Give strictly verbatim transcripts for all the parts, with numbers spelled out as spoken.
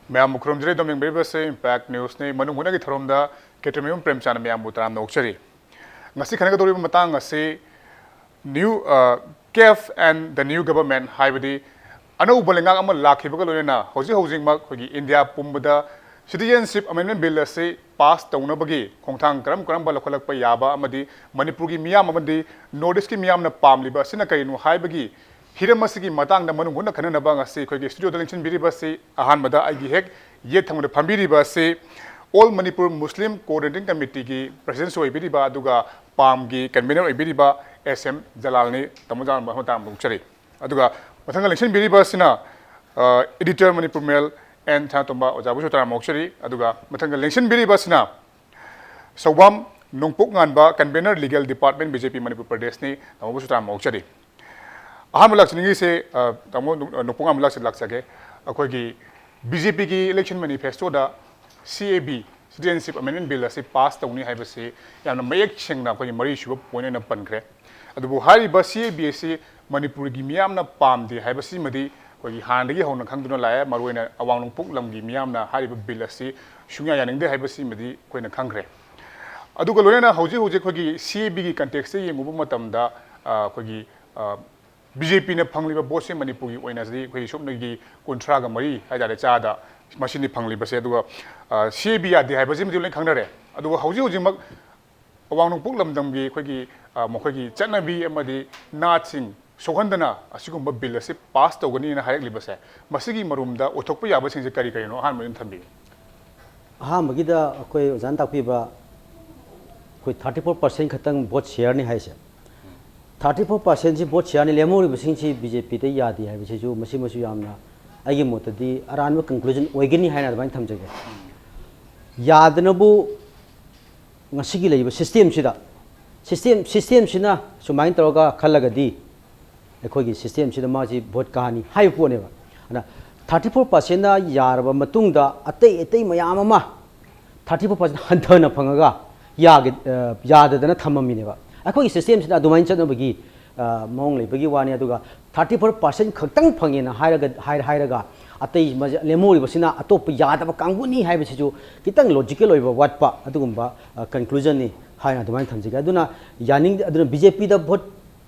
ꯃꯌꯥꯝꯕꯨ ꯈꯨꯔꯨꯝꯖꯔꯤ꯫ ꯑꯗꯣꯝ ꯌꯦꯡꯕꯤꯔꯤꯕꯁꯤ Impact Newsꯅꯤ꯫ ꯃꯅꯨꯡ ꯍꯨꯠꯅꯒꯤ ꯊꯧꯔꯝꯗ ꯀꯦꯇ꯭ꯔꯃꯌꯨꯝ ꯄ꯭ꯔꯦꯝꯆꯥꯟꯅ ꯃꯌꯥꯝꯕꯨ ꯇꯔꯥꯝꯅ ꯑꯣꯛꯆꯔꯤ꯫ ꯉꯁꯤ ꯈꯟꯅꯒꯗꯧꯔꯤꯕ ꯃꯇꯥꯡ ꯑꯁꯤ new, ꯑ, CAF and the new government, ꯍꯥꯏꯕꯗꯤ ꯑꯅꯧꯕ ꯂꯩꯉꯥꯛ ꯑꯃ ꯂꯥꯛꯈꯤꯕꯒ ꯂꯣꯏꯅꯅ ꯍꯧꯖꯤꯛ ꯍꯧꯖꯤꯛꯃꯛ ꯑꯩꯈꯣꯏꯒꯤ ꯏꯟꯗꯤꯌꯥ ꯄꯨꯝꯕꯗ Citizenship Amendment Bill ꯑꯁꯤ ꯄꯥꯁ ꯇꯧꯅꯕꯒꯤ ꯈꯣꯡꯊꯥꯡ ꯀꯔꯝ ꯀꯔꯝꯕ ꯂꯧꯈꯠꯂꯛꯄ ꯌꯥꯕ ꯑꯃꯗꯤ ꯃꯅꯤꯄꯨꯔꯒꯤ ꯃꯤꯌꯥꯝ ꯑꯃꯗꯤ North Eastꯀꯤ ꯃꯤꯌꯥꯝꯅ ꯄꯥꯝꯂꯤꯕ ꯑꯁꯤꯅ ꯀꯔꯤꯅꯣ ꯍꯥꯏꯕꯒꯤ ꯍꯤꯔꯝ ꯑꯁꯤꯒꯤ ꯃꯇꯥꯡꯗ ꯃꯅꯨꯡ ꯍꯨꯠꯅ ꯈꯟꯅꯅꯕ ꯉꯁꯤ ꯑꯩꯈꯣꯏꯒꯤ studioꯗ ꯂꯦꯡꯁꯤꯟꯕꯤꯔꯤꯕ ꯑꯁꯤ ꯑꯍꯥꯟꯕꯗ ꯑꯩꯒꯤ ꯍꯦꯛ ꯌꯦꯠ ꯊꯪꯕꯗ ꯐꯝꯕꯤꯔꯤꯕ ꯑꯁꯤ All Manipur Muslim Coordinating Committeeꯒꯤ Presidentꯁꯨ ꯑꯣꯏꯕꯤꯔꯤꯕ ꯑꯗꯨꯒ ꯄꯥꯝꯒꯤ convener ꯑꯣꯏꯕꯤꯔꯤꯕ S M ꯖꯂꯥꯜꯅꯤ꯫ ꯇꯥꯃꯣ ꯖꯂꯥꯜ, ꯃꯊꯪ ꯃꯇꯥꯡ ꯐꯣꯡꯗꯣꯛꯆꯔꯤ꯫ ꯑꯗꯨꯒ ꯃꯊꯪꯗ ꯂꯦꯡꯁꯤꯟꯕꯤꯔꯤꯕ ꯑꯁꯤꯅ, ꯑ, editor Manipur Mail N ꯁꯅꯥꯇꯣꯝꯕ ꯑꯣꯖꯥꯕꯨꯁꯨ ꯇꯔꯥꯝꯅ ꯑꯣꯛꯆꯔꯤ꯫ ꯑꯗꯨꯒ ꯃꯊꯪꯗ ꯂꯦꯡꯁꯤꯟꯕꯤꯔꯤꯕ ꯑꯁꯤꯅ ꯁꯧꯕꯥꯝ ꯅꯣꯡꯄꯣꯛ ꯉꯥꯟꯕ, convener Legal Department B J P Manipur ꯄ꯭ꯔꯗꯦꯁꯅꯤ꯫ ꯇꯥꯃꯣꯕꯨꯁꯨ ꯇꯔꯥꯝꯅ ꯑꯣꯛꯆꯔꯤ꯫ ꯑꯍꯥꯟꯕ ꯂꯥꯛꯆꯅꯤꯡꯉꯤꯁꯦ, ꯑ, ꯇꯥꯃꯣ ꯅꯣꯡ-, ꯅꯣꯡꯄꯣꯛ ꯉꯥꯟꯕ ꯂꯥꯛꯆ-, ꯂꯥꯛꯆꯒꯦ꯫ ꯑꯩꯈꯣꯏꯒꯤ B J Pꯒꯤ election manifestoꯗ C A B, Citizenship Amendment Bill ꯑꯁꯤ ꯄꯥꯁ ꯇꯧꯅꯤ ꯍꯥꯏꯕꯁꯤ ꯌꯥꯝꯅ ꯃꯌꯦꯛ ꯁꯦꯡꯅ ꯑꯩꯈꯣꯏꯒꯤ ꯃꯔꯤꯁꯨꯕ point ꯑꯣꯏꯅ ꯄꯟꯈ꯭ꯔꯦ꯫ ꯑꯗꯨꯕꯨ ꯍꯥꯏꯔꯤꯕ C A B ꯑꯁꯤ ꯃꯅꯤꯄꯨꯔꯒꯤ ꯃꯤꯌꯥꯝꯅ ꯄꯥꯝꯗꯦ ꯍꯥꯏꯕꯁꯤꯃꯗꯤ ꯑꯩꯈꯣꯏꯒꯤ ꯍꯥꯟꯅꯗꯒꯤ ꯍꯧꯅ ꯈꯪꯗꯨꯅ ꯂꯥꯛꯑꯦ꯫ ꯃꯔꯨꯑꯣꯏꯅ ꯑꯋꯥꯡ ꯅꯣꯡꯄꯣꯛ ꯂꯝꯒꯤ ꯃꯤꯌꯥꯝꯅ ꯍꯥꯏꯔꯤꯕ bill ꯑꯁꯤ ꯁꯨꯡꯌꯥ ꯌꯥꯅꯤꯡꯗꯦ ꯍꯥꯏꯕꯁꯤꯃꯗꯤ ꯑꯩꯈꯣꯏꯅ ꯈꯪꯈ꯭ꯔꯦ꯫ ꯑꯗꯨꯒ ꯂꯣꯏꯅꯅ ꯍꯧꯖꯤꯛ ꯍꯧꯖꯤꯛ ꯑꯩꯈꯣꯏꯒꯤ C A Bꯒꯤ contextꯇ ꯌꯦꯡꯉꯨꯕ ꯃꯇꯝꯗ, ꯑ, ꯑꯩꯈꯣꯏꯒꯤ, ꯑ, B J Pꯅ ꯐꯪꯂꯤꯕ voteꯁꯦ ꯃꯅꯤꯄꯨꯔꯒꯤ ꯑꯣꯏꯅꯗꯤ ꯑꯩꯈꯣꯏꯒꯤ ꯁꯨꯞꯅꯒꯤ ꯀꯨꯟꯊ꯭ꯔꯥꯒ ꯃꯔꯤ ꯍꯥꯏꯇꯥꯔꯦ, ꯆꯥꯗ ꯃꯁꯤꯅꯤ ꯐꯪꯂꯤꯕꯁꯦ꯫ ꯑꯗꯨꯒ, ꯑ, C A B ꯌꯥꯗꯦ ꯍꯥꯏꯕꯁꯤꯃꯗꯤ ꯂꯣꯏꯅ ꯈꯪꯅꯔꯦ꯫ ꯑꯗꯨꯒ ꯍꯧꯖꯤꯛ ꯍꯧꯖꯤꯛꯃꯛ ꯑꯋꯥꯡ ꯅꯣꯡꯄꯣꯛ ꯂꯝꯗꯝꯒꯤ ꯑꯩꯈꯣꯏꯒꯤ, ꯑ, ꯃꯈꯣꯏꯒꯤ ꯆꯠꯅꯕꯤ ꯑꯃꯗꯤ ꯅꯥꯠꯁꯤꯡ ꯁꯣꯛꯍꯟꯗꯅ ꯑꯁꯤꯒꯨꯝꯕ bill ꯑꯁꯤ ꯄꯥꯁ ꯇꯧꯒꯅꯤꯅ ꯍꯥꯏꯔꯛꯂꯤꯕꯁꯦ, ꯃꯁꯤꯒꯤ ꯃꯔꯨꯝꯗ ꯑꯣꯏꯊꯣꯛꯄ ꯌꯥꯕꯁꯤꯡꯁꯦ ꯀꯔꯤ ꯀꯔꯤꯅꯣ? ꯑꯍꯥꯟꯕ ꯑꯣꯏꯅ ꯊꯝꯕꯤꯌꯨ꯫ ꯑꯍꯥꯟꯕꯒꯤꯗ ꯑꯩꯈꯣꯏ ꯑꯣꯖꯥꯅ ꯇꯥꯛꯄꯤꯕ ꯑꯩꯈꯣꯏ thirty four percent ꯈꯛꯇꯪ vote shareꯅꯤ ꯍꯥꯏꯁꯦ, thirty four percentꯁꯤ vote shareꯅꯤ, ꯂꯦꯝꯍꯧꯔꯤꯕꯁꯤꯡꯁꯤ B J Pꯗ ꯌꯥꯗꯦ ꯍꯥꯏꯕꯁꯤꯁꯨ ꯃꯁꯤꯃꯁꯨ ꯌꯥꯝꯅ ꯑꯩꯒꯤ ꯃꯣꯠꯇꯗꯤ ꯑꯔꯥꯟꯕ conclusion ꯑꯣꯏꯒꯅꯤ ꯍꯥꯏꯅ ꯑꯗꯨꯃꯥꯏꯅ ꯊꯝꯖꯒꯦ꯫ ꯌꯥꯗꯅꯕꯨ ꯉꯁꯤꯒꯤ ꯂꯩꯔꯤꯕ systemꯁꯤꯗ, system, systemꯁꯤꯅ ꯁꯨꯃꯥꯏꯅ ꯇꯧꯔꯒ ꯈꯜꯂꯒꯗꯤ ꯑꯩꯈꯣꯏꯒꯤ systemꯁꯤꯗ ꯃꯥꯁꯤ vote ꯀꯥꯅꯤ ꯍꯥꯏꯕ ꯄꯣꯠꯅꯦꯕ꯫ ꯑꯗꯨꯅ thirty four percentꯅ ꯌꯥꯔꯕ ꯃꯇꯨꯡꯗ ꯑꯇꯩ ꯑꯇꯩ ꯃꯌꯥꯝ ꯑꯃ thirty four percent ꯍꯟꯊꯅ ꯐꯪꯉꯒ ꯌꯥꯒꯦ-, ꯑ, ꯌꯥꯗꯗꯅ ꯊꯝꯃꯝꯃꯤꯅꯦꯕ꯫ ꯑꯩꯈꯣꯏꯒꯤ systemꯁꯤꯗ ꯑꯗꯨꯃꯥꯏꯅ ꯆꯠꯅꯕꯒꯤ, ꯑ, ꯃꯑꯣꯡ ꯂꯩꯕꯒꯤ ꯋꯥꯅꯤ꯫ ꯑꯗꯨꯒ thirty four percent ꯈꯛꯇꯪ ꯐꯪꯉꯦꯅ ꯍꯥꯏꯔꯒ, ꯍꯥꯏ-, ꯍꯥꯏꯔꯒ ꯑꯇꯩ ꯃꯁꯦ ꯂꯦꯝꯍꯧꯔꯤꯕꯁꯤꯅ ꯑꯇꯣꯞꯄ ꯌꯥꯗꯕ ꯀꯥꯡꯕꯨꯅꯤ ꯍꯥꯏꯕꯁꯤꯁꯨ ꯈꯤꯇꯪ ꯂꯣꯖꯤꯀꯦꯜ ꯑꯣꯏꯕ ꯋꯥꯠꯄ ꯑꯗꯨꯒꯨꯝꯕ ꯀꯟꯀ꯭ꯂꯨꯖꯟꯅꯤ ꯍꯥꯏꯅ ꯑꯗꯨꯃꯥꯏꯅ ꯊꯝꯖꯒꯦ꯫ ꯑꯗꯨꯅ ꯌꯥꯅꯤꯡ ꯑꯗꯨꯅ ꯕꯤ ꯖꯦ ꯄꯤꯗ ꯚꯣꯠ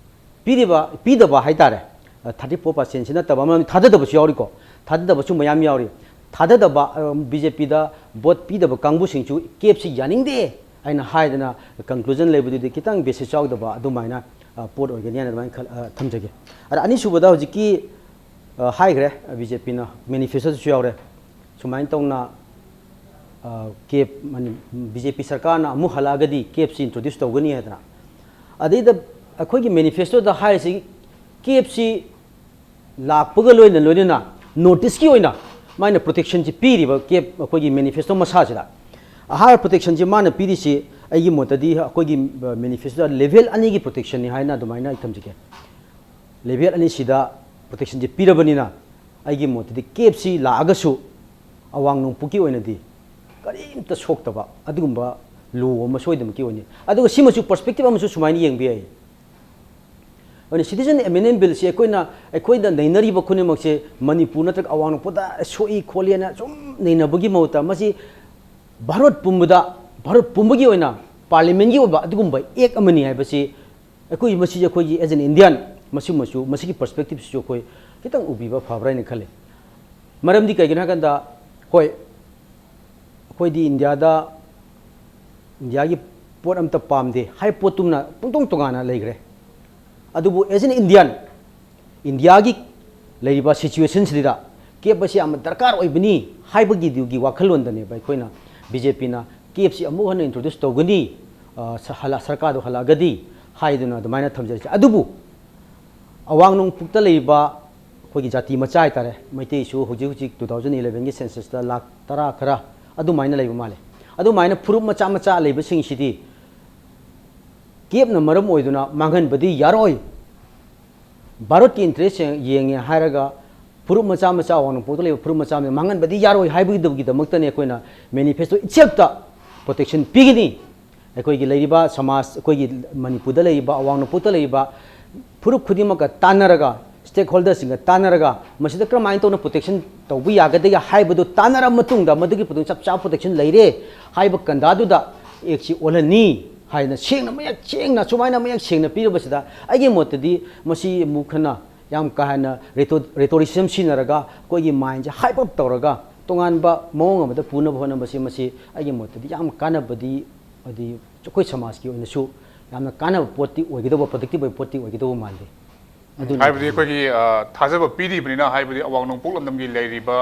ꯄꯤꯔꯤꯕ ꯄꯤꯗꯕ ꯍꯥꯏꯇꯥꯔꯦ, ꯊꯥꯔꯇꯤ ꯐꯣꯔ ꯄꯥꯔꯁꯦꯟꯁꯤ ꯅꯠꯇꯕ ꯑꯃ ꯊꯥꯗꯗꯕꯁꯨ ꯌꯥꯎꯔꯤꯀꯣ꯫ ꯊꯥꯗꯗꯕꯁꯨ ꯃꯌꯥꯝ ꯌꯥꯎꯔꯤ꯫ ꯊꯥꯗꯗꯕ ꯕꯤ ꯖꯦ ꯄꯤꯗ ꯚꯣꯠ ꯄꯤꯗꯕ ꯀꯥꯡꯕꯨꯁꯤꯡꯁꯨ ꯀꯦꯞꯁꯤ ꯌꯥꯅꯤꯡꯗꯦ ꯍꯥꯏꯅ ꯍꯥꯏꯗꯅ ꯀꯟꯀ꯭ꯂꯨꯖꯟ ꯂꯩꯕꯗꯨꯗꯤ ꯈꯤꯇꯪ ꯕꯦꯁꯤꯁ ꯌꯥꯎꯗꯕ ꯑꯗꯨꯃꯥꯏꯅ ꯄꯣꯠ ꯑꯣꯏꯒꯅꯤ ꯍꯥꯏꯅ ꯑꯗꯨꯃꯥꯏꯅ ꯈꯜ ꯊꯝꯖꯒꯦ꯫ ꯑꯗ ꯑꯅꯤꯁꯨꯕꯗ ꯍꯧꯖꯤꯛꯀꯤ ꯍꯥꯏꯈ꯭ꯔꯦ, ꯕꯤ ꯖꯦ ꯄꯤꯅ ꯃꯦꯅꯤꯐꯦꯁꯇꯣꯗꯁꯨ ꯌꯥꯎꯔꯦ꯫ ꯁꯨꯃꯥꯏꯅ ꯇꯧꯅ ꯀꯦꯞ ꯕꯤ ꯖꯦ ꯄꯤ ꯁꯔꯀꯥꯔꯅ ꯑꯃꯨꯛ ꯍꯜꯂꯛꯑꯒꯗꯤ ꯀꯦꯞꯁꯤ ꯏꯟꯇ꯭ꯔꯣꯗ꯭ꯌꯨꯁ ꯇꯧꯒꯅꯤ ꯍꯥꯏꯗꯅ꯫ ꯑꯗꯩꯗ ꯑꯩꯈꯣꯏꯒꯤ ꯃꯦꯅꯤꯐꯦꯁꯇꯣꯗ ꯍꯥꯏꯔꯤꯁꯤ ꯀꯦꯞꯁꯤ ꯂꯥꯛꯄꯒ ꯂꯣꯏꯅ ꯂꯣꯏꯅꯅ ꯅꯣꯔꯠ ꯏꯁꯀꯤ ꯑꯣꯏꯅ ꯃꯥꯏꯅ ꯄ꯭ꯔꯣꯇꯦꯛꯁꯟꯁꯤ ꯄꯤꯔꯤꯕ ꯀꯦꯞ ꯑꯩꯈꯣꯏꯒꯤ ꯃꯦꯅꯤꯐꯦꯁꯇꯣ ꯃꯁꯥꯁꯤꯗ ꯑꯍꯥꯔ ꯄ꯭ꯔꯣꯇꯦꯛꯁꯟꯁꯤ ꯃꯥꯅ ꯄꯤꯔꯤꯁꯤ ꯑꯩꯒꯤ ꯃꯣꯠꯇꯗꯤ ꯑꯩꯈꯣꯏꯒꯤ ꯃꯦꯅꯤꯐꯦꯁꯇꯣꯗ ꯂꯦꯚꯦꯜ ꯑꯅꯤꯒꯤ ꯄ꯭ꯔꯣꯇꯦꯛꯁꯟꯅꯤ ꯍꯥꯏꯅ ꯑꯗꯨꯃꯥꯏꯅ ꯑꯩ ꯊꯝꯖꯒꯦ꯫ ꯂꯦꯚꯦꯜ ꯑꯅꯤꯁꯤꯗ ꯄ꯭ꯔꯣꯇꯦꯛꯁꯟꯁꯤ ꯄꯤꯔꯕꯅꯤꯅ ꯑꯩꯒꯤ ꯃꯣꯠꯇꯗꯤ ꯀꯦꯞꯁꯤ ꯂꯥꯛꯑꯒꯁꯨ ꯑꯋꯥꯡ ꯅꯣꯡꯄꯣꯛꯀꯤ ꯑꯣꯏꯅꯗꯤ ꯀꯔꯤꯝꯇ ꯁꯣꯛꯇꯕ ꯑꯗꯨꯒꯨꯝꯕ ꯂꯣ ꯑꯃ ꯁꯣꯏꯗꯅꯃꯛꯀꯤ ꯑꯣꯏꯅꯤ꯫ ꯑꯗꯨꯒ ꯁꯤꯃꯁꯨ ꯄꯔꯁꯄꯦꯛꯇꯤꯞ ꯑꯃꯁꯨ ꯁꯨꯃꯥꯏꯅ ꯌꯦꯡꯕ ꯌꯥꯏ꯫ ꯑꯗꯨꯅ ꯁꯤꯇꯤꯖꯟ ꯑꯦꯃꯦꯟꯗꯃꯦꯟ ꯕꯤꯜꯁꯤ ꯑꯩꯈꯣꯏꯅ ꯑꯩꯈꯣꯏꯅ ꯅꯩꯅꯔꯤꯕ ꯈꯨꯗꯤꯡꯃꯛꯁꯦ ꯃꯅꯤꯄꯨꯔ ꯅꯠꯇ꯭ꯔꯒ ꯑꯋꯥꯡ ꯅꯣꯡꯄꯣꯛꯇ ꯁꯣꯛꯏ ꯈꯣꯠꯂꯦꯅ ꯁꯨꯝ ꯅꯩꯅꯕꯒꯤ ꯃꯍꯨꯠꯇ ꯃꯁꯤ ꯚꯥꯔꯠ ꯄꯨꯝꯕꯗ, ꯚꯥꯔꯠ ꯄꯨꯝꯕꯒꯤ ꯑꯣꯏꯅ ꯄꯥꯔꯂꯤꯌꯥꯃꯦꯟꯒꯤ ꯑꯣꯏꯕ ꯑꯗꯨꯒꯨꯝꯕ ꯑꯦꯛ ꯑꯃꯅꯤ ꯍꯥꯏꯕꯁꯤ ꯑꯩꯈꯣꯏ ꯃꯁꯤꯁꯦ ꯑꯩꯈꯣꯏꯒꯤ as an Indian ꯃꯁꯤꯃꯁꯨ ꯃꯁꯤꯒꯤ ꯄꯔꯁꯄꯦꯛꯇꯤꯞꯁꯤꯁꯨ ꯑꯩꯈꯣꯏ ꯈꯤꯇꯪ ꯎꯕꯤꯕ ꯐꯕ꯭ꯔꯥ ꯍꯥꯏꯅ ꯈꯜꯂꯤ꯫ ꯃꯔꯝꯗꯤ ꯀꯩꯒꯤꯅꯣ ꯍꯥꯏꯀꯥꯟꯗ, ꯍꯣꯏ, ꯑꯩꯈꯣꯏꯗꯤ ꯏꯟꯗꯤꯌꯥꯗ, ꯏꯟꯗꯤꯌꯥꯒꯤ ꯄꯣꯠ ꯑꯝꯇ ꯄꯥꯝꯗꯦ ꯍꯥꯏ ꯄꯣꯠꯇꯨꯝꯅ ꯄꯨꯡꯇꯣꯡ ꯇꯣꯉꯥꯟꯅ ꯂꯩꯈ꯭ꯔꯦ꯫ ꯑꯗꯨꯕꯨ as an Indian, ꯏꯟꯗꯤꯌꯥꯒꯤ ꯂꯩꯔꯤꯕ ꯁꯤꯆꯨꯋꯦꯁꯟꯁꯤꯗ ꯀꯦꯞ ꯑꯁꯤ ꯌꯥꯝꯅ ꯗꯔꯀꯥꯔ ꯑꯣꯏꯕꯅꯤ ꯍꯥꯏꯕꯒꯤꯗꯨꯒꯤ ꯋꯥꯈꯜꯂꯣꯟꯗꯅꯦꯕ ꯑꯩꯈꯣꯏꯅ ꯕꯤ ꯖꯦ ꯄꯤꯅ ꯀꯦꯞꯁꯤ ꯑꯃꯨꯛ ꯍꯟꯅ ꯏꯟꯇ꯭ꯔꯣꯗ꯭ꯌꯨꯁ ꯇꯧꯒꯅꯤ, ꯑ, ꯁ-, ꯍꯜꯂ-, ꯁꯔꯀꯥꯔꯗꯨ ꯍꯜꯂꯛꯑꯒꯗꯤ ꯍꯥꯏꯗꯨꯅ ꯑꯗꯨꯃꯥꯏꯅ ꯊꯝꯖꯔꯤꯁꯦ꯫ ꯑꯗꯨꯕꯨ ꯑꯋꯥꯡ ꯅꯣꯡꯄꯣꯛꯇ ꯂꯩꯔꯤꯕ ꯑꯩꯈꯣꯏꯒꯤ ꯖꯥꯇꯤ ꯃꯆꯥ ꯍꯥꯏꯇꯥꯔꯦ, ꯃꯩꯇꯩꯁꯨ ꯍꯧꯖꯤꯛ ꯍꯧꯖꯤꯛ two thousand elevenꯒꯤ censusꯇ ꯂꯥꯈ ꯇꯔꯥ ꯈꯔ ꯑꯗꯨꯃꯥꯏꯅ ꯂꯩꯕ ꯃꯥꯜꯂꯦ꯫ ꯑꯗꯨꯃꯥꯏꯅ ꯐꯨꯔꯨꯞ ꯃꯆꯥ ꯃꯆꯥ ꯂꯩꯕꯁꯤꯡꯁꯤꯗꯤ ꯀꯦꯞꯅ ꯃꯔꯝ ꯑꯣꯏꯗꯨꯅ ꯃꯥꯡꯍꯟꯕꯗꯤ ꯌꯥꯔꯣꯏ꯫ ꯚꯥꯔꯠꯀꯤ ꯏꯟꯇꯔꯦꯁ ꯌꯦꯡꯉꯦ ꯍꯥꯏꯔꯒ ꯐꯨꯔꯨꯞ ꯃꯆꯥ ꯃꯆꯥ, ꯑꯋꯥꯡ ꯅꯣꯡꯄꯣꯛꯇ ꯂꯩꯕ ꯐꯨꯔꯨꯞ ꯃꯆꯥ ꯃꯆꯥ ꯃꯥꯡꯍꯟꯕꯗꯤ ꯌꯥꯔꯣꯏ ꯍꯥꯏꯕꯒꯤꯗꯃꯛꯇꯅꯦ ꯑꯩꯈꯣꯏꯅ ꯃꯦꯅꯤꯐꯦꯁꯇꯣ ꯏꯠꯁꯦꯜꯐꯇ ꯄ꯭ꯔꯣꯇꯦꯛꯁꯟ ꯄꯤꯒꯅꯤ꯫ ꯑꯩꯈꯣꯏꯒꯤ ꯂꯩꯔꯤꯕ ꯁꯃꯥꯖ, ꯑꯩꯈꯣꯏꯒꯤ ꯃꯅꯤꯄꯨꯔꯗ ꯂꯩꯔꯤꯕ, ꯑꯋꯥꯡ ꯅꯣꯡꯄꯣꯛꯇ ꯂꯩꯔꯤꯕ ꯐꯨꯔꯨꯞ ꯈꯨꯗꯤꯡꯃꯛꯀ ꯇꯥꯟꯅꯔꯒ ꯁ꯭ꯇꯦꯛ ꯍꯣꯜꯗꯔꯁꯤꯡꯒ ꯇꯥꯟꯅꯔꯒ ꯃꯁꯤꯗ ꯀꯔꯝꯍꯥꯏꯅ ꯇꯧꯅ ꯄ꯭ꯔꯣꯇꯦꯛꯁꯟ ꯇꯧꯕ ꯌꯥꯒꯗꯒꯦ ꯍꯥꯏꯕꯗꯨ ꯇꯥꯟꯅꯔꯕ ꯃꯇꯨꯡꯗ, ꯃꯗꯨꯒꯤ ꯄꯣꯠꯇꯨ ꯆꯞ ꯆꯥꯕ ꯄ꯭ꯔꯣꯇꯦꯛꯁꯟ ꯂꯩꯔꯦ ꯍꯥꯏꯕ ꯀꯟꯗꯥꯗꯨꯗ ꯑꯦꯛꯁꯤ ꯑꯣꯜꯍꯟꯅꯤ ꯍꯥꯏꯅ ꯁꯦꯡꯅ, ꯃꯌꯦꯛ ꯁꯦꯡꯅ, ꯁꯨꯃꯥꯏꯅ ꯃꯌꯦꯛ ꯁꯦꯡꯅ ꯄꯤꯔꯕꯁꯤꯗ, ꯑꯩꯒꯤ ꯃꯣꯠꯇꯗꯤ ꯃꯁꯤ ꯑꯃꯨꯛ ꯍꯟꯅ ꯌꯥꯝ ꯀꯥ ꯍꯦꯟꯅ ꯔꯦꯇꯣ-, ꯔꯦꯇꯣꯔꯤꯁꯤꯖꯝ ꯁꯤꯖꯤꯟꯅꯔꯒ ꯑꯩꯈꯣꯏꯒꯤ ꯃꯥꯏꯟꯁꯦ ꯍꯥꯏꯞ ꯑꯞ ꯇꯧꯔꯒ ꯇꯣꯉꯥꯟꯕ ꯃꯑꯣꯡ ꯑꯃꯗ ꯄꯨꯅꯕ ꯍꯣꯠꯅꯕꯁꯤ, ꯃꯁꯤ ꯑꯩꯒꯤ ꯃꯣꯠꯇꯗꯤ ꯌꯥꯝ ꯀꯥꯟꯅꯕꯗꯤ, ꯍꯥꯏꯗꯤ ꯑꯩꯈꯣꯏ ꯁꯃꯥꯖꯀꯤ ꯑꯣꯏꯅꯁꯨ ꯌꯥꯝꯅ ꯀꯥꯟꯅꯕ ꯄꯣꯠꯇꯤ ꯑꯣꯏꯒꯗꯧꯕ, ꯄ꯭ꯔꯗꯛꯇꯤꯕ ꯑꯣꯏꯕ ꯄꯣꯠꯇꯤ ꯑꯣꯏꯒꯗꯧꯕ ꯃꯥꯜꯂꯤ꯫ ꯑꯗꯨꯅ ꯍꯥꯏꯕꯗꯤ ꯑꯩꯈꯣꯏꯒꯤ, ꯑ, ꯊꯥꯖꯕ ꯄꯤꯔꯤꯕꯅꯤꯅ, ꯍꯥꯏꯕꯗꯤ ꯑꯋꯥꯡ ꯅꯣꯡꯄꯣꯛ ꯂꯝꯗꯝꯒꯤ ꯂꯩꯔꯤꯕ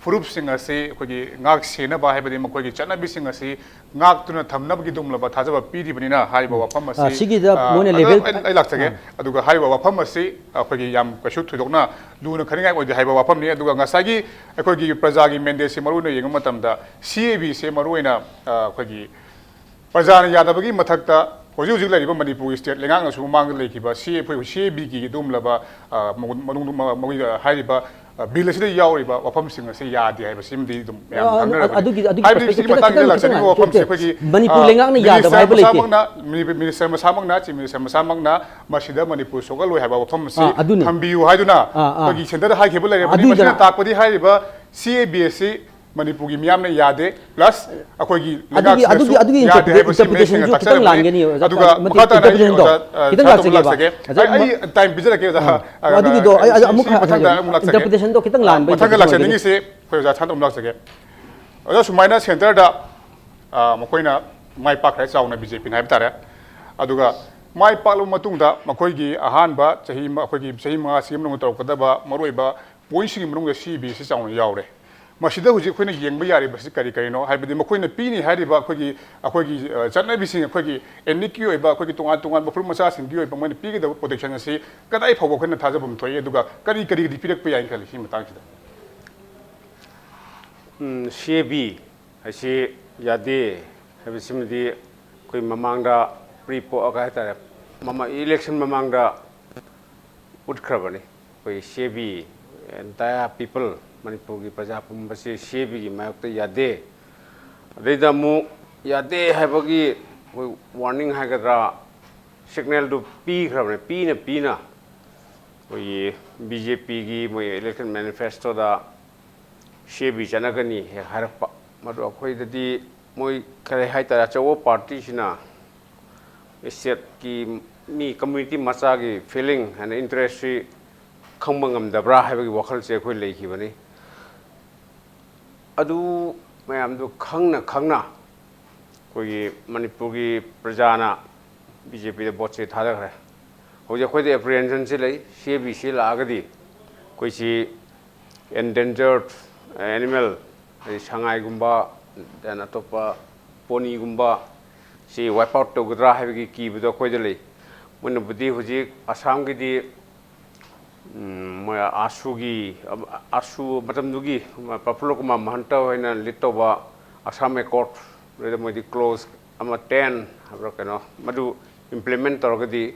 ꯐꯨꯔꯨꯞꯁꯤꯡ ꯑꯁꯤ ꯑꯩꯈꯣꯏꯒꯤ ꯉꯥꯛ ꯁꯦꯟꯅꯕ, ꯍꯥꯏꯕꯗꯤ ꯃꯈꯣꯏꯒꯤ ꯆꯠꯅꯕꯤꯁꯤꯡ ꯑꯁꯤ ꯉꯥꯛꯇꯨꯅ ꯊꯝꯅꯕꯒꯤꯗꯨꯒꯨꯝꯂꯕ ꯊꯥꯖꯕ ꯄꯤꯔꯤꯕꯅꯤꯅ ꯍꯥꯏꯔꯤꯕ ꯎꯝ꯫ ꯋꯥꯐꯝ ꯑꯁꯤ, ꯑ, ꯁꯤꯒꯤꯗ ꯑ, ꯃꯣꯏꯅ ꯑꯗꯣ ꯂꯦꯚꯦꯜ ꯑꯩ, ꯑꯩ ꯂꯥꯛꯆꯒꯦ꯫ ꯑꯥ꯫ ꯑꯗꯨꯒ ꯍꯥꯏꯔꯤꯕ ꯋꯥꯐꯝ ꯑꯁꯤ ꯑꯩꯈꯣꯏꯒꯤ ꯌꯥꯝ ꯀꯩꯁꯨ ꯊꯣꯏꯗꯣꯛꯅ ꯂꯨꯅ ꯈꯟꯅꯤꯡꯉꯥꯏ ꯑꯣꯏꯗꯦ ꯍꯥꯏꯕ ꯋꯥꯐꯝꯅꯤ꯫ ꯑꯗꯨꯒ ꯉꯁꯥꯏꯒꯤ ꯑꯩꯈꯣꯏꯒꯤ ꯄ꯭ꯔꯖꯥꯒꯤ ꯃꯦꯟꯗꯦꯠꯁꯤ ꯃꯔꯨ ꯑꯣꯏꯅ ꯌꯦꯡꯕ ꯃꯇꯝꯗ, ꯁꯤ ꯑꯦ ꯕꯤꯁꯦ ꯃꯔꯨ ꯑꯣꯏꯅ, ꯑ, ꯑꯩꯈꯣꯏꯒꯤ ꯄ꯭ꯔꯖꯥꯅ ꯌꯥꯗꯕꯒꯤ ꯃꯊꯛꯇ ꯍꯧꯖꯤꯛ ꯍꯧꯖꯤꯛ ꯂꯩꯔꯤꯕ ꯃꯅꯤꯄꯨꯔꯒꯤ ꯁ꯭ꯇꯦꯠ ꯂꯩꯉꯥꯛꯅꯁꯨ ꯃꯃꯥꯡꯗ ꯂꯩꯈꯤꯕ ꯁꯤ ꯑꯩꯈꯣꯏ ꯁꯤ ꯑꯦ ꯕꯤꯒꯤ ꯑꯗꯨꯒꯨꯝꯂꯕ, ꯑ, ꯃꯒꯨꯟ-, ꯃꯅꯨꯡ-, ꯃ-, ꯃꯈꯣꯏꯒꯤ ꯍꯥꯏꯔꯤꯕ, ꯑ, ꯕꯤꯜ ꯑꯁꯤꯗ ꯌꯥꯎꯔꯤꯕ ꯋꯥꯐꯝꯁꯤꯡ ꯑꯁꯤ ꯌꯥꯗꯦ ꯍꯥꯏꯕꯁꯤꯃꯗꯤ ꯑꯗꯨꯝ ꯃꯌꯥꯝ ꯑ, ꯑꯗꯨ-, ꯈꯪꯅꯔꯕꯅꯤ꯫ ꯑꯗꯨꯒꯤ, ꯑꯗꯨꯒꯤ ꯍꯥꯏꯕꯗꯤ ꯄ꯭ꯔꯁꯄꯦꯛꯇꯤꯞ ꯁꯤꯒꯤ ꯈꯤꯇꯪ, ꯃꯇꯥꯡꯁꯤꯗ ꯈꯤꯇꯪ, ꯂꯥꯛꯆꯅꯤꯡꯕ ꯈꯤꯇꯪ, ꯋꯥꯐꯝꯁꯦ ꯈꯤꯇꯪ, ꯑꯩꯈꯣꯏꯒꯤ, ꯃꯅꯤꯄꯨꯔ ꯑ, ꯂꯩꯉꯥꯛꯅ ꯌꯥꯗꯕ ꯃꯤꯅꯤꯁꯇꯔ ꯍꯥꯏꯕ ꯂꯩꯇꯦ꯫ ꯃꯁꯥꯃꯛꯅ, ꯃꯤꯅꯤ-, ꯃꯤꯅꯤꯁꯇꯔ ꯃꯁꯥꯃꯛꯅ, ꯆꯤꯐ ꯃꯤꯅꯤꯁꯇꯔ ꯃꯁꯥꯃꯛꯅ ꯃꯁꯤꯗ ꯃꯅꯤꯄꯨꯔ ꯁꯣꯛꯍꯜꯂꯣꯏ ꯍꯥꯏꯕ ꯋꯥꯐꯝ ꯑꯁꯤ ꯑꯥ, ꯑꯗꯨꯅꯤ꯫ ꯊꯝꯕꯤꯌꯨ ꯍꯥꯏꯗꯨꯅ ꯑꯥ, ꯑꯥ꯫ ꯑꯩꯈꯣꯏꯒꯤ ꯁꯦꯟꯇꯔꯗ ꯍꯥꯏꯈꯤꯕ ꯂꯩꯔꯕꯅꯤ꯫ ꯑꯗꯨꯏꯗꯨꯅ ꯃꯁꯤꯅ ꯇꯥꯛꯄꯗꯤ ꯍꯥꯏꯔꯤꯕ ꯁꯤ ꯑꯦ ꯕꯤ ꯑꯁꯤ ꯃꯅꯤꯄꯨꯔꯒꯤ ꯃꯤꯌꯥꯝꯅ ꯌꯥꯗꯦ, ꯄ꯭ꯂꯁ ꯑꯩꯈꯣꯏꯒꯤ ꯑꯗꯨꯒꯤ, ꯂꯩꯉꯥꯛꯁꯤꯅꯁꯨ ꯑꯗꯨꯒꯤ, ꯑꯗꯨꯒꯤ ꯌꯥꯗꯦ ꯍꯥꯏꯕꯁꯤ ꯏꯟꯇꯔꯄ꯭ꯔꯤꯇꯦꯁꯟ ꯃꯌꯦꯛ ꯁꯦꯡꯅ ꯈꯤꯇꯪ ꯇꯥꯛꯆꯔꯕꯅꯤ꯫ ꯂꯥꯟꯒꯅꯤ, ꯑꯣꯖꯥ꯫ ꯑꯗꯨꯒ ꯃꯇꯤꯛ ꯃꯈꯥ ꯇꯥꯅ ꯑꯩ ꯏꯟꯇꯔꯄ꯭ꯔꯤꯇꯦꯁꯟꯗꯣ ꯑꯣꯖꯥ, ꯑ, ꯈꯤꯇꯪ ꯁꯅꯥꯇꯣꯝꯕ ꯂꯥꯛꯆꯒꯦ꯫ ꯂꯥꯛꯆꯒꯦ꯫ ꯑ, ꯑꯩ, ꯑꯩ ꯇꯥꯏꯝ ꯄꯤꯖꯔꯛꯀꯦ, ꯑꯣꯖꯥ꯫ ꯑ, ꯑ, ꯑꯗꯨꯒꯤꯗꯣ ꯑꯩ, ꯑꯩ ꯁꯤ, ꯑꯃꯨꯛ ꯁꯤ ꯍꯥꯏ-, ꯃꯊꯪꯗ ꯍꯥꯏꯖꯒꯦ꯫ ꯑꯃꯨꯛ ꯂꯥꯛꯆꯒꯦ꯫ ꯏꯟꯇꯔꯄ꯭ꯔꯤꯇꯦꯁꯟꯗꯣ ꯈꯤꯇꯪ ꯑ, ꯂꯥꯟꯕ ꯃꯊꯪꯗ ꯏꯟꯇꯔꯄ꯭ꯔꯤꯇꯦꯁꯟ ꯂꯥꯛꯆꯅꯤꯡꯉꯤꯁꯤ ꯑꯩꯈꯣꯏ ꯑꯣꯖꯥ ꯁꯅꯥꯇꯣꯝꯕ ꯂꯥꯛꯆꯒꯦ꯫ ꯑꯣꯖꯥ, ꯁꯨꯃꯥꯏꯅ ꯁꯦꯟꯇꯔꯗ, ꯑ, ꯃꯈꯣꯏꯅ ꯃꯥꯏ ꯄꯥꯛꯈ꯭ꯔꯦ, ꯆꯥꯎꯅ ꯕꯤ ꯖꯦ ꯄꯤꯅ ꯍꯥꯏꯕ ꯇꯥꯔꯦ꯫ ꯑꯗꯨꯒ ꯃꯥꯏ ꯄꯥꯛꯂꯕ ꯃꯇꯨꯡꯗ ꯃꯈꯣꯏꯒꯤ ꯑꯍꯥꯟꯕ ꯆꯍꯤ ꯑꯃ, ꯑꯩꯈꯣꯏꯒꯤ ꯆꯍꯤ ꯃꯉꯥꯁꯤꯒꯤ ꯃꯅꯨꯡꯗ ꯇꯧꯔꯛꯀꯗꯕ ꯃꯔꯨꯑꯣꯏꯕ ꯄꯣꯏꯟꯠꯁꯤꯡꯒꯤ ꯃꯅꯨꯡꯗ ꯁꯤ ꯕꯤ ꯁꯤ ꯆꯥꯎꯅ ꯌꯥꯎꯔꯦ꯫ ꯃꯁꯤꯗ ꯍꯧꯖꯤꯛ ꯑꯩꯈꯣꯏꯅ ꯌꯦꯡꯕ ꯌꯥꯔꯤꯕꯁꯤ ꯀꯔꯤ ꯀꯔꯤꯅꯣ? ꯍꯥꯏꯕꯗꯤ ꯃꯈꯣꯏꯅ ꯄꯤꯅꯤ ꯍꯥꯏꯔꯤꯕ ꯑꯩꯈꯣꯏꯒꯤ, ꯑꯩꯈꯣꯏꯒꯤ, ꯑ, ꯆꯠꯅꯕꯤꯁꯤꯡ, ꯑꯩꯈꯣꯏꯒꯤ ethnic ꯀꯤ ꯑꯣꯏꯕ, ꯑꯩꯈꯣꯏꯒꯤ ꯇꯣꯉꯥꯟ ꯇꯣꯉꯥꯟꯕ ꯐꯨꯔꯨꯞ ꯃꯆꯥꯁꯤꯡꯒꯤ ꯑꯣꯏꯕ ꯃꯣꯏꯅ ꯄꯤꯒꯗꯕ ꯄ꯭ꯔꯣꯇꯦꯛꯁꯟ ꯑꯁꯤ ꯀꯗꯥꯏ ꯐꯥꯎꯕ ꯑꯩꯈꯣꯏꯅ ꯊꯥꯖꯐꯝ ꯊꯣꯛꯏ, ꯑꯗꯨꯒ ꯀꯔꯤ ꯀꯔꯤꯗꯤ ꯄꯤꯔꯛꯄ ꯌꯥꯏꯅ ꯈꯜꯂꯤ ꯁꯤꯒꯤ ꯃꯇꯥꯡꯁꯤꯗ? ꯎꯝ, ꯁꯤ ꯑꯦ ꯕꯤ ꯍꯥꯏꯁꯤ ꯌꯥꯗꯦ ꯍꯥꯏꯕꯁꯤꯃꯗꯤ ꯑꯩꯈꯣꯏ ꯃꯃꯥꯡꯗ ꯄ꯭ꯔꯤ ꯄꯣ-, ꯀꯩ ꯍꯥꯏꯇꯥꯔꯦ, ꯃꯃꯥ-, ꯏꯂꯦꯛꯁꯟ ꯃꯃꯥꯡꯗ ꯎꯠꯈ꯭ꯔꯕꯅꯤ꯫ ꯑꯩꯈꯣꯏ ꯁꯤ ꯑꯦ ꯕꯤ, entire people, ꯃꯅꯤꯄꯨꯔꯒꯤ ꯄ꯭ꯔꯖꯥ ꯄꯨꯝꯕꯁꯤ ꯁꯤ ꯑꯦ ꯕꯤꯒꯤ ꯃꯥꯌꯣꯛꯇ ꯌꯥꯗꯦ꯫ ꯑꯗꯩꯗ ꯑꯃꯨꯛ ꯌꯥꯗꯦ ꯍꯥꯏꯕꯒꯤ ꯑꯩꯈꯣꯏ ꯋꯥꯔꯅꯤꯡ ꯍꯥꯏꯒꯗ꯭ꯔꯥ, ꯁꯤꯒꯅꯦꯜꯗꯨ ꯄꯤꯈ꯭ꯔꯕꯅꯤ, ꯄꯤꯅ ꯄꯤꯅ꯫ ꯑꯩꯈꯣꯏꯒꯤ ꯕꯤ ꯖꯦ ꯄꯤꯒꯤ ꯃꯣꯏ ꯏꯂꯦꯛꯁꯟ ꯃꯦꯅꯤꯐꯦꯁꯇꯣꯗ ꯁꯤ ꯑꯦ ꯕꯤ ꯆꯠꯅꯒꯅꯤ ꯍꯦꯛ ꯍꯥꯏꯔꯛꯄ꯫ ꯃꯗꯨ ꯑꯩꯈꯣꯏꯗꯗꯤ ꯃꯣꯏ ꯀꯔꯤ ꯍꯥꯏꯇꯥꯔꯦ, ꯑꯆꯧꯕ ꯄꯥꯔꯇꯤꯁꯤꯅ ꯏꯁꯇꯦꯠꯀꯤ ꯃꯤ ꯀꯝꯃ꯭ꯌꯨꯅꯤꯇꯤ ꯃꯆꯥꯒꯤ ꯐꯤꯂꯤꯡ ꯑꯦꯟ ꯏꯟꯇꯔꯦꯁꯁꯤ ꯈꯪꯕ ꯉꯝꯗꯕ꯭ꯔꯥ ꯍꯥꯏꯕꯒꯤ ꯋꯥꯈꯜꯁꯦ ꯑꯩꯈꯣꯏ ꯂꯩꯈꯤꯕꯅꯤ꯫ ꯑꯗꯨ ꯃꯌꯥꯝꯗꯨ ꯈꯪꯅ ꯈꯪꯅ ꯑꯩꯈꯣꯏꯒꯤ ꯃꯅꯤꯄꯨꯔꯒꯤ ꯄ꯭ꯔꯖꯥꯅ ꯕꯤ ꯖꯦ ꯄꯤꯗ ꯚꯣꯠꯁꯦ ꯊꯥꯗꯈ꯭ꯔꯦ꯫ ꯍꯧꯖꯤꯛ ꯑꯩꯈꯣꯏꯗ ꯑꯦꯄ꯭ꯔꯤꯍꯦꯟꯁꯟꯁꯤ ꯂꯩ, ꯁꯤ ꯑꯦ ꯕꯤ ꯁꯤ ꯂꯥꯛꯑꯒꯗꯤ ꯑꯩꯈꯣꯏꯁꯤ ꯑꯦꯟꯗꯦꯟꯖꯔ ꯑꯦꯅꯤꯃꯦꯜ, ꯍꯥꯏꯗꯤ ꯁꯉꯥꯏꯒꯨꯝꯕ, then ꯑꯇꯣꯞꯄ ꯄꯣꯅꯤꯒꯨꯝꯕ ꯁꯤ ꯋꯥꯏꯞ ꯑꯥꯎꯠ ꯇꯧꯒꯗ꯭ꯔꯥ ꯍꯥꯏꯕꯒꯤ ꯀꯤꯕꯗꯣ ꯑꯩꯈꯣꯏꯗ ꯂꯩ꯫ ꯃꯣꯏꯅꯕꯨꯗꯤ ꯍꯧꯖꯤꯛ ꯑꯁꯥꯝꯒꯤꯗꯤ ꯎꯝ, ꯃꯣꯏ ꯑꯥꯁꯨꯒꯤ, ꯑꯥꯁꯨ ꯃꯇꯝꯗꯨꯒꯤ ꯄ꯭ꯔꯐꯨꯜꯂ ꯀꯨꯃꯥꯔ ꯃꯍꯟꯇ ꯍꯣꯏꯅ ꯂꯤꯗ ꯇꯧꯕ ꯑꯁꯥꯝ ꯑꯦꯀꯣꯔꯗ, ꯑꯗꯨꯗ ꯃꯣꯏꯗꯤ ꯀ꯭ꯂꯣꯖ ꯑꯃ ꯇꯦꯟ ꯍꯥꯏꯕ꯭ꯔꯥ ꯀꯩꯅꯣ, ꯃꯗꯨ ꯏꯝꯄ꯭ꯂꯤꯃꯦꯟ ꯇꯧꯔꯒꯗꯤ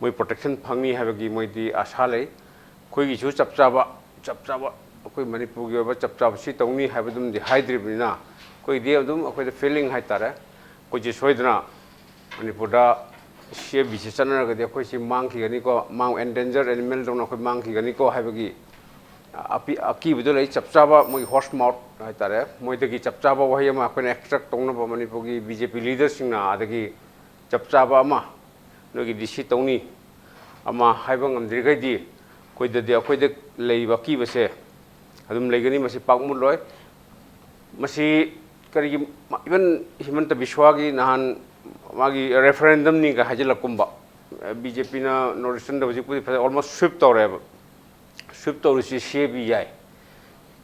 ꯃꯣꯏ ꯄ꯭ꯔꯣꯇꯦꯛꯁꯟ ꯐꯪꯅꯤ ꯍꯥꯏꯕꯒꯤ ꯃꯣꯏꯗꯤ ꯑꯥꯁꯥ ꯂꯩ꯫ ꯑꯩꯈꯣꯏꯒꯤꯁꯨ ꯆꯞ ꯆꯥꯕ, ꯆꯞ ꯆꯥꯕ ꯑꯩꯈꯣꯏ ꯃꯅꯤꯄꯨꯔꯒꯤ ꯑꯣꯏꯕ ꯆꯞ ꯆꯥꯕ ꯁꯤ ꯇꯧꯅꯤ ꯍꯥꯏꯕꯗꯨꯃꯗꯤ ꯍꯥꯏꯗ꯭ꯔꯤꯕꯅꯤꯅ, ꯑꯩꯈꯣꯏꯒꯤꯗꯤ ꯑꯗꯨꯝ ꯑꯩꯈꯣꯏꯗ ꯐꯤꯂꯤꯡ ꯍꯥꯏꯇꯥꯔꯦ, ꯑꯩꯈꯣꯏꯁꯦ ꯁꯣꯏꯗꯅ ꯃꯅꯤꯄꯨꯔꯗ ꯁꯤ ꯑꯦ ꯕꯤꯁꯤ ꯆꯠꯅꯔꯒꯗꯤ ꯑꯩꯈꯣꯏꯁꯤ ꯃꯥꯡꯈꯤꯒꯅꯤꯀꯣ, ꯃꯥꯡ, ꯑꯦꯟꯗꯦꯟꯖꯔ ꯑꯦꯅꯤꯃꯦꯜꯗꯧꯅ ꯑꯩꯈꯣꯏ ꯃꯥꯡꯈꯤꯒꯅꯤꯀꯣ ꯍꯥꯏꯕꯒꯤ ꯑꯄꯤ-, ꯑꯀꯤꯕꯗꯣ ꯂꯩ꯫ ꯆꯞ ꯆꯥꯕ ꯃꯣꯏꯒꯤ ꯍꯣꯔꯁ ꯃꯥꯎꯠ ꯍꯥꯏꯇꯥꯔꯦ, ꯃꯣꯏꯗꯒꯤ ꯆꯞ ꯆꯥꯕ ꯋꯥꯍꯩ ꯑꯃ ꯑꯩꯈꯣꯏꯅ ꯑꯦꯛꯁꯇ꯭ꯔꯦꯛ ꯇꯧꯅꯕ ꯃꯅꯤꯄꯨꯔꯒꯤ ꯕꯤ ꯖꯦ ꯄꯤ ꯂꯤꯗꯔꯁꯤꯡꯅ ꯑꯗꯒꯤ ꯆꯞ ꯆꯥꯕ ꯑꯃ ꯅꯣꯏꯒꯤ ꯗꯤ ꯁꯤ ꯇꯧꯅꯤ ꯑꯃ ꯍꯥꯏꯕ ꯉꯝꯗ꯭ꯔꯤꯈꯩꯗꯤ ꯑꯩꯈꯣꯏꯗꯗꯤ, ꯑꯩꯈꯣꯏꯗ ꯂꯩꯔꯤꯕ ꯑꯀꯤꯕꯁꯦ ꯑꯗꯨꯝ ꯂꯩꯒꯅꯤ, ꯃꯁꯤ ꯄꯥꯛ ꯃꯨꯠꯂꯣꯏ꯫ ꯃꯁꯤ ꯀꯔꯤꯒꯤ, ꯏꯚꯟ ꯍꯤꯃꯟꯇ ꯕꯤꯁ꯭ꯋꯥꯒꯤ ꯅꯍꯥꯟ ꯃꯥꯒꯤ ꯔꯦꯐꯔꯦꯟꯗꯝꯅꯤꯒ ꯍꯥꯏꯖꯤꯜꯂꯛꯀꯨꯝꯕ, ꯕꯤ ꯖꯦ ꯄꯤꯅ ꯅꯣꯔꯠ ꯏꯁꯇꯔꯟꯗ ꯍꯧꯖꯤꯛꯄꯨꯗꯤ ꯐꯖꯅ ꯑꯣꯜꯃꯣꯁ ꯁ꯭ꯋꯤꯞ ꯇꯧꯔꯦꯕ꯫ ꯁ꯭ꯋꯤꯞ ꯇꯧꯔꯤꯁꯤ ꯁꯤ ꯑꯦ ꯕꯤ ꯌꯥꯏ,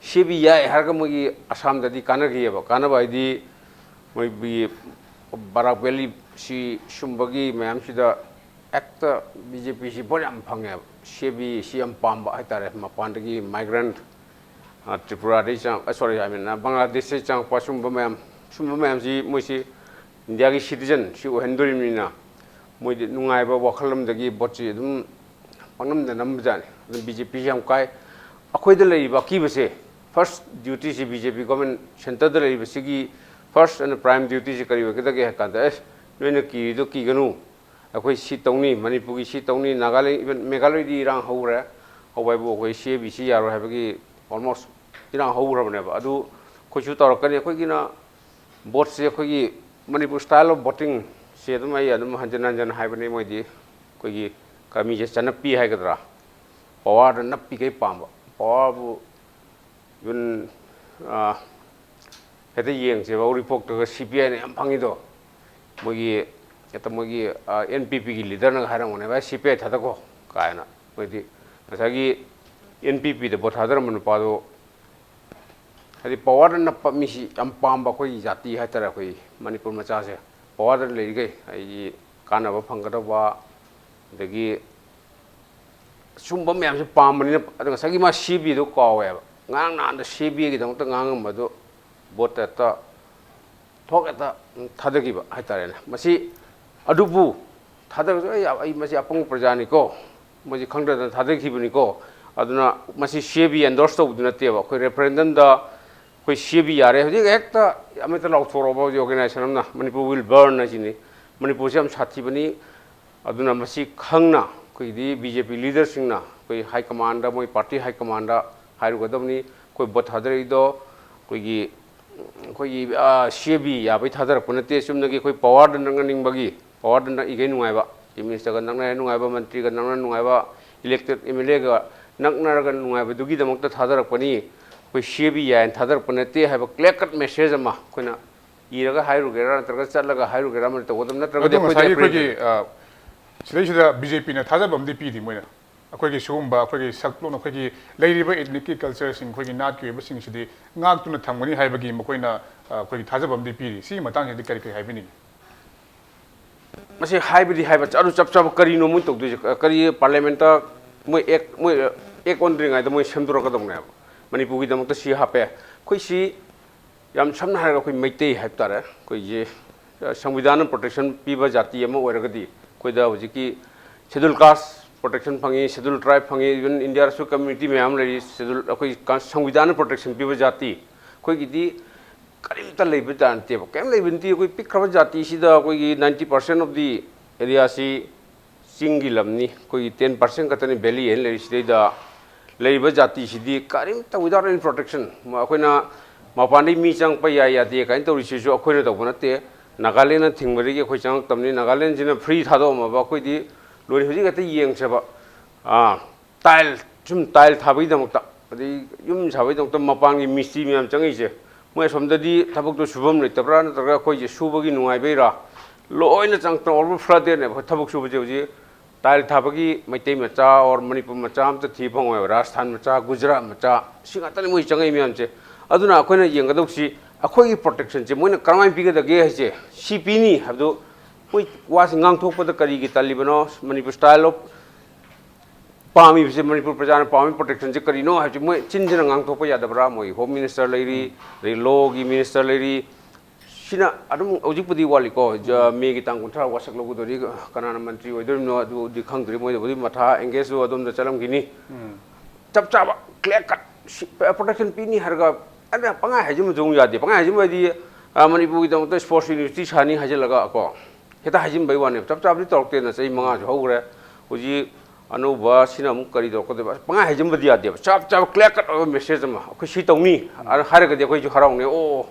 ꯁꯤ ꯑꯦ ꯕꯤ ꯌꯥꯏ ꯍꯥꯏꯔꯒ ꯃꯣꯏꯒꯤ ꯑꯁꯥꯝꯗꯗꯤ ꯀꯥꯟꯅꯈꯤꯑꯕ, ꯀꯥꯟꯅꯕ ꯍꯥꯏꯗꯤ ꯃꯣꯏꯒꯤ ꯕꯔꯥꯛ ꯚꯦꯂꯤ ꯁꯤ ꯁꯨꯝꯕꯒꯤ ꯃꯌꯥꯝꯁꯤꯗ ꯍꯦꯛꯇ ꯕꯤ ꯖꯦ ꯄꯤꯁꯤ ꯚꯣꯠ ꯌꯥꯝ ꯐꯪꯉꯦꯕ꯫ ꯁꯤ ꯑꯦ ꯕꯤ ꯁꯤ ꯌꯥꯝ ꯄꯥꯝꯕ ꯍꯥꯏꯇꯥꯔꯦ, ꯃꯄꯥꯟꯗꯒꯤ ꯃꯥꯏꯒ꯭ꯔꯦꯟ, ꯇ꯭ꯔꯤꯄꯨꯔꯥꯗꯒꯤ ꯆꯪꯉꯛ-, ꯑ, ꯁꯣꯔꯤ, ꯑꯥꯏ ꯃꯤꯟ, ꯕꯪꯒ꯭ꯂꯥꯗꯦꯁꯇꯒꯤ ꯆꯪꯉꯛꯄ ꯁꯨꯝꯕ ꯃꯌꯥꯝ, ꯁꯨꯝꯕ ꯃꯌꯥꯝꯁꯤ ꯃꯣꯏꯁꯤ ꯏꯟꯗꯤꯌꯥꯒꯤ ꯁꯤꯇꯤꯖꯟ ꯁꯤ ꯑꯣꯏꯍꯟꯗꯣꯔꯤꯕꯅꯤꯅ ꯃꯣꯏꯗꯤ ꯅꯨꯡꯉꯥꯏꯕ ꯋꯥꯈꯜ ꯑꯃꯗꯒꯤ ꯚꯣꯠꯁꯤ ꯑꯗꯨꯝ ꯄꯪꯅꯝꯗ ꯅꯝꯕꯖꯥꯠꯅꯤ꯫ ꯑꯗꯨꯝ ꯕꯤ ꯖꯦ ꯄꯤꯁꯤ ꯌꯥꯝ ꯀꯥꯏ꯫ ꯑꯩꯈꯣꯏꯗ ꯂꯩꯔꯤꯕ ꯑꯀꯤꯕꯁꯦ, ꯐꯥꯔꯁ ꯗ꯭ꯌꯨꯇꯤꯁꯤ ꯕꯤ ꯖꯦ ꯄꯤ ꯒꯣꯔꯃꯦꯟ ꯁꯦꯟꯇꯔꯗ ꯂꯩꯔꯤꯕꯁꯤꯒꯤ ꯐꯥꯔꯁ ꯑꯦꯟ ꯄ꯭ꯔꯥꯏꯝ ꯗ꯭ꯌꯨꯇꯤꯁꯤ ꯀꯔꯤ ꯑꯣꯏꯒꯗꯒꯦ ꯍꯥꯏ ꯀꯥꯟꯗ, ꯑꯦ, ꯅꯣꯏꯅ ꯀꯤꯔꯤꯗꯣ ꯀꯤꯒꯅꯨ, ꯑꯩꯈꯣꯏ ꯁꯤ ꯇꯧꯅꯤ, ꯃꯅꯤꯄꯨꯔꯒꯤ ꯁꯤ ꯇꯧꯅꯤ, ꯅꯥꯒꯥꯂꯦꯟ, even ꯃꯦꯘꯥꯂꯌꯗꯤ ꯏꯔꯥꯡ ꯍꯧꯈ꯭ꯔꯦ꯫ ꯍꯧꯕ ꯍꯥꯏꯕꯨ ꯑꯩꯈꯣꯏ ꯁꯤ ꯑꯦ ꯕꯤ ꯁꯤ ꯌꯥꯔꯣꯏ ꯍꯥꯏꯕꯒꯤ almost ꯏꯔꯥꯡ ꯍꯧꯈ꯭ꯔꯕꯅꯦꯕ꯫ ꯑꯗꯨ ꯑꯩꯈꯣꯏꯁꯨ ꯇꯧꯔꯛꯀꯅꯤ꯫ ꯑꯩꯈꯣꯏꯒꯤꯅ ꯚꯣꯠꯁꯦ ꯑꯩꯈꯣꯏꯒꯤ ꯃꯅꯤꯄꯨꯔ style of voting ꯁꯦ ꯑꯗꯨꯝ ꯑꯩ ꯑꯗꯨꯝ ꯍꯟꯖꯤꯟ ꯍꯟꯖꯤꯟ ꯍꯥꯏꯕꯅꯤ꯫ ꯃꯣꯏꯗꯤ ꯑꯩꯈꯣꯏꯒꯤ ꯀꯃꯤꯁꯦ ꯆꯠꯅꯞꯄꯤ ꯍꯥꯏꯒꯗ꯭ꯔꯥ, power ꯗ ꯅꯞꯄꯤꯈꯩ ꯄꯥꯝꯕ꯫ Power ꯕꯨ even, ꯑꯥ, ꯍꯦꯛꯇ ꯌꯦꯡꯁꯦꯕ, ꯎꯔꯤꯄꯣꯛꯇꯒ ꯁꯤ ꯄꯤ ꯑꯥꯏꯅ ꯌꯥꯝ ꯐꯪꯉꯤꯗꯣ꯫ ꯃꯣꯏꯒꯤ, ꯍꯦꯛꯇ ꯃꯣꯏꯒꯤ, ꯑꯥ, ꯑꯦꯟ ꯄꯤ ꯄꯤꯒꯤ leader ꯅꯒ ꯍꯥꯏꯔꯝꯒꯅꯦꯕ, "ꯁꯤ ꯄꯤ ꯑꯥꯏ ꯊꯥꯗꯣꯛꯈꯣ" ꯀꯥꯏꯅ꯫ ꯃꯣꯏꯗꯤ ꯉꯁꯥꯏꯒꯤ ꯑꯦꯟ ꯄꯤ ꯄꯤꯗ ꯚꯣꯠ ꯊꯥꯗꯔꯝꯕ ꯅꯨꯄꯥꯗꯣ ꯍꯥꯏꯗꯤ power ꯗ ꯅꯞꯄ ꯃꯤꯁꯤ ꯌꯥꯝ ꯄꯥꯝꯕ ꯑꯩꯈꯣꯏꯒꯤ ꯖꯥꯇꯤ ꯍꯥꯏꯇꯥꯔꯦ꯫ ꯑꯩꯈꯣꯏ ꯃꯅꯤꯄꯨꯔ ꯃꯆꯥꯁꯦ power ꯗ ꯂꯩꯔꯤꯈꯩ ꯑꯩꯒꯤ ꯀꯥꯟꯅꯕ ꯐꯪꯒꯗꯧꯕ, ꯑꯗꯒꯤ ꯁꯨꯝꯕ ꯃꯌꯥꯝꯁꯦ ꯄꯥꯝꯕꯅꯤꯅ꯫ ꯑꯗꯣ ꯉꯁꯥꯏꯒꯤ ꯃꯥ ꯁꯤ ꯑꯦ ꯕꯤꯗꯣ ꯀꯥꯎꯋꯦꯕ꯫ ꯉꯔꯥꯡ ꯅꯍꯥꯟꯗ ꯁꯤ ꯑꯦ ꯕꯤꯒꯤꯗꯃꯛꯇ ꯉꯥꯡꯉꯝꯕꯗꯣ ꯚꯣꯠꯇ ꯍꯦꯛꯇ ꯊꯣꯛ ꯍꯦꯛꯇ ꯊꯥꯗꯈꯤꯕ ꯍꯥꯏꯇꯥꯔꯦꯅꯦ꯫ ꯃꯁꯤ ꯑꯗꯨꯕꯨ ꯊꯥꯗꯔꯁꯨ, "ꯑꯩ, ꯑꯩ ꯃꯁꯤ ꯑꯄꯪꯕ ꯄ꯭ꯔꯖꯥꯅꯤꯀꯣ, ꯃꯁꯤ ꯈꯪꯗꯗꯅ ꯊꯥꯗꯈꯤꯕꯅꯤꯀꯣ"꯫ ꯑꯗꯨꯅ ꯃꯁꯤ ꯁꯤ ꯑꯦ ꯕꯤ endorse ꯇꯧꯕꯗꯨ ꯅꯠꯇꯦꯕ꯫ ꯑꯩꯈꯣꯏ referendum ꯗ ꯑꯩꯈꯣꯏ ꯁꯤ ꯑꯦ ꯕꯤ ꯌꯥꯔꯦ, ꯍꯧꯖꯤꯛ ꯍꯦꯛꯇ ꯑꯃ ꯍꯦꯛꯇ ꯂꯥꯎꯊꯣꯔꯛꯑꯣꯕ꯫ ꯍꯧꯖꯤꯛ organization ꯑꯃꯅ "ꯃꯅꯤꯄꯨꯔ will burn" ꯍꯥꯏꯁꯤꯅꯤ꯫ ꯃꯅꯤꯄꯨꯔꯁꯤ ꯌꯥꯝ ꯁꯥꯊꯤꯕꯅꯤ꯫ ꯑꯗꯨꯅ ꯃꯁꯤ ꯈꯪꯅ ꯑꯩꯈꯣꯏꯒꯤꯗꯤ ꯕꯤ ꯖꯦ ꯄꯤ leader ꯁꯤꯡꯅ, ꯑꯩꯈꯣꯏ high command ꯗ, ꯃꯣꯏ party high command ꯗ ꯍꯥꯏꯔꯨꯒꯗꯕꯅꯤ꯫ ꯑꯩꯈꯣꯏ ꯚꯣꯠ ꯊꯥꯗꯔꯛꯏꯗꯣ ꯑꯩꯈꯣꯏꯒꯤ, ꯑꯩꯈꯣꯏꯒꯤ, ꯑꯥ, ꯁꯤ ꯑꯦ ꯕꯤ ꯌꯥꯕꯩ ꯊꯥꯗꯔꯛꯄ ꯅꯠꯇꯦ꯫ ꯆꯨꯝꯅꯒꯤ ꯑꯩꯈꯣꯏ power ꯗ ꯅꯛꯅꯅꯤꯡꯕꯒꯤ, power ꯗ ꯅꯛꯏꯈꯩ ꯅꯨꯡꯉꯥꯏꯕ, Chief Minister ꯒ ꯅꯛꯅꯔ ꯅꯨꯡꯉꯥꯏꯕ, ꯃꯟꯇ꯭ꯔꯤꯒ ꯅꯛꯅꯔ ꯅꯨꯡꯉꯥꯏꯕ, elected M L A ꯒ ꯅꯛꯅꯔꯒ ꯅꯨꯡꯉꯥꯏꯕꯗꯨꯒꯤꯗꯃꯛꯇ ꯊꯥꯗꯔꯛꯄꯅꯤ꯫ ꯑꯩꯈꯣꯏ ꯁꯤ ꯑꯦ ꯕꯤ ꯌꯥꯏꯅ ꯊꯥꯗꯔꯛꯄ ꯅꯠꯇꯦ ꯍꯥꯏꯕ clear cut message ꯑꯃ ꯑꯩꯈꯣꯏꯅ ꯏꯔꯒ ꯍꯥꯏꯔꯨꯒꯦꯔꯥ, ꯅꯠꯇ꯭ꯔꯒ ꯆꯠꯂꯒ ꯍꯥꯏꯔꯨꯒꯦꯔꯥ, ꯑꯃ ꯇꯧꯒꯗꯕ ꯅꯠꯇ꯭ꯔꯒꯗꯤ ꯑꯗꯣ ꯑꯩꯈꯣꯏꯗꯤ ꯉꯁꯥꯏꯒꯤ ꯑꯩꯈꯣꯏꯒꯤ, appreciate ꯑ, ꯁꯤꯗꯩꯁꯤꯗ ꯕꯤ ꯖꯦ ꯄꯤꯅ ꯊꯥꯖꯕ ꯑꯃꯗꯤ ꯄꯤꯔꯤ꯫ ꯃꯣꯏꯅ ꯑꯩꯈꯣꯏꯒꯤ ꯁꯤꯒꯨꯝꯕ ꯑꯩꯈꯣꯏꯒꯤ ꯁꯛꯂꯣꯟ, ꯑꯩꯈꯣꯏꯒꯤ ꯂꯩꯔꯤꯕ ethnic ꯀꯤ culture ꯁꯤꯡ, ꯑꯩꯈꯣꯏꯒꯤ ꯅꯥꯠꯀꯤ ꯑꯣꯏꯕꯁꯤꯡꯁꯤꯗꯤ ꯉꯥꯛꯇꯨꯅ ꯊꯝꯒꯅꯤ ꯍꯥꯏꯕꯒꯤ ꯃꯈꯣꯏꯅ, ꯑ, ꯑꯩꯈꯣꯏꯒꯤ ꯊꯥꯖꯕ ꯑꯃꯗꯤ ꯄꯤꯔꯤ꯫ ꯁꯤꯒꯤ ꯃꯇꯥꯡꯁꯤꯗꯤ ꯀꯔꯤ ꯀꯔꯤ ꯍꯥꯏꯕꯤꯅꯤꯡꯉꯤ? ꯃꯁꯤ ꯍꯥꯏꯕꯗꯤ ꯍꯥꯏꯕ, ꯑꯗꯨ ꯆꯞ ꯆꯥꯕ ꯀꯔꯤꯅꯣ ꯃꯣꯏ ꯇꯧꯗꯣꯏꯁꯦ? ꯀꯔꯤ parliament ꯇ ꯃꯣꯏ act, ꯃꯣꯏ act ꯑꯣꯟꯗ꯭ꯔꯤꯉꯩꯗ ꯃꯣꯏ ꯁꯦꯝꯗꯣꯔꯛꯀꯗꯧꯅꯦꯕ꯫ ꯃꯅꯤꯄꯨꯔꯒꯤꯗꯃꯛꯇ ꯁꯤ ꯍꯥꯞꯄꯦ꯫ ꯑꯩꯈꯣꯏ ꯁꯤ ꯌꯥꯝ ꯁꯝꯅ ꯍꯥꯏꯔꯒ ꯑꯩꯈꯣꯏ ꯃꯩꯇꯩ ꯍꯥꯏꯕ ꯇꯥꯔꯦ꯫ ꯑꯩꯈꯣꯏꯁꯦ, ꯑ, ꯁꯪꯕꯤꯙꯥꯟꯅ protection ꯄꯤꯕ ꯖꯥꯇꯤ ꯑꯃ ꯑꯣꯏꯔꯒꯗꯤ ꯑꯩꯈꯣꯏꯗ ꯍꯧꯖꯤꯛꯀꯤ Scheduled Caste protection ꯐꯪꯉꯤ, Scheduled Tribe ꯐꯪꯉꯤ, even India ꯗꯁꯨ community ꯃꯌꯥꯝ ꯂꯩꯔꯤ꯫ Scheduled, ꯑꯩꯈꯣꯏ ꯀ-, ꯁꯪꯕꯤꯙꯥꯟꯅ protection ꯄꯤꯕ ꯖꯥꯇꯤ꯫ ꯑꯩꯈꯣꯏꯒꯤꯗꯤ ꯀꯔꯤꯝꯇ ꯂꯩꯕ ꯖꯥꯠ ꯅꯠꯇꯦꯕ, ꯀꯔꯤꯝ ꯂꯩꯕ ꯅꯠꯇꯦ꯫ ꯑꯩꯈꯣꯏ ꯄꯤꯛꯈ꯭ꯔꯕ ꯖꯥꯇꯤꯁꯤꯗ ꯑꯩꯈꯣꯏꯒꯤ ninety percent of the ꯑꯦꯔꯤꯌꯥꯁꯤ ꯆꯤꯡꯒꯤ ꯂꯝꯅꯤ, ꯑꯩꯈꯣꯏꯒꯤ ꯇꯦꯟ ꯄꯥꯔꯁꯦꯟ ꯈꯛꯇꯅꯤ ꯚꯦꯂꯤ ꯍꯦꯟꯅ ꯂꯩꯔꯤꯁꯤꯗꯩꯗ꯫ ꯂꯩꯔꯤꯕ ꯖꯥꯇꯤꯁꯤꯗꯤ ꯀꯔꯤꯝꯇ without any protection, ꯑꯩꯈꯣꯏꯅ ꯃꯄꯥꯟꯗꯒꯤ ꯃꯤ ꯆꯪꯉꯛꯄ ꯌꯥꯏ ꯌꯥꯗꯦ ꯀꯥꯏꯅ ꯇꯧꯔꯤꯁꯤꯁꯨ ꯑꯩꯈꯣꯏꯅ ꯇꯧꯕ ꯅꯠꯇꯦ꯫ ꯅꯥꯒꯥꯂꯦꯟꯅ ꯊꯤꯡꯕꯗꯒꯤ ꯑꯩꯈꯣꯏ ꯆꯪꯉꯛꯇꯕꯅꯤ꯫ ꯅꯥꯒꯥꯂꯦꯟꯁꯤꯅ ꯐ꯭ꯔꯤ ꯊꯥꯗꯣꯛꯑꯝꯃꯕ ꯑꯩꯈꯣꯏꯗꯤ ꯂꯣꯏꯔꯦ꯫ ꯍꯧꯖꯤꯛ ꯍꯦꯛꯇ ꯌꯦꯡꯁꯦꯕ꯫ ꯑꯥ, ꯇꯥꯏꯜ, ꯁꯨꯝ ꯇꯥꯏꯜ ꯊꯥꯕꯒꯤꯗꯃꯛꯇ, ꯑꯗꯩ ꯌꯨꯝ ꯁꯥꯕꯒꯤꯗꯃꯛꯇ ꯃꯄꯥꯟꯒꯤ ꯃꯤꯁꯇ꯭ꯔꯤ ꯃꯌꯥꯝ ꯆꯪꯉꯛꯏꯁꯦ, ꯃꯣꯏ ꯑꯁꯣꯝꯗꯗꯤ ꯊꯕꯛꯇꯣ ꯁꯨꯐꯝ ꯂꯩꯇꯕ꯭ꯔꯥ, ꯅꯠꯇ꯭ꯔꯒ ꯑꯩꯈꯣꯏꯁꯦ ꯁꯨꯕꯒꯤ ꯅꯨꯡꯉꯥꯏꯕꯩꯔꯥ? ꯂꯣꯏꯅ ꯆꯪꯉꯛꯇꯅ ꯑꯣꯚꯔ ꯐ꯭ꯂꯗꯦꯗꯅꯦꯕ ꯑꯩꯈꯣꯏ ꯊꯕꯛ ꯁꯨꯕꯁꯦ ꯍꯧꯖꯤꯛ꯫ ꯇꯥꯏꯜ ꯊꯥꯕꯒꯤ ꯃꯩꯇꯩ ꯃꯆꯥ ꯑꯣꯔ ꯃꯅꯤꯄꯨꯔ ꯃꯆꯥ ꯑꯝꯇ ꯊꯤꯕ ꯐꯪꯉꯣꯏꯕ꯫ ꯔꯥꯖꯁꯊꯥꯟ ꯃꯆꯥ, ꯒꯨꯖꯔꯥꯠ ꯃꯆꯥ, ꯁꯤ ꯉꯥꯛꯇꯅꯤ ꯃꯣꯏ ꯆꯪꯉꯛꯏ ꯃꯌꯥꯝꯁꯦ꯫ ꯑꯗꯨꯅ ꯑꯩꯈꯣꯏꯅ ꯌꯦꯡꯒꯗꯧꯁꯤ ꯑꯩꯈꯣꯏꯒꯤ ꯄ꯭ꯔꯣꯇꯦꯛꯁꯟꯁꯦ ꯃꯣꯏꯅ ꯀꯔꯝꯍꯥꯏꯅ ꯄꯤꯒꯗꯒꯦ ꯍꯥꯏꯁꯦ, ꯁꯤ ꯄꯤꯅꯤ ꯍꯥꯏꯕꯗꯨ ꯃꯣꯏ ꯋꯥꯁꯤ ꯉꯥꯡꯊꯣꯛꯄꯗ ꯀꯔꯤꯒꯤ ꯇꯜꯂꯤꯕꯅꯣ? ꯃꯅꯤꯄꯨꯔ ꯁ꯭ꯇꯥꯏꯜ ꯑꯣꯐ ꯄꯥꯝꯃꯤꯕꯁꯦ, ꯃꯅꯤꯄꯨꯔ ꯄ꯭ꯔꯖꯥꯅ ꯄꯥꯝꯃꯤ ꯄ꯭ꯔꯣꯇꯦꯛꯁꯟꯁꯦ ꯀꯔꯤꯅꯣ ꯍꯥꯏꯕꯁꯦ ꯃꯣꯏ ꯆꯤꯟꯁꯤꯅ ꯉꯥꯡꯊꯣꯛꯄ ꯌꯥꯗꯕ꯭ꯔꯥ? ꯃꯣꯏ ꯍꯣꯝ ꯃꯤꯅꯤꯁꯇꯔ ꯂꯩꯔꯤ, ꯑꯗꯩ ꯂꯣꯒꯤ ꯃꯤꯅꯤꯁꯇꯔ ꯂꯩꯔꯤ꯫ ꯁꯤꯅ ꯑꯗꯨꯝ ꯍꯧꯖꯤꯛꯄꯨꯗꯤ ꯋꯥꯠꯂꯤꯀꯣ, ꯖ-, ꯃꯦꯒꯤ ꯇꯥꯡ ꯀꯨꯟꯊ꯭ꯔꯥ ꯋꯥꯁꯛ ꯂꯧꯒꯗꯣꯔꯤ꯫ ꯀꯅꯥꯅ ꯃꯟꯇ꯭ꯔꯤ ꯑꯣꯏꯗꯣꯔꯤꯕꯅꯣ ꯑꯗꯨꯗꯤ ꯈꯪꯗ꯭ꯔꯤ꯫ ꯃꯣꯏꯗꯕꯨꯗꯤ ꯃꯊꯥ ꯑꯦꯡꯒꯦꯖꯁꯨ ꯑꯗꯣꯝꯗ ꯆꯠꯂꯝꯈꯤꯅꯤ꯫ ꯆꯞ ꯆꯥꯕ ꯀ꯭ꯂꯤꯌꯥꯔ ꯀꯠ ꯄ꯭ꯔꯣꯇꯦꯛꯁꯟ ꯄꯤꯅꯤ ꯍꯥꯏꯔꯒ ꯑꯗ ꯄꯪꯍꯥꯏ ꯍꯥꯏꯖꯤꯟꯕꯁꯨ ꯑꯃꯨꯛ ꯌꯥꯗꯦ꯫ ꯄꯪꯍꯥꯏ ꯍꯥꯏꯖꯤꯟꯕ ꯍꯥꯏꯗꯤ, ꯑ, ꯃꯅꯤꯄꯨꯔꯒꯤꯗꯃꯛꯇ ꯁ꯭ꯄꯣꯔꯠꯁ ꯌꯨꯅꯤꯚꯔꯁꯤꯇꯤ ꯁꯥꯅꯤ ꯍꯥꯏꯖꯤꯜꯂꯒ ꯀꯣ, ꯍꯦꯛꯇ ꯍꯥꯏꯖꯤꯟꯕꯩ ꯋꯥꯅꯦꯕ꯫ ꯆꯞ ꯆꯥꯕꯗꯤ ꯇꯧꯔꯛꯇꯦꯅ, ꯆꯍꯤ ꯃꯉꯥꯁꯨ ꯍꯧꯈ꯭ꯔꯦ꯫ ꯍꯧꯖꯤꯛ ꯑꯅꯧꯕ ꯁꯤꯅ ꯑꯃꯨꯛ ꯀꯔꯤ ꯇꯧꯔꯛꯀꯗꯣꯏꯕ? ꯄꯪꯍꯥꯏ ꯍꯥꯏꯖꯤꯟꯕꯗꯤ ꯌꯥꯗꯦꯕ꯫ ꯆꯞ ꯆꯥꯕ ꯀ꯭ꯂꯤꯌꯥꯔ ꯀꯠ ꯑꯣꯏꯕ ꯃꯦꯁꯦꯖ ꯑꯃ ꯑꯩꯈꯣꯏ ꯁꯤ ꯇꯧꯅꯤ ꯍꯥꯏꯔꯒꯗꯤ ꯑꯩꯈꯣꯏꯁꯨ ꯍꯔꯥꯎꯅꯤ꯫ ꯑꯣ,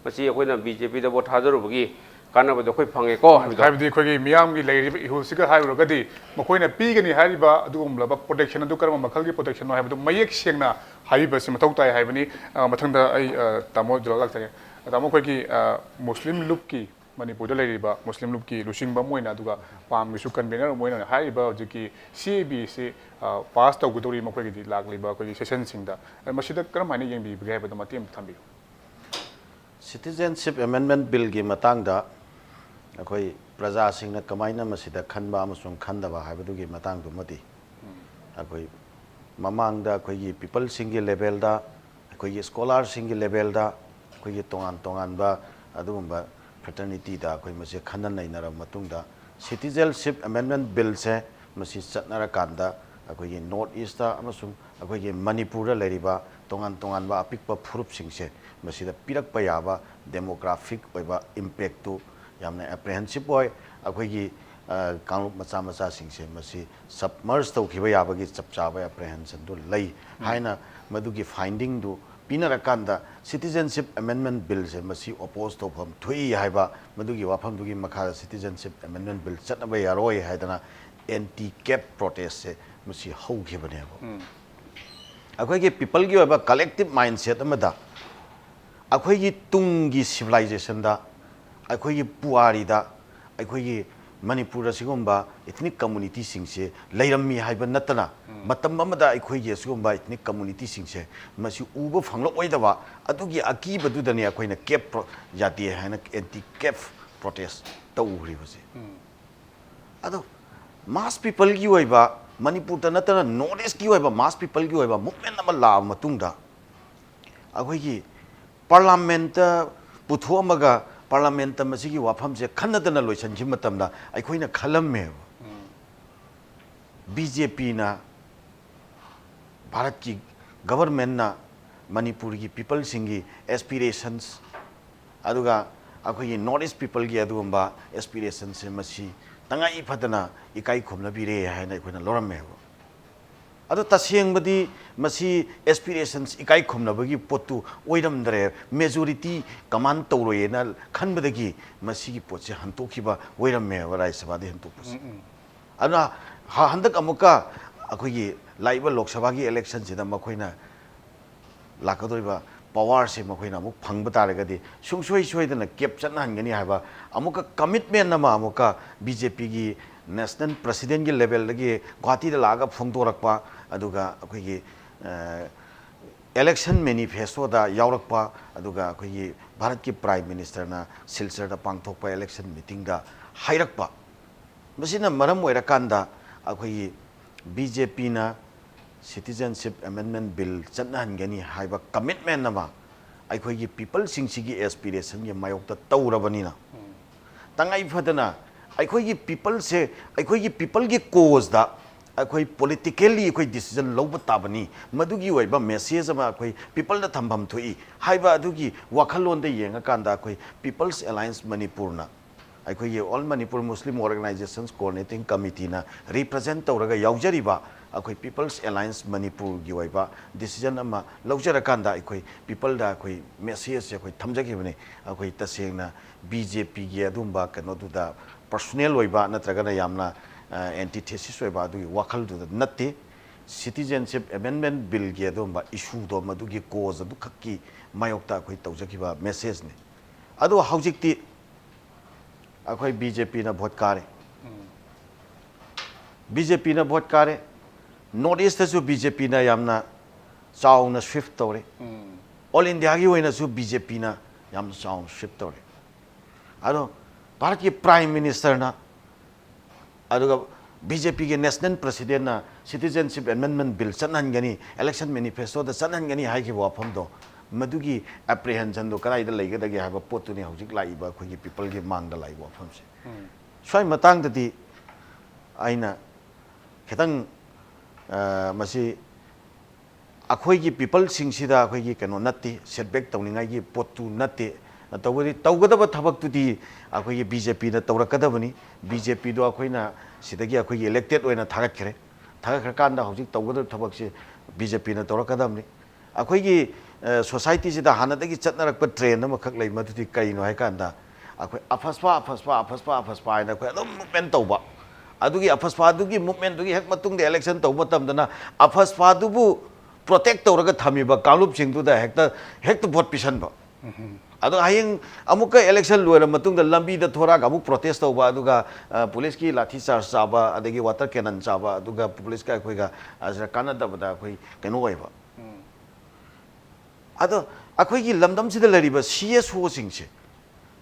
ꯃꯁꯤ ꯑꯩꯈꯣꯏꯅ ꯕꯤ ꯖꯦ ꯄꯤꯗ ꯚꯣꯠ ꯊꯥꯗꯔꯨꯕꯒꯤ ꯀꯥꯟꯅꯕꯗꯣ ꯑꯩꯈꯣꯏ ꯐꯪꯉꯦꯀꯣ ꯍꯥꯏꯕꯗꯣ꯫ ꯍꯥꯏꯕꯗꯤ ꯑꯩꯈꯣꯏꯒꯤ ꯃꯤꯌꯥꯝꯒꯤ ꯂꯩꯔꯤꯕ ꯏꯍꯨꯜꯁꯤꯒ ꯍꯥꯏꯔꯨꯔꯒꯗꯤ ꯃꯈꯣꯏꯅ ꯄꯤꯒꯅꯤ ꯍꯥꯏꯔꯤꯕ ꯑꯗꯨꯒꯨꯝꯂꯕ ꯄ꯭ꯔꯣꯇꯦꯛꯁꯟ ꯑꯗꯨ ꯀꯔꯝꯕ ꯃꯈꯜꯒꯤ ꯄ꯭ꯔꯣꯇꯦꯛꯁꯟꯅꯣ ꯍꯥꯏꯕꯗꯨ ꯃꯌꯦꯛ ꯁꯦꯡꯅ ꯍꯥꯏꯕꯤꯕ ꯑꯁꯤ ꯃꯊꯧ ꯇꯥꯏ ꯍꯥꯏꯕꯅꯤ꯫ ꯑ, ꯃꯊꯪꯗ ꯑꯩ, ꯑ, ꯇꯥꯃꯣ ꯖꯨꯂꯥ ꯂꯥꯛꯆꯒꯦ꯫ ꯇꯥꯃꯣ, ꯑꯩꯈꯣꯏꯒꯤ, ꯑ, ꯃꯨꯁꯂꯤꯝ ꯂꯨꯞꯀꯤ, ꯃꯅꯤꯄꯨꯔꯗ ꯂꯩꯔꯤꯕ ꯃꯨꯁꯂꯤꯝ ꯂꯨꯞꯀꯤ ꯂꯨꯆꯤꯡꯕ ꯑꯃ ꯑꯣꯏꯅ, ꯑꯗꯨꯒ ꯄꯥꯝꯒꯤꯁꯨ ꯀꯟꯚꯦꯅꯔ ꯑꯃ ꯑꯣꯏꯅ ꯍꯥꯏꯔꯤꯕ ꯍꯧꯖꯤꯛꯀꯤ ꯁꯤ ꯑꯦ ꯕꯤ ꯑꯁꯤ, ꯑ, ꯄꯥꯁ ꯇꯧꯒꯗꯧꯔꯤ, ꯃꯈꯣꯏꯒꯤꯗꯤ ꯂꯥꯛꯂꯤꯕ ꯑꯩꯈꯣꯏꯒꯤ ꯁꯦꯁꯟꯁꯤꯡꯗ꯫ ꯑ, ꯃꯁꯤꯗ ꯀꯔꯝꯍꯥꯏꯅ ꯌꯦꯡꯕꯤꯕꯒꯦ ꯍꯥꯏꯕꯗꯣ ꯃꯇꯦꯛ ꯑꯃ ꯊꯝꯕꯤꯌꯨ꯫ Citizenship Amendment Billꯒꯤ ꯃꯇꯥꯡꯗ ꯑꯩꯈꯣꯏ ꯄ꯭ꯔꯖꯥꯁꯤꯡꯅ ꯀꯃꯥꯏꯅ ꯃꯁꯤꯗ ꯈꯟꯕ ꯑꯃꯁꯨꯡ ꯈꯟꯗꯕ ꯍꯥꯏꯕꯗꯨꯒꯤ ꯃꯇꯥꯡꯗꯨꯃꯗꯤ ꯑꯩꯈꯣꯏ ꯃꯃꯥꯡꯗ ꯑꯩꯈꯣꯏꯒꯤ ꯄꯤꯄꯜꯁꯤꯡꯒꯤ ꯂꯦꯚꯦꯜꯗ, ꯑꯩꯈꯣꯏꯒꯤ ꯁ꯭ꯀꯣꯂꯥꯔꯁꯤꯡꯒꯤ ꯂꯦꯚꯦꯜꯗ, ꯑꯩꯈꯣꯏꯒꯤ ꯇꯣꯉꯥꯟ ꯇꯣꯉꯥꯟꯕ ꯑꯗꯨꯒꯨꯝꯕ ꯐ꯭ꯔꯦꯇꯔꯅꯤꯇꯤꯗ ꯑꯩꯈꯣꯏ ꯃꯁꯤ ꯈꯟꯅ ꯅꯩꯅꯔꯕ ꯃꯇꯨꯡꯗ, Citizenship Amendment Billꯁꯦ ꯃꯁꯤ ꯆꯠꯅꯔꯀꯥꯟꯗ ꯑꯩꯈꯣꯏꯒꯤ ꯅꯣꯔꯠ ꯏꯁꯇ ꯑꯃꯁꯨꯡ ꯑꯩꯈꯣꯏꯒꯤ ꯃꯅꯤꯄꯨꯔꯗ ꯂꯩꯔꯤꯕ ꯇꯣꯉꯥꯟ ꯇꯣꯉꯥꯟꯕ ꯑꯄꯤꯛꯄ ꯐꯨꯔꯨꯞꯁꯤꯡꯁꯦ ꯃꯁꯤꯗ ꯄꯤꯔꯛꯄ ꯌꯥꯕ ꯗꯦꯃꯣꯒ꯭ꯔꯥꯐꯤꯛ ꯑꯣꯏꯕ ꯏꯝꯄꯦꯛꯇꯨ ꯌꯥꯝꯅ ꯑꯦꯄ꯭ꯔꯤꯍꯦꯟꯁꯤꯞ ꯑꯣꯏ꯫ ꯑꯩꯈꯣꯏꯒꯤ ꯀꯥꯡꯂꯨꯞ ꯃꯆꯥ ꯃꯆꯥꯁꯤꯡꯁꯦ ꯃꯁꯤ ꯁꯕꯃꯔꯖ ꯇꯧꯈꯤꯕ ꯌꯥꯕꯒꯤ ꯆꯞ ꯆꯥꯕ ꯑꯦꯄ꯭ꯔꯤꯍꯦꯟꯁꯟꯗꯨ ꯂꯩ ꯍꯥꯏꯅ ꯃꯗꯨꯒꯤ ꯐꯥꯏꯟꯗꯤꯡꯗꯨ ꯄꯤꯅꯔꯀꯥꯟꯗ, Citizenship Amendment Billꯁꯦ ꯃꯁꯤ ꯑꯣꯄꯣꯖ ꯇꯧꯐꯝ ꯊꯣꯛꯏ ꯍꯥꯏꯕ ꯃꯗꯨꯒꯤ ꯋꯥꯐꯝꯗꯨꯒꯤ ꯃꯈꯥꯗ Citizenship Amendment Bill ꯆꯠꯅꯕ ꯌꯥꯔꯣꯏ ꯍꯥꯏꯗꯅ ꯑꯦꯟꯇꯤ ꯀꯦꯞ ꯄ꯭ꯔꯣꯇꯦꯁꯁꯦ ꯃꯁꯤ ꯍꯧꯈꯤꯕꯅꯦꯕ꯫ ꯑꯩꯈꯣꯏꯒꯤ ꯄꯤꯄꯜꯒꯤ ꯑꯣꯏꯕ ꯀꯂꯦꯛꯇꯤꯞ ꯃꯥꯏꯟꯁꯦꯠ ꯑꯃꯗ ꯑꯩꯈꯣꯏꯒꯤ ꯇꯨꯡꯒꯤ ꯁꯤꯚꯤꯂꯥꯏꯖꯦꯁꯟꯗ, ꯑꯩꯈꯣꯏꯒꯤ ꯄꯨꯋꯥꯔꯤꯗ, ꯑꯩꯈꯣꯏꯒꯤ ꯃꯅꯤꯄꯨꯔꯗ ꯁꯤꯒꯨꯝꯕ ꯏꯊꯅꯤꯛ ꯀꯝꯃꯨꯅꯤꯇꯤꯁꯤꯡꯁꯦ ꯂꯩꯔꯝꯃꯤ ꯍꯥꯏꯕ ꯅꯠꯇꯅ, ꯃꯇꯝ ꯑꯃꯗ ꯑꯩꯈꯣꯏꯒꯤ ꯑꯁꯤꯒꯨꯝꯕ ꯏꯊꯅꯤꯛ ꯀꯝꯃꯨꯅꯤꯇꯤꯁꯤꯡꯁꯦ ꯃꯁꯤ ꯎꯕ ꯐꯪꯂꯛꯑꯣꯏꯗꯕ ꯑꯗꯨꯒꯤ ꯑꯀꯤꯕꯗꯨꯗꯅꯤ ꯑꯩꯈꯣꯏꯅ ꯀꯦꯞ ꯄ꯭ꯔꯣ-, ꯌꯥꯗꯦ ꯍꯥꯏꯅ ꯑꯦꯟꯇꯤ ꯀꯦꯞ ꯄ꯭ꯔꯣꯇꯦꯁ ꯇꯧꯔꯤꯕꯁꯦ꯫ ꯑꯗꯣ ꯃꯥꯁ ꯄꯤꯄꯜꯒꯤ ꯑꯣꯏꯕ, ꯃꯅꯤꯄꯨꯔꯗ ꯅꯠꯇꯅ ꯅꯣꯔꯠ ꯏꯁꯀꯤ ꯑꯣꯏꯕ ꯃꯥꯁ ꯄꯤꯄꯜꯒꯤ ꯑꯣꯏꯕ ꯃꯨꯞꯃꯦꯟ ꯑꯃ ꯂꯥꯛꯑꯕ ꯃꯇꯨꯡꯗ, ꯑꯩꯈꯣꯏꯒꯤ ꯄꯥꯔꯂꯥꯃꯦꯟꯠꯇ ꯄꯨꯊꯣꯛꯑꯝꯃꯒ ꯄꯥꯔꯂꯥꯃꯦꯟꯠꯇ ꯃꯁꯤꯒꯤ ꯋꯥꯐꯝꯁꯦ ꯈꯟꯅꯗꯅ ꯂꯣꯏꯁꯤꯟꯈꯤꯕ ꯃꯇꯝꯗ ꯑꯩꯈꯣꯏꯅ ꯈꯜꯂꯝꯃꯦꯕ, ꯕꯤ ꯖꯦ ꯄꯤꯅ, ꯚꯥꯔꯠꯀꯤ ꯒꯚꯔꯟꯃꯦꯟꯠꯅ ꯃꯅꯤꯄꯨꯔꯒꯤ ꯄꯤꯄꯜꯁꯤꯡꯒꯤ ꯑꯦꯁꯄꯤꯔꯦꯁꯟꯁ, ꯑꯗꯨꯒ ꯑꯩꯈꯣꯏꯒꯤ ꯅꯣꯔꯠ ꯏꯁ ꯄꯤꯄꯜꯒꯤ ꯑꯗꯨꯒꯨꯝꯕ ꯑꯦꯁꯄꯤꯔꯦꯁꯟꯁꯦ ꯃꯁꯤ ꯇꯉꯥꯏ ꯐꯗꯅ ꯏꯀꯥꯏ ꯈꯨꯝꯅꯕꯤꯔꯦ ꯍꯥꯏꯅ ꯑꯩꯈꯣꯏꯅ ꯂꯧꯔꯝꯃꯦꯕ꯫ ꯑꯗꯣ ꯇꯁꯦꯡꯕꯗꯤ ꯃꯁꯤ ꯑꯦꯁꯄꯤꯔꯦꯁꯟꯁ, ꯏꯀꯥꯏ ꯈꯨꯝꯅꯕꯒꯤ ꯄꯣꯠꯇꯨ ꯑꯣꯏꯔꯝꯗ꯭ꯔꯦ, ꯃꯦꯖꯣꯔꯤꯇꯤ ꯀꯃꯥꯟ ꯇꯧꯔꯣꯏꯅ ꯈꯟꯕꯗꯒꯤ ꯃꯁꯤꯒꯤ ꯄꯣꯠꯁꯦ ꯍꯟꯇꯣꯛꯈꯤꯕ ꯑꯣꯏꯔꯝꯃꯦꯕ, ꯔꯥꯖ꯭ꯌ ꯁꯚꯥꯗꯒꯤ ꯍꯟꯇꯣꯛꯄꯁꯦ꯫ ꯑꯗꯨꯅ ꯍ-, ꯍꯟꯗꯛ ꯑꯃꯨꯛꯀ ꯑꯩꯈꯣꯏꯒꯤ ꯂꯥꯛꯏꯕ ꯂꯣꯛ ꯁꯚꯥꯒꯤ ꯏꯂꯦꯛꯁꯟꯁꯤꯗ ꯃꯈꯣꯏꯅ ꯂꯥꯛꯀꯗꯧꯔꯤꯕ ꯄꯋꯥꯔꯁꯦ ꯃꯈꯣꯏꯅ ꯑꯃꯨꯛ ꯐꯪꯕ ꯇꯥꯔꯒꯗꯤ ꯁꯨꯡꯁꯣꯏ ꯁꯣꯏꯗꯅ ꯀꯦꯞ ꯆꯠꯅꯍꯟꯒꯅꯤ ꯍꯥꯏꯕ ꯑꯃꯨꯛꯀ ꯀꯃꯤꯠꯃꯦꯟ ꯑꯃ ꯑꯃꯨꯛꯀ ꯕꯤ ꯖꯦ ꯄꯤꯒꯤ ꯅꯦꯁꯅꯦꯜ ꯄ꯭ꯔꯁꯤꯗꯦꯟꯒꯤ ꯂꯦꯚꯦꯜꯗꯒꯤ ꯒꯨꯍꯥꯇꯤꯗ ꯂꯥꯛꯑꯒ ꯐꯣꯡꯗꯣꯔꯛꯄ, ꯑꯗꯨꯒ ꯑꯩꯈꯣꯏꯒꯤ, ꯑ, ꯏꯂꯦꯛꯁꯟ ꯃꯦꯅꯤꯐꯦꯁꯇꯣꯗ ꯌꯥꯎꯔꯛꯄ, ꯑꯗꯨꯒ ꯑꯩꯈꯣꯏꯒꯤ ꯚꯥꯔꯠꯀꯤ ꯄ꯭ꯔꯥꯏꯝ ꯃꯤꯅꯤꯁꯇꯔꯅ ꯁꯤꯜꯆꯔꯗ ꯄꯥꯡꯊꯣꯛꯄ ꯏꯂꯦꯛꯁꯟ ꯃꯤꯇꯤꯡꯗ ꯍꯥꯏꯔꯛꯄ, ꯃꯁꯤꯅ ꯃꯔꯝ ꯑꯣꯏꯔꯀꯥꯟꯗ ꯑꯩꯈꯣꯏꯒꯤ ꯕꯤ ꯖꯦ ꯄꯤꯅ Citizenship Amendment Bill ꯆꯠꯅꯍꯟꯒꯅꯤ ꯍꯥꯏꯕ ꯀꯃꯤꯠꯃꯦꯟ ꯑꯃ ꯑꯩꯈꯣꯏꯒꯤ ꯄꯤꯄꯜꯁꯤꯡꯁꯤꯒꯤ ꯑꯦꯁꯄꯤꯔꯦꯁꯟꯒꯤ ꯃꯥꯌꯣꯛꯇ ꯇꯧꯔꯕꯅꯤꯅ, ꯇꯉꯥꯏ ꯐꯗꯅ ꯑꯩꯈꯣꯏꯒꯤ ꯄꯤꯄꯜꯁꯦ, ꯑꯩꯈꯣꯏꯒꯤ ꯄꯤꯄꯜꯒꯤ ꯀꯣꯖꯇ ꯑꯩꯈꯣꯏ ꯄꯣꯂꯤꯇꯤꯀꯦꯜꯂꯤ ꯑꯩꯈꯣꯏ ꯗꯤꯁꯤꯖꯟ ꯂꯧꯕ ꯇꯥꯕꯅꯤ, ꯃꯗꯨꯒꯤ ꯑꯣꯏꯕ ꯃꯦꯁꯦꯖ ꯑꯃ ꯑꯩꯈꯣꯏ ꯄꯤꯄꯜꯗ ꯊꯝꯐꯝ ꯊꯣꯛꯏ ꯍꯥꯏꯕ ꯑꯗꯨꯒꯤ ꯋꯥꯈꯜꯂꯣꯟꯗ ꯌꯦꯡꯉꯀꯥꯟꯗ ꯑꯩꯈꯣꯏ ꯄꯤꯄꯜꯁ ꯑꯦꯂꯥꯏꯟꯁ ꯃꯅꯤꯄꯨꯔꯅ ꯑꯩꯈꯣꯏꯒꯤ All Manipur Muslim Organizations Coordinating Committeeꯅ represent ꯇꯧꯔꯒ ꯌꯥꯎꯖꯔꯤꯕ ꯑꯩꯈꯣꯏ People's Alliance ꯃꯅꯤꯄꯨꯔꯒꯤ ꯑꯣꯏꯕ decision ꯑꯃ ꯂꯧꯖꯔꯀꯥꯟꯗ ꯑꯩꯈꯣꯏ peopleꯗ ꯑꯩꯈꯣꯏ messageꯁꯦ ꯑꯩꯈꯣꯏ ꯊꯝꯖꯈꯤꯕꯅꯤ꯫ ꯑꯩꯈꯣꯏ ꯇꯁꯦꯡꯅ BJPꯒꯤ ꯑꯗꯨꯝꯕ ꯀꯩꯅꯣꯗꯨꯗ personal ꯑꯣꯏꯕ ꯅꯠꯇ꯭ꯔꯒꯅ ꯌꯥꯝꯅ antithesis ꯑꯣꯏꯕ ꯑꯗꯨꯒꯤ ꯋꯥꯈꯜꯗꯨꯗ ꯅꯠꯇꯦ꯫ Citizenship Amendment Billꯒꯤ ꯑꯗꯨꯝꯕ issueꯗꯣ ꯃꯗꯨꯒꯤ cause ꯑꯗꯨꯈꯛꯀꯤ ꯃꯥꯌꯣꯛꯇ ꯑꯩꯈꯣꯏ ꯇꯧꯖꯈꯤꯕ messageꯅꯤ꯫ ꯑꯗꯣ ꯍꯧꯖꯤꯛꯇꯤ ꯑꯩꯈꯣꯏ BJPꯅ vote ꯀꯥꯔꯦ꯫ BJPꯅ vote ꯀꯥꯔꯦ꯫ North Eastꯇꯁꯨ BJPꯅ ꯌꯥꯝꯅ ꯆꯥꯎꯅ sweep ꯇꯧꯔꯦ꯫ All Indiaꯒꯤ ꯑꯣꯏꯅꯁꯨ BJPꯅ ꯌꯥꯝꯅ ꯆꯥꯎꯅ sweep ꯇꯧꯔꯦ꯫ ꯑꯗꯣ ꯚꯥꯔꯠꯀꯤ Prime Ministerꯅ ꯑꯗꯨꯒ BJPꯒꯤ National Presidentꯅ Citizenship Amendment Bill ꯆꯠꯍꯟꯒꯅꯤ, election manifestoꯗ ꯆꯠꯍꯟꯒꯅꯤ ꯍꯥꯏꯈꯤꯕ ꯋꯥꯐꯝꯗꯣ, ꯃꯗꯨꯒꯤ apprehensionꯗꯣ ꯀꯗꯥꯏꯗ ꯂꯩꯒꯗꯒꯦ ꯍꯥꯏꯕ ꯄꯣꯠꯇꯨꯅꯤ ꯍꯧꯖꯤꯛ ꯂꯥꯛꯏꯕ ꯑꯩꯈꯣꯏꯒꯤ peopleꯒꯤ ꯃꯥꯡꯗ ꯂꯥꯛꯏꯕ ꯋꯥꯐꯝꯁꯦ꯫ ꯁ꯭ꯋꯥꯏ ꯃꯇꯥꯡꯗꯗꯤ ꯑꯩꯅ ꯈꯤꯇꯪ, ꯑ, ꯃꯁꯤ ꯑꯩꯈꯣꯏꯒꯤ peopleꯁꯤꯡꯁꯤꯗ ꯑꯩꯈꯣꯏꯒꯤ ꯀꯩꯅꯣ ꯅꯠꯇꯦ, setback ꯇꯧꯅꯤꯡꯉꯥꯏꯒꯤ ꯄꯣꯠꯇꯨ ꯅꯠꯇꯦ꯫ ꯇꯧꯕꯗꯤ ꯇꯧꯒꯗꯕ ꯊꯕꯛꯇꯨꯗꯤ ꯑꯩꯈꯣꯏꯒꯤ BJPꯅ ꯇꯧꯔꯛꯀꯗꯕꯅꯤ꯫ BJPꯗꯣ ꯑꯩꯈꯣꯏꯅ ꯁꯤꯗꯒꯤ ꯑꯩꯈꯣꯏꯒꯤ elected ꯑꯣꯏꯅ ꯊꯥꯒꯠꯈ꯭ꯔꯦ꯫ ꯊꯥꯒꯠꯈ꯭ꯔꯀꯥꯟꯗ ꯍꯧꯖꯤꯛ ꯇꯧꯒꯗꯕ ꯊꯕꯛꯁꯦ BJPꯅ ꯇꯧꯔꯛꯀꯗꯕꯅꯤ꯫ ꯑꯩꯈꯣꯏꯒꯤ, ꯑ, societyꯁꯤꯗ ꯍꯥꯟꯅꯗꯒꯤ ꯆꯠꯅꯔꯛꯄ trend ꯑꯃꯈꯛ ꯂꯩ, ꯃꯗꯨꯗꯤ ꯀꯔꯤꯅꯣ ꯍꯥꯏꯀꯥꯟꯗ, ꯑꯩꯈꯣꯏ ꯑꯐꯁꯄꯥ, ꯑꯐꯁꯄꯥ, ꯑꯐꯁꯄꯥ, ꯑꯐꯁꯄꯥ ꯍꯥꯏꯅ ꯑꯩꯈꯣꯏ ꯑꯗꯨꯝ movement ꯇꯧꯕ꯫ ꯑꯗꯨꯒꯤ ꯑꯐꯁꯄꯥꯗꯨꯒꯤ movementꯗꯨꯒꯤ ꯍꯦꯛ ꯃꯇꯨꯡꯗ election ꯇꯧꯕ ꯃꯇꯝꯗꯅ ꯑꯐꯁꯄꯥꯗꯨꯕꯨ protect ꯇꯧꯔꯒ ꯊꯝꯃꯤꯕ ꯀꯥꯡꯂꯨꯞꯁꯤꯡꯗꯨꯗ ꯍꯦꯛꯇ, ꯍꯦꯛꯇ vote ꯄꯤꯁꯟꯕ꯫ ꯑꯗꯣ ꯍꯌꯦꯡ ꯑꯃꯨꯛꯀ election ꯂꯣꯏꯔ ꯃꯇꯨꯡꯗ ꯂꯝꯕꯤꯗ ꯊꯣꯔꯛꯑꯒ ꯑꯃꯨꯛ protest ꯇꯧꯕ, ꯑꯗꯨꯒ, ꯑ, policeꯀꯤ ꯂꯥꯊꯤ charge ꯆꯥꯕ, ꯑꯗꯒꯤ water cannon ꯆꯥꯕ, ꯑꯗꯨꯒ policeꯀ ꯑꯩꯈꯣꯏꯒ, ꯑ, ꯁꯤꯗ ꯀꯥꯟꯅꯗꯕꯗ ꯑꯩꯈꯣꯏ ꯀꯩꯅꯣ ꯑꯣꯏꯕ꯫ ꯑꯗꯣ ꯑꯩꯈꯣꯏꯒꯤ ꯂꯝꯗꯝꯁꯤꯗ ꯂꯩꯔꯤꯕ CSOꯁꯤꯡꯁꯦ,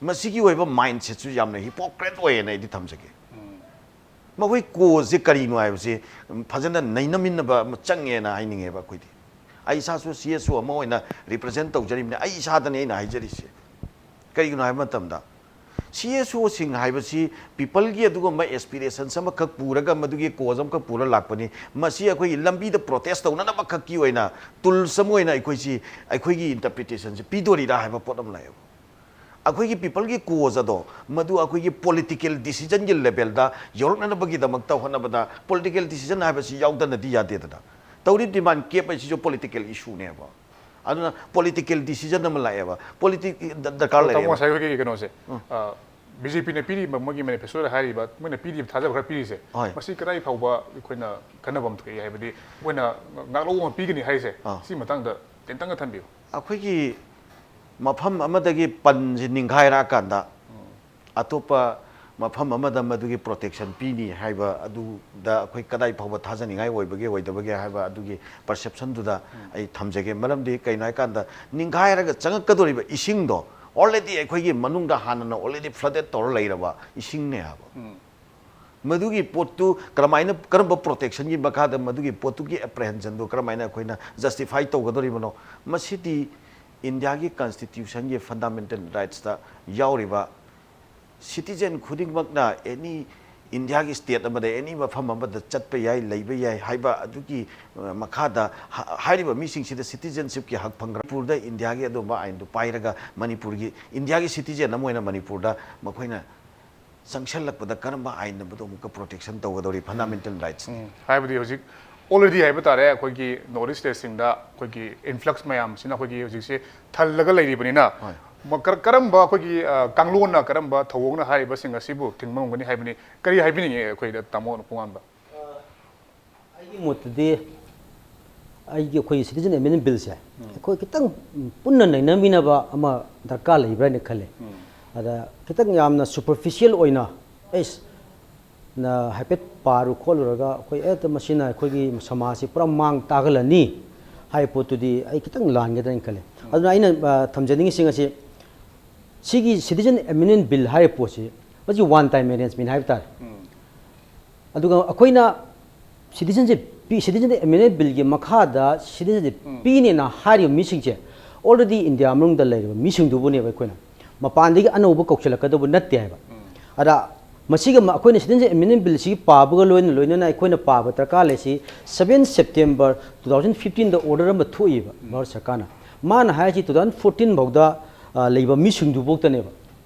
ꯃꯁꯤꯒꯤ ꯑꯣꯏꯕ mindsetꯁꯨ ꯌꯥꯝꯅ hypocrite ꯑꯣꯏꯌꯦꯅ ꯑꯩꯗꯤ ꯊꯝꯖꯒꯦ꯫ ꯃꯈꯣꯏ causeꯁꯦ ꯀꯔꯤꯅꯣ ꯍꯥꯏꯕꯁꯦ ꯐꯖꯅ ꯅꯩꯅꯃꯤꯟꯅꯕ ꯑꯃ ꯆꯪꯉꯦꯅ ꯍꯥꯏꯅꯤꯡꯉꯦꯕ ꯑꯩꯈꯣꯏꯗꯤ꯫ ꯑꯩ ꯏꯁꯥꯁꯨ CSO ꯑꯃ ꯑꯣꯏꯅ represent ꯇꯧꯖꯔꯤꯕꯅꯤ, ꯑꯩ ꯏꯁꯥꯗꯅꯤ ꯑꯩꯅ ꯍꯥꯏꯖꯔꯤꯁꯦ꯫ ꯀꯔꯤꯒꯤꯅꯣ ꯍꯥꯏꯕ ꯃꯇꯝꯗ, CSOꯁꯤꯡ ꯍꯥꯏꯕꯁꯤ peopleꯒꯤ ꯑꯗꯨꯒꯨꯝꯕ aspirations ꯑꯃꯈꯛ ꯄꯨꯔꯒ, ꯃꯗꯨꯒꯤ cause ꯑꯃꯈꯛ ꯄꯨꯔ ꯂꯥꯛꯄꯅꯤ꯫ ꯃꯁꯤ ꯑꯩꯈꯣꯏꯒꯤ ꯂꯝꯕꯤꯗ protest ꯇꯧꯅꯅꯕꯈꯛꯀꯤ ꯑꯣꯏꯅ tools ꯑꯃ ꯑꯣꯏꯅ ꯑꯩꯈꯣꯏꯁꯤ, ꯑꯩꯈꯣꯏꯒꯤ interpretationꯁꯤ ꯄꯤꯗꯣꯔꯤꯔꯥ ꯍꯥꯏꯕ ꯄꯣꯠ ꯑꯃ ꯂꯥꯛꯑꯦꯕ꯫ ꯑꯩꯈꯣꯏꯒꯤ ꯄꯤꯄꯜꯒꯤ ꯀꯣꯖ ꯑꯗꯣ ꯃꯗꯨ ꯑꯩꯈꯣꯏꯒꯤ ꯄꯣꯂꯤꯇꯤꯀꯦꯜ ꯗꯤꯁꯤꯖꯟꯒꯤ ꯂꯦꯚꯦꯜꯗ ꯌꯧꯔꯛꯅꯅꯕꯒꯤꯗꯃꯛꯇ ꯍꯣꯠꯅꯕꯗ ꯄꯣꯂꯤꯇꯤꯀꯦꯜ ꯗꯤꯁꯤꯖꯟ ꯍꯥꯏꯕꯁꯤ ꯌꯥꯎꯗꯅꯗꯤ ꯌꯥꯗꯦꯗꯅ꯫ ꯇꯧꯔꯤꯕ ꯗꯤꯃꯥꯟ ꯀꯦꯞ ꯍꯥꯏꯁꯤꯁꯨ ꯄꯣꯂꯤꯇꯤꯀꯦꯜ ꯏꯁꯨꯅꯦꯕ꯫ ꯑꯗꯨꯅ ꯄꯣꯂꯤꯇꯤꯀꯦꯜ ꯗꯤꯁꯤꯖꯟ ꯑꯃ ꯂꯥꯛꯑꯦꯕ, ꯄꯣꯂꯤꯇꯤꯛ ꯗꯔꯀꯥꯔ ꯇꯥꯃꯣ, ꯂꯩꯔꯦꯕ꯫ ꯉꯁꯥꯏ ꯑꯩꯈꯣꯏꯒꯤ ꯀꯩꯅꯣꯁꯦ, ꯕꯤ ꯖꯦ ꯄꯤꯅ ꯄꯤꯔꯤꯕ ꯃꯣꯏꯒꯤ ꯃꯦꯅꯤꯐꯦꯁꯇꯣꯗ ꯍꯥꯏꯔꯤꯕ, ꯃꯣꯏꯅ ꯄꯤꯔꯤꯕ ꯊꯥꯖꯕ ꯈꯔ ꯄꯤꯔꯤꯁꯦ, ꯍꯣꯏ꯫ ꯃꯁꯤ ꯀꯗꯥꯏ ꯐꯥꯎꯕ ꯑꯩꯈꯣꯏꯅ ꯀꯥꯟꯅꯕ ꯑꯃ ꯊꯣꯛꯏ ꯍꯥꯏꯕꯗꯤ, ꯃꯣꯏꯅ ꯉꯥꯛꯂꯧꯕ ꯑꯃ ꯄꯤꯒꯅꯤ ꯍꯥꯏꯁꯦ, ꯑꯥ꯫ ꯁꯤ ꯃꯇꯥꯡꯗ ꯇꯦꯟꯇꯪꯒ ꯊꯝꯕꯤꯌꯨ꯫ ꯑꯩꯈꯣꯏꯒꯤ ꯃꯐꯝ ꯑꯃꯗꯒꯤ ꯄꯟꯁꯤ ꯅꯤꯡꯈꯥꯏꯔꯛꯑꯀꯥꯟꯗ ꯑꯇꯣꯞꯄ ꯃꯐꯝ ꯑꯃꯗ ꯃꯗꯨꯒꯤ ꯄ꯭ꯔꯣꯇꯦꯛꯁꯟ ꯄꯤꯅꯤ ꯍꯥꯏꯕ ꯑꯗꯨꯗ ꯑꯩꯈꯣꯏ ꯀꯗꯥꯏ ꯐꯥꯎꯕ ꯊꯥꯖꯅꯤꯡꯉꯥꯏ ꯑꯣꯏꯕꯒꯦ ꯑꯣꯏꯗꯕꯒꯦ ꯍꯥꯏꯕ ꯑꯗꯨꯒꯤ ꯄꯔꯁꯦꯞꯁꯟꯗꯨꯗ ꯑꯩ ꯊꯝꯖꯒꯦ꯫ ꯃꯔꯝꯗꯤ ꯀꯩꯅꯣ ꯍꯥꯏꯀꯥꯟꯗ, ꯅꯤꯡꯈꯥꯏꯔꯒ ꯆꯪꯉꯛꯀꯗꯧꯔꯤꯕ ꯏꯁꯤꯡꯗꯣ already ꯑꯩꯈꯣꯏꯒꯤ ꯃꯅꯨꯡꯗ ꯍꯥꯟꯅꯅ already flooded ꯇꯧꯔ ꯂꯩꯔꯕ ꯏꯁꯤꯡꯅꯦ ꯍꯥꯏꯕ꯫ ꯃꯗꯨꯒꯤ ꯄꯣꯠꯇꯨ ꯀꯔꯝꯍꯥꯏꯅ, ꯀꯔꯝꯕ ꯄ꯭ꯔꯣꯇꯦꯛꯁꯟꯒꯤ ꯃꯈꯥꯗ ꯃꯗꯨꯒꯤ ꯄꯣꯠꯇꯨꯒꯤ ꯑꯦꯄ꯭ꯔꯦꯍꯦꯟꯁꯟꯗꯨ ꯀꯔꯝꯍꯥꯏꯅ ꯑꯩꯈꯣꯏꯅ ꯖꯁꯇꯤꯐꯥꯏ ꯇꯧꯒꯗꯧꯔꯤꯕꯅꯣ? ꯃꯁꯤꯗꯤ ꯏꯟꯗꯤꯌꯥꯒꯤ ꯀꯟꯁꯇꯤꯇ꯭ꯌꯨꯁꯟꯒꯤ ꯐꯟꯗꯥꯃꯦꯟꯇꯦꯜ ꯔꯥꯏꯠꯁꯇ ꯌꯥꯎꯔꯤꯕ ꯁꯤꯇꯤꯖꯦꯟ ꯈꯨꯗꯤꯡꯃꯛꯅ ꯑꯦꯅꯤ ꯏꯟꯗꯤꯌꯥꯒꯤ ꯁ꯭ꯇꯦꯠ ꯑꯃꯗ, ꯑꯦꯅꯤ ꯃꯐꯝ ꯑꯃꯗ ꯆꯠꯄ ꯌꯥꯏ, ꯂꯩꯕ ꯌꯥꯏ ꯍꯥꯏꯕ ꯑꯗꯨꯒꯤ, ꯑ, ꯃꯈꯥꯗ ꯍ-, ꯍꯥꯏꯔꯤꯕ ꯃꯤꯁꯤꯡꯁꯤꯗ ꯁꯤꯇꯤꯖꯦꯟꯁꯤꯞꯀꯤ ꯍꯛ ꯐꯪꯈ꯭ꯔ꯫ ꯃꯅꯤꯄꯨꯔꯗ ꯏꯟꯗꯤꯌꯥꯒꯤ ꯑꯗꯨꯒꯨꯝꯕ ꯑꯥꯏꯟꯗꯨ ꯄꯥꯏꯔꯒ ꯃꯅꯤꯄꯨꯔꯒꯤ, ꯏꯟꯗꯤꯌꯥꯒꯤ ꯁꯤꯇꯤꯖꯦꯟ ꯑꯃ ꯑꯣꯏꯅ ꯃꯅꯤꯄꯨꯔꯗ ꯃꯈꯣꯏꯅ ꯆꯪꯁꯤꯜꯂꯛꯄꯗ ꯀꯔꯝꯕ ꯑꯥꯏꯟꯅ ꯃꯗꯨ ꯑꯃꯨꯛꯀ ꯄ꯭ꯔꯣꯇꯦꯛꯁꯟ ꯇꯧꯒꯗꯧꯔꯤ ꯐꯟꯗꯥꯃꯦꯟꯇꯦꯜ ꯔꯥꯏꯠꯁ? ꯎꯝ, ꯍꯥꯏꯕꯗꯤ ꯍꯧꯖꯤꯛ already ꯍꯥꯏꯕ ꯇꯥꯔꯦ, ꯑꯩꯈꯣꯏꯒꯤ ꯅꯣꯔꯠ ꯏꯁ ꯁ꯭ꯇꯦꯠꯁꯤꯡꯗ ꯑꯩꯈꯣꯏꯒꯤ ꯏꯟꯐ꯭ꯂꯛꯁ ꯃꯌꯥꯝꯁꯤꯅ ꯑꯩꯈꯣꯏꯒꯤ ꯍꯧꯖꯤꯛꯁꯦ ꯊꯜꯂꯒ ꯂꯩꯔꯤꯕꯅꯤꯅ, ꯍꯣꯏ꯫ ꯃ-, ꯀꯔ-, ꯀꯔꯝꯕ ꯑꯩꯈꯣꯏꯒꯤ, ꯑ, ꯀꯥꯡꯂꯣꯟꯅ, ꯀꯔꯝꯕ ꯊꯧꯑꯣꯡꯅ ꯍꯥꯏꯔꯤꯕꯁꯤꯡ ꯑꯁꯤꯕꯨ ꯊꯤꯡꯕ ꯉꯝꯒꯅꯤ ꯍꯥꯏꯕꯅꯤ? ꯀꯔꯤ ꯍꯥꯏꯕꯤꯅꯤꯡꯉꯤ ꯑꯩꯈꯣꯏꯗ, ꯇꯥꯃꯣ ꯄꯨꯡꯉꯥꯟꯕ? ꯑꯩꯒꯤ ꯃꯣꯠꯇꯗꯤ ꯑꯩꯒꯤ, ꯑꯩꯈꯣꯏꯒꯤ ꯁꯤꯇꯤꯖꯟ ꯑꯦꯃꯦꯟꯃꯦꯟ ꯕꯤꯜꯁꯦ ꯑꯩꯈꯣꯏ ꯈꯤꯇꯪ ꯄꯨꯟꯅ ꯅꯩꯅꯃꯤꯟꯅꯕ ꯑꯃ ꯗꯔꯀꯥꯔ ꯂꯩꯕ꯭ꯔꯥ ꯍꯥꯏꯅ ꯈꯜꯂꯦ꯫ ꯑꯗ ꯈꯤꯇꯪ ꯌꯥꯝꯅ ꯁꯨꯄꯔꯐꯤꯁꯤꯌꯦꯜ ꯑꯣꯏꯅ, ꯑꯦꯁ, ꯅ ꯍꯥꯏꯐꯦꯠ ꯄꯥꯔꯨ ꯈꯣꯠꯂꯨꯔꯒ ꯑꯩꯈꯣꯏ, ꯑꯦ, ꯃꯁꯤꯅ ꯑꯩꯈꯣꯏꯒꯤ ꯁꯃꯥꯖꯁꯤ ꯄꯨꯔꯥ ꯃꯥꯡ ꯇꯥꯛꯍꯜꯂꯅꯤ ꯍꯥꯏꯕ ꯄꯣꯠꯇꯨꯗꯤ ꯑꯩ ꯈꯤꯇꯪ ꯂꯥꯟꯒꯗ꯭ꯔꯥ ꯍꯥꯏꯅ ꯈꯜꯂꯦ꯫ ꯑꯗꯨꯅ ꯑꯩꯅ, ꯑ, ꯊꯝꯖꯅꯤꯡꯉꯤꯁꯤꯡ ꯑꯁꯤ, ꯁꯤꯒꯤ ꯁꯤꯇꯤꯖꯟ ꯑꯦꯃꯦꯟꯃꯦꯟ ꯕꯤꯜ ꯍꯥꯏꯔꯤꯕ ꯄꯣꯠꯁꯤ, ꯃꯁꯤ ꯋꯥꯟ ꯇꯥꯏꯝ ꯑꯦꯔꯦꯟꯖꯃꯦꯟ ꯍꯥꯏꯕ ꯇꯥꯔꯦ꯫ ꯑꯗꯨꯒ ꯑꯩꯈꯣꯏꯅ ꯁꯤꯇꯤꯖꯟꯁꯤꯞ ꯄꯤ-, ꯁꯤꯇꯤꯖꯟ ꯑꯦꯃꯦꯟꯃꯦꯟ ꯕꯤꯜꯒꯤ ꯃꯈꯥꯗ ꯁꯤꯇꯤꯖꯟꯁꯤꯞ ꯄꯤꯅꯦꯅ ꯍꯥꯏꯔꯤꯕ ꯃꯤꯁꯤꯡꯁꯦ already ꯏꯟꯗꯤꯌꯥ ꯃꯅꯨꯡꯗ ꯂꯩꯔꯤꯕ ꯃꯤꯁꯤꯡꯗꯨꯕꯨꯅꯦꯕ ꯑꯩꯈꯣꯏꯅ, ꯃꯄꯥꯟꯗꯒꯤ ꯑꯅꯧꯕ ꯀꯧꯁꯤꯜꯂꯛꯀꯗꯧꯕ ꯅꯠꯇꯦ ꯍꯥꯏꯕ꯫ ꯑꯗ ꯃꯁꯤꯒ ꯃ-, ꯑꯩꯈꯣꯏꯅ ꯁꯤꯇꯤꯖꯟ ꯑꯦꯃꯦꯟꯃꯦꯟ ꯕꯤꯜꯁꯤ ꯄꯥꯕꯒ ꯂꯣꯏꯅ ꯂꯣꯏꯅꯅ ꯑꯩꯈꯣꯏꯅ ꯄꯥꯕ ꯗꯔꯀꯥꯔ ꯂꯩꯁꯤ꯫ Seven September two thousand fifteen ꯗ order ꯑꯃ ꯊꯣꯛꯏꯕ ꯚꯥꯔꯠ ꯁꯔꯀꯥꯔꯅ꯫ ꯃꯥꯅ ꯍꯥꯏꯔꯤꯁꯤ two thousand fourteen ꯐꯥꯎꯗ, ꯑ, ꯂꯩꯕ ꯃꯤꯁꯤꯡꯗꯨꯐꯥꯎꯗꯅꯦꯕ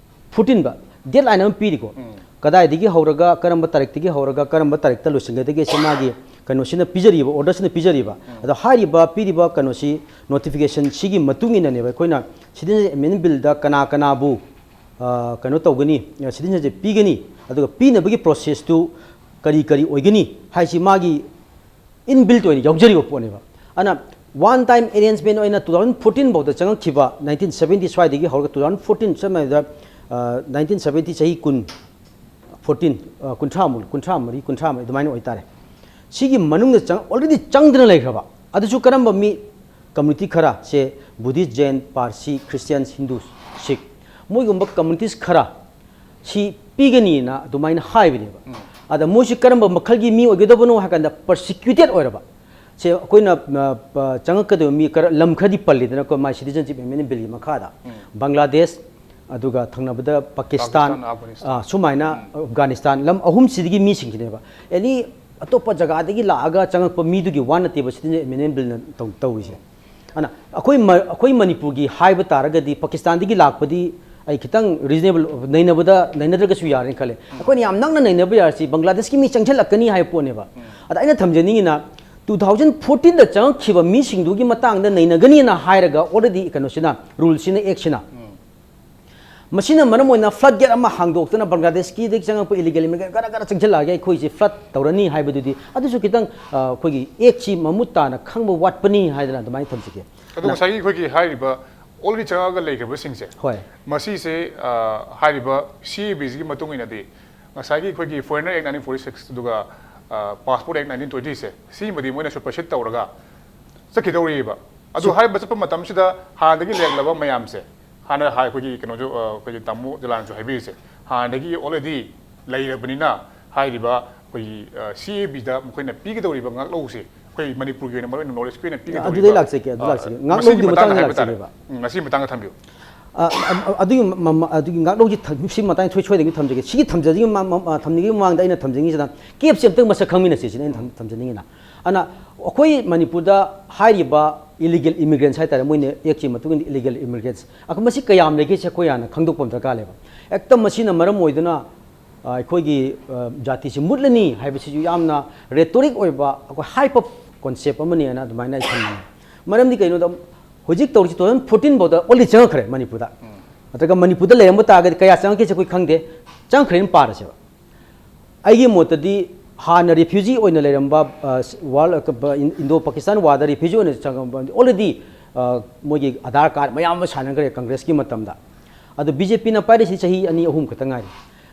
ꯐꯣꯔꯇꯤꯟꯕ ꯗꯦꯠ ꯂꯥꯏꯟ ꯑꯃ ꯄꯤꯔꯤꯀꯣ꯫ ꯀꯗꯥꯏꯗꯒꯤ ꯍꯧꯔꯒ, ꯀꯔꯝꯕ ꯇꯥꯔꯤꯛꯇꯒꯤ ꯍꯧꯔꯒ ꯀꯔꯝꯕ ꯇꯥꯔꯤꯛꯇ ꯂꯣꯏꯁꯤꯟꯒꯗꯒꯦꯁꯦ ꯃꯥꯒꯤ ꯀꯩꯅꯣꯁꯤꯅ ꯄꯤꯖꯔꯤꯕ, ꯑꯣꯔꯗꯔꯁꯤꯅ ꯄꯤꯖꯔꯤꯕ꯫ ꯑꯗꯣ ꯍꯥꯏꯔꯤꯕ ꯄꯤꯔꯤꯕ ꯀꯩꯅꯣꯁꯤ, ꯅꯣꯇꯤꯐꯤꯀꯦꯁꯟꯁꯤꯒꯤ ꯃꯇꯨꯡ ꯏꯟꯅꯅꯦꯕ ꯑꯩꯈꯣꯏꯅ ꯁꯤꯇꯤꯖꯦꯟꯁꯤꯞ ꯑꯦꯃꯦꯟꯃꯦꯟ ꯕꯤꯜꯗ ꯀꯅꯥ ꯀꯅꯥꯕꯨ, ꯑ, ꯀꯩꯅꯣ ꯇꯧꯒꯅꯤ, ꯁꯤꯇꯤꯖꯦꯟꯁꯤꯞ ꯄꯤꯒꯅꯤ, ꯑꯗꯨꯒ ꯄꯤꯅꯕꯒꯤ ꯄ꯭ꯔꯣꯁꯦꯁꯇꯨ ꯀꯔꯤ ꯀꯔꯤ ꯑꯣꯏꯒꯅꯤ ꯍꯥꯏꯁꯤ ꯃꯥꯒꯤ ꯏꯟ ꯕꯤꯜꯠ ꯑꯣꯏꯅ ꯌꯥꯎꯖꯔꯤꯕ ꯄꯣꯠꯅꯦꯕ꯫ ꯑꯗꯨꯅ ꯋꯥꯟ ꯇꯥꯏꯝ ꯑꯦꯔꯦꯟꯖꯃꯦꯟ ꯑꯣꯏꯅ two thousand fourteen ꯐꯥꯎꯗ ꯆꯪꯉꯛꯈꯤꯕ, ꯅꯥꯏꯟꯇꯤꯟ ꯁꯕꯦꯟꯇꯤ ꯁ꯭ꯋꯥꯏꯗꯒꯤ ꯍꯧꯔꯒ two thousand fourteen, ꯁꯝꯅ ꯍꯥꯏꯔꯕꯗ, ꯑ, ꯅꯥꯏꯟꯇꯤꯟ ꯁꯕꯦꯟꯇꯤ ꯆꯍꯤ ꯀꯨꯟ, ꯐꯣꯔꯇꯤꯟ, ꯑ, ꯀꯨꯟꯊ꯭ꯔꯥꯃꯨꯛ, ꯀꯨꯟꯊ꯭ꯔꯥ ꯃꯔꯤ, ꯀꯨꯟꯊ꯭ꯔꯥ ꯃꯔꯤ ꯑꯗꯨꯃꯥꯏꯅ ꯑꯣꯏꯇꯥꯔꯦ꯫ ꯁꯤꯒꯤ ꯃꯅꯨꯡꯗ ꯆꯪ-, already ꯆꯪꯗꯅ ꯂꯩꯈ꯭ꯔꯕ, ꯑꯗꯨꯁꯨ ꯀꯔꯝꯕ ꯃꯤ? ꯀꯝꯃ꯭ꯌꯨꯅꯤꯇꯤ ꯈꯔ, ꯁꯦ, ꯕꯨꯙꯤꯁ, ꯖꯦꯟ, ꯄꯥꯔꯁꯤ, ꯈ꯭ꯔꯤꯁꯇꯤꯌꯥꯟ, ꯍꯤꯟꯗꯨ, ꯁꯤꯈ, ꯃꯣꯏꯒꯨꯝꯕ ꯀꯝꯃ꯭ꯌꯨꯅꯤꯇꯤꯁ ꯈꯔ ꯁꯤ ꯄꯤꯒꯅꯤꯅ ꯑꯗꯨꯃꯥꯏꯅ ꯍꯥꯏꯕꯅꯦꯕ꯫ ꯑꯗ ꯃꯣꯏꯁꯤ ꯀꯔꯝꯕ ꯃꯈꯜꯒꯤ ꯃꯤ ꯑꯣꯏꯒꯗꯕꯅꯣ ꯍꯥꯏ ꯀꯥꯟꯗ, ꯄꯔꯁꯤꯀ꯭ꯌꯨꯇꯦꯠ ꯑꯣꯏꯔꯕ, ꯁꯦ, ꯑꯩꯈꯣꯏꯅ, ꯑ, ꯄ-, ꯆꯪꯉꯛꯀꯗꯕ ꯃꯤ ꯈꯔ, ꯂꯝ ꯈꯔꯗꯤ ꯄꯜꯂꯤꯗꯅꯀꯣ, ꯃꯥꯏ ꯁꯤꯇꯤꯖꯟꯁꯤꯞ ꯑꯦꯃꯦꯟꯃꯦꯟ ꯕꯤꯜꯒꯤ ꯃꯈꯥꯗ, ꯕꯪꯒ꯭ꯂꯥꯗꯦꯁ, ꯑꯗꯨꯒ ꯊꯪꯅꯕꯗ ꯄꯥꯀꯤꯁꯇꯥꯟ, ꯄꯥꯀꯤꯁꯇꯥꯟ, ꯑꯐꯒꯥꯅꯤꯁꯇꯥꯟ꯫ ꯑ, ꯁꯨꯃꯥꯏꯅ, ꯑꯐꯒꯥꯅꯤꯁꯇꯥꯟ, ꯂꯝ ꯑꯍꯨꯝꯁꯤꯗꯒꯤ ꯃꯤꯁꯤꯡꯁꯤꯅꯦꯕ꯫ ꯑꯦꯅꯤ ꯑꯇꯣꯞꯄ ꯖꯒꯥꯗꯒꯤ ꯂꯥꯛꯑꯒ ꯆꯪꯉꯛꯄ ꯃꯤꯗꯨꯒꯤ ꯋꯥ ꯅꯠꯇꯦꯕ ꯁꯤꯇꯤꯖꯟ ꯑꯦꯃꯦꯟꯃꯦꯟ ꯕꯤꯜꯅ ꯇꯧ-, ꯇꯧꯔꯤꯁꯦ꯫ ꯑꯗꯨꯅ ꯑꯩꯈꯣꯏ ꯃ-, ꯑꯩꯈꯣꯏ ꯃꯅꯤꯄꯨꯔꯒꯤ ꯍꯥꯏꯕ ꯇꯥꯔꯒꯗꯤ, ꯄꯥꯀꯤꯁꯇꯥꯟꯗꯒꯤ ꯂꯥꯛꯄꯗꯤ ꯑꯩ ꯈꯤꯇꯪ ꯔꯤꯖꯅꯦꯕꯜ, ꯅꯩꯅꯕꯗ, ꯅꯩꯅꯗ꯭ꯔꯒꯁꯨ ꯌꯥꯔꯦꯅ ꯈꯜꯂꯦ꯫ ꯑꯩꯈꯣꯏꯅ ꯌꯥꯝ ꯅꯛꯅ ꯅꯩꯅꯕ ꯌꯥꯔꯁꯤ, ꯕꯪꯒ꯭ꯂꯥꯗꯦꯁꯀꯤ ꯃꯤ ꯆꯪꯁꯤꯜꯂꯛꯀꯅꯤ ꯍꯥꯏꯕ ꯄꯣꯠꯅꯦꯕ꯫ ꯑꯗ ꯑꯩꯅ ꯊꯝꯖꯅꯤꯡꯉꯤꯅ, two thousand fourteen ꯗ ꯆꯪꯉꯛꯈꯤꯕ ꯃꯤꯁꯤꯡꯗꯨꯒꯤ ꯃꯇꯥꯡꯗ ꯅꯩꯅꯒꯅꯤꯅ ꯍꯥꯏꯔꯒ, already ꯀꯩꯅꯣꯁꯤꯅ, ꯔꯨꯜꯁꯤꯅ, ꯑꯦꯛꯁꯤꯅ, ꯃꯁꯤꯅ ꯃꯔꯝ ꯑꯣꯏꯅ ꯐ꯭ꯂꯠ ꯒꯦꯠ ꯑꯃ ꯍꯥꯡꯗꯣꯛꯇꯅ ꯕꯪꯒ꯭ꯂꯥꯗꯦꯁꯀꯤꯗꯒꯤ ꯆꯪꯉꯛꯄ ꯏꯂꯤꯒꯦꯜ ꯏꯃꯤꯒ꯭ꯔꯦꯟ ꯈꯔ ꯈꯔ ꯆꯪꯁꯤꯜꯂꯛꯑꯒ ꯑꯩꯈꯣꯏꯁꯦ ꯐ꯭ꯂꯠ ꯇꯧꯔꯅꯤ ꯍꯥꯏꯕꯗꯨꯗꯤ, ꯑꯗꯨꯁꯨ ꯈꯤꯇꯪ, ꯑ, ꯑꯩꯈꯣꯏꯒꯤ ꯑꯦꯛꯁꯤ ꯃꯃꯨꯠ ꯇꯥꯅ ꯈꯪꯕ ꯋꯥꯠꯄꯅꯤ ꯍꯥꯏꯗꯅ ꯑꯗꯨꯃꯥꯏꯅ ꯊꯝꯖꯒꯦ꯫ ꯑꯗꯣ ꯉꯁꯥꯏꯒꯤ ꯑꯩꯈꯣꯏꯒꯤ ꯍꯥꯏꯔꯤꯕ already ꯆꯪꯉꯛꯑꯒ ꯂꯩꯈ꯭ꯔꯕꯁꯤꯡꯁꯦ, ꯍꯣꯏ꯫ ꯃꯁꯤꯁꯦ, ꯑ, ꯍꯥꯏꯔꯤꯕ ꯁꯤ ꯑꯦ ꯕꯤꯁꯤꯒꯤ ꯃꯇꯨꯡ ꯏꯟꯅꯗꯤ ꯉꯁꯥꯏꯒꯤ ꯑꯩꯈꯣꯏꯒꯤ Foreigner Act nineteen forty six ꯑꯗꯨꯒ, ꯑ, Passport Act nineteen twenty ꯁꯦ, ꯁꯤꯃꯗꯤ ꯃꯣꯏꯅ supersede ꯇꯧꯔꯒ ꯆꯠꯈꯤꯗꯧꯔꯤꯕ꯫ ꯑꯗꯨ ꯁꯤ- ꯍꯥꯏꯔꯤꯕ ꯆꯠꯄ ꯃꯇꯝꯁꯤꯗ ꯍꯥꯟꯅꯗꯒꯤ ꯂꯩꯔꯛꯂꯕ ꯃꯌꯥꯝꯁꯦ, ꯍꯥꯟꯅ ꯍꯥꯏ-, ꯑꯩꯈꯣꯏꯒꯤ ꯀꯩꯅꯣꯁꯨ, ꯑ, ꯑꯩꯈꯣꯏꯒꯤ ꯇꯥꯃꯣ ꯖꯂꯥꯟꯁꯨ ꯍꯥꯏꯕꯤꯔꯤꯁꯦ, ꯍꯥꯟꯅꯗꯒꯤ already ꯂꯩꯔꯕꯅꯤꯅ ꯍꯥꯏꯔꯤꯕ ꯑꯩꯈꯣꯏꯒꯤ, ꯑ, ꯁꯤ ꯑꯦ ꯕꯤꯗ ꯃꯈꯣꯏꯅ ꯄꯤꯒꯗꯧꯔꯤꯕ ꯉꯥꯛꯂꯧꯁꯦ, ꯑꯩꯈꯣꯏ ꯃꯅꯤꯄꯨꯔꯒꯤ ꯑꯣꯏꯅ ꯃꯔꯨꯑꯣꯏꯅ ꯅꯣꯔꯠ ꯏꯁꯀꯤ ꯑꯣꯏꯅ ꯄꯤꯒꯗꯧꯔꯤꯕ, ꯑꯗꯨꯗꯩ ꯂꯥꯛꯆꯒꯦ, ꯑꯗꯨ ꯑ, ꯂꯥꯛꯆꯒꯦ꯫ ꯃꯁꯤꯒꯤ ꯉꯥꯛꯂꯧꯒꯤ ꯃꯇꯥꯡꯗ ꯃꯇꯥꯡꯗ ꯍꯥꯏꯕ ꯇꯥꯔꯦ꯫ ꯃꯇꯥꯡꯗ ꯊꯝꯕꯤꯌꯨ꯫ ꯑ, ꯑ, ꯑ, ꯑꯗꯨꯒꯤ ꯃ-, ꯃ-, ꯑꯗꯨꯒꯤ ꯉꯥꯛꯂꯧꯁꯤ ꯊꯝ-, ꯁꯤ ꯃꯇꯥꯡ ꯁꯣꯏ-, ꯁꯣꯏꯗꯅ ꯊꯝꯖꯒꯦ꯫ ꯁꯤꯒꯤ ꯊꯝꯖꯗ꯭ꯔꯤꯉꯩ ꯃ-, ꯃ-, ꯑ, ꯊꯝꯖꯗ꯭ꯔꯤꯉꯩ ꯃꯃꯥꯡꯗ ꯑꯩꯅ ꯊꯝꯖꯅꯤꯡꯉꯤꯁꯤꯅ, ꯀꯦꯞꯁꯦ ꯑꯝꯇꯪ ꯃꯁꯛ ꯈꯪꯃꯤꯟꯅꯁꯤ ꯁꯤꯅ ꯑꯩꯅ ꯊꯝ-, ꯊꯝꯖꯅꯤꯡꯉꯤꯅ꯫ ꯑꯗꯨꯅ ꯑꯩꯈꯣꯏ ꯃꯅꯤꯄꯨꯔꯗ ꯍꯥꯏꯔꯤꯕ ꯏꯂꯤꯒꯦꯜ ꯏꯃꯤꯒ꯭ꯔꯦꯟꯁ ꯍꯥꯏꯇꯥꯔꯦ, ꯃꯣꯏꯅ ꯑꯦꯛꯀꯤ ꯃꯇꯨꯡ ꯏꯟꯅ ꯏꯂꯤꯒꯦꯜ ꯏꯃꯤꯒ꯭ꯔꯦꯟꯁ, ꯑꯩꯈꯣꯏ ꯃꯁꯤ ꯀꯌꯥꯝ ꯂꯩꯒꯦꯁꯦ ꯑꯩꯈꯣꯏ ꯍꯥꯟꯅ ꯈꯪꯗꯣꯛꯄ ꯑꯃ ꯗꯔꯀꯥꯔ ꯂꯩꯕ꯫ ꯍꯦꯛꯇ ꯃꯁꯤꯅ ꯃꯔꯝ ꯑꯣꯏꯗꯨꯅ, ꯑ, ꯑꯩꯈꯣꯏꯒꯤ, ꯑ, ꯖꯥꯇꯤꯁꯤ ꯃꯨꯠꯂꯅꯤ ꯍꯥꯏꯕꯁꯤꯁꯨ ꯌꯥꯝꯅ ꯔꯦꯇꯣꯔꯤꯛ ꯑꯣꯏꯕ, ꯑꯩꯈꯣꯏ ꯍꯥꯏꯞ ꯑꯞ ꯀꯣꯟꯁꯦꯞ ꯑꯃꯅꯦꯅ ꯑꯗꯨꯃꯥꯏꯅ ꯑꯩ ꯈꯟꯅꯤꯡꯉꯤ꯫ ꯃꯔꯝꯗꯤ ꯀꯩꯅꯣꯗ, ꯍꯧꯖꯤꯛ ꯇꯧꯔꯤꯁꯤ two thousand fourteen ꯐꯥꯎꯗ ꯑꯣꯜꯔꯦꯗꯤ ꯆꯪꯉꯛꯈ꯭ꯔꯦ ꯃꯅꯤꯄꯨꯔꯗ꯫ ꯅꯠꯇ꯭ꯔꯒ ꯃꯅꯤꯄꯨꯔꯗ ꯂꯩꯔꯝꯕ ꯇꯥꯔꯒꯗꯤ ꯀꯌꯥ ꯆꯪꯉꯛꯀꯦꯁꯦ ꯑꯩꯈꯣꯏ ꯈꯪꯗꯦ꯫ ꯆꯪꯈ꯭ꯔꯦꯅ ꯄꯥꯔꯁꯦꯕ꯫ ꯑꯩꯒꯤ ꯃꯣꯠꯇꯗꯤ ꯍꯥꯟꯅ ꯔꯤꯐ꯭ꯌꯨꯖꯤ ꯑꯣꯏꯅ ꯂꯩꯔꯝꯕ, ꯑ, ꯋꯥꯔꯜ, ꯑ, ꯏꯟꯗꯣ ꯄꯥꯀꯤꯁꯇꯥꯟ ꯋꯥꯔꯗ ꯔꯤꯐ꯭ꯌꯨꯖꯤ ꯑꯣꯏꯅ ꯆꯪꯉꯝꯕ ꯑꯣꯜꯔꯦꯗꯤ, ꯑ, ꯃꯣꯏꯒꯤ ꯑꯙꯥꯔ ꯀꯥꯔꯗ ꯃꯌꯥꯝ ꯑꯃ ꯁꯥꯟꯅꯈ꯭ꯔꯦ ꯀꯪꯒ꯭ꯔꯦꯁꯀꯤ ꯃꯇꯝꯗ꯫ ꯑꯗꯣ ꯕꯤ ꯖꯦ ꯄꯤꯅ ꯄꯥꯏꯔꯤꯁꯤ ꯆꯍꯤ ꯑꯅꯤ ꯑꯍꯨꯝ ꯈꯛꯇ ꯉꯥꯏꯔꯤ꯫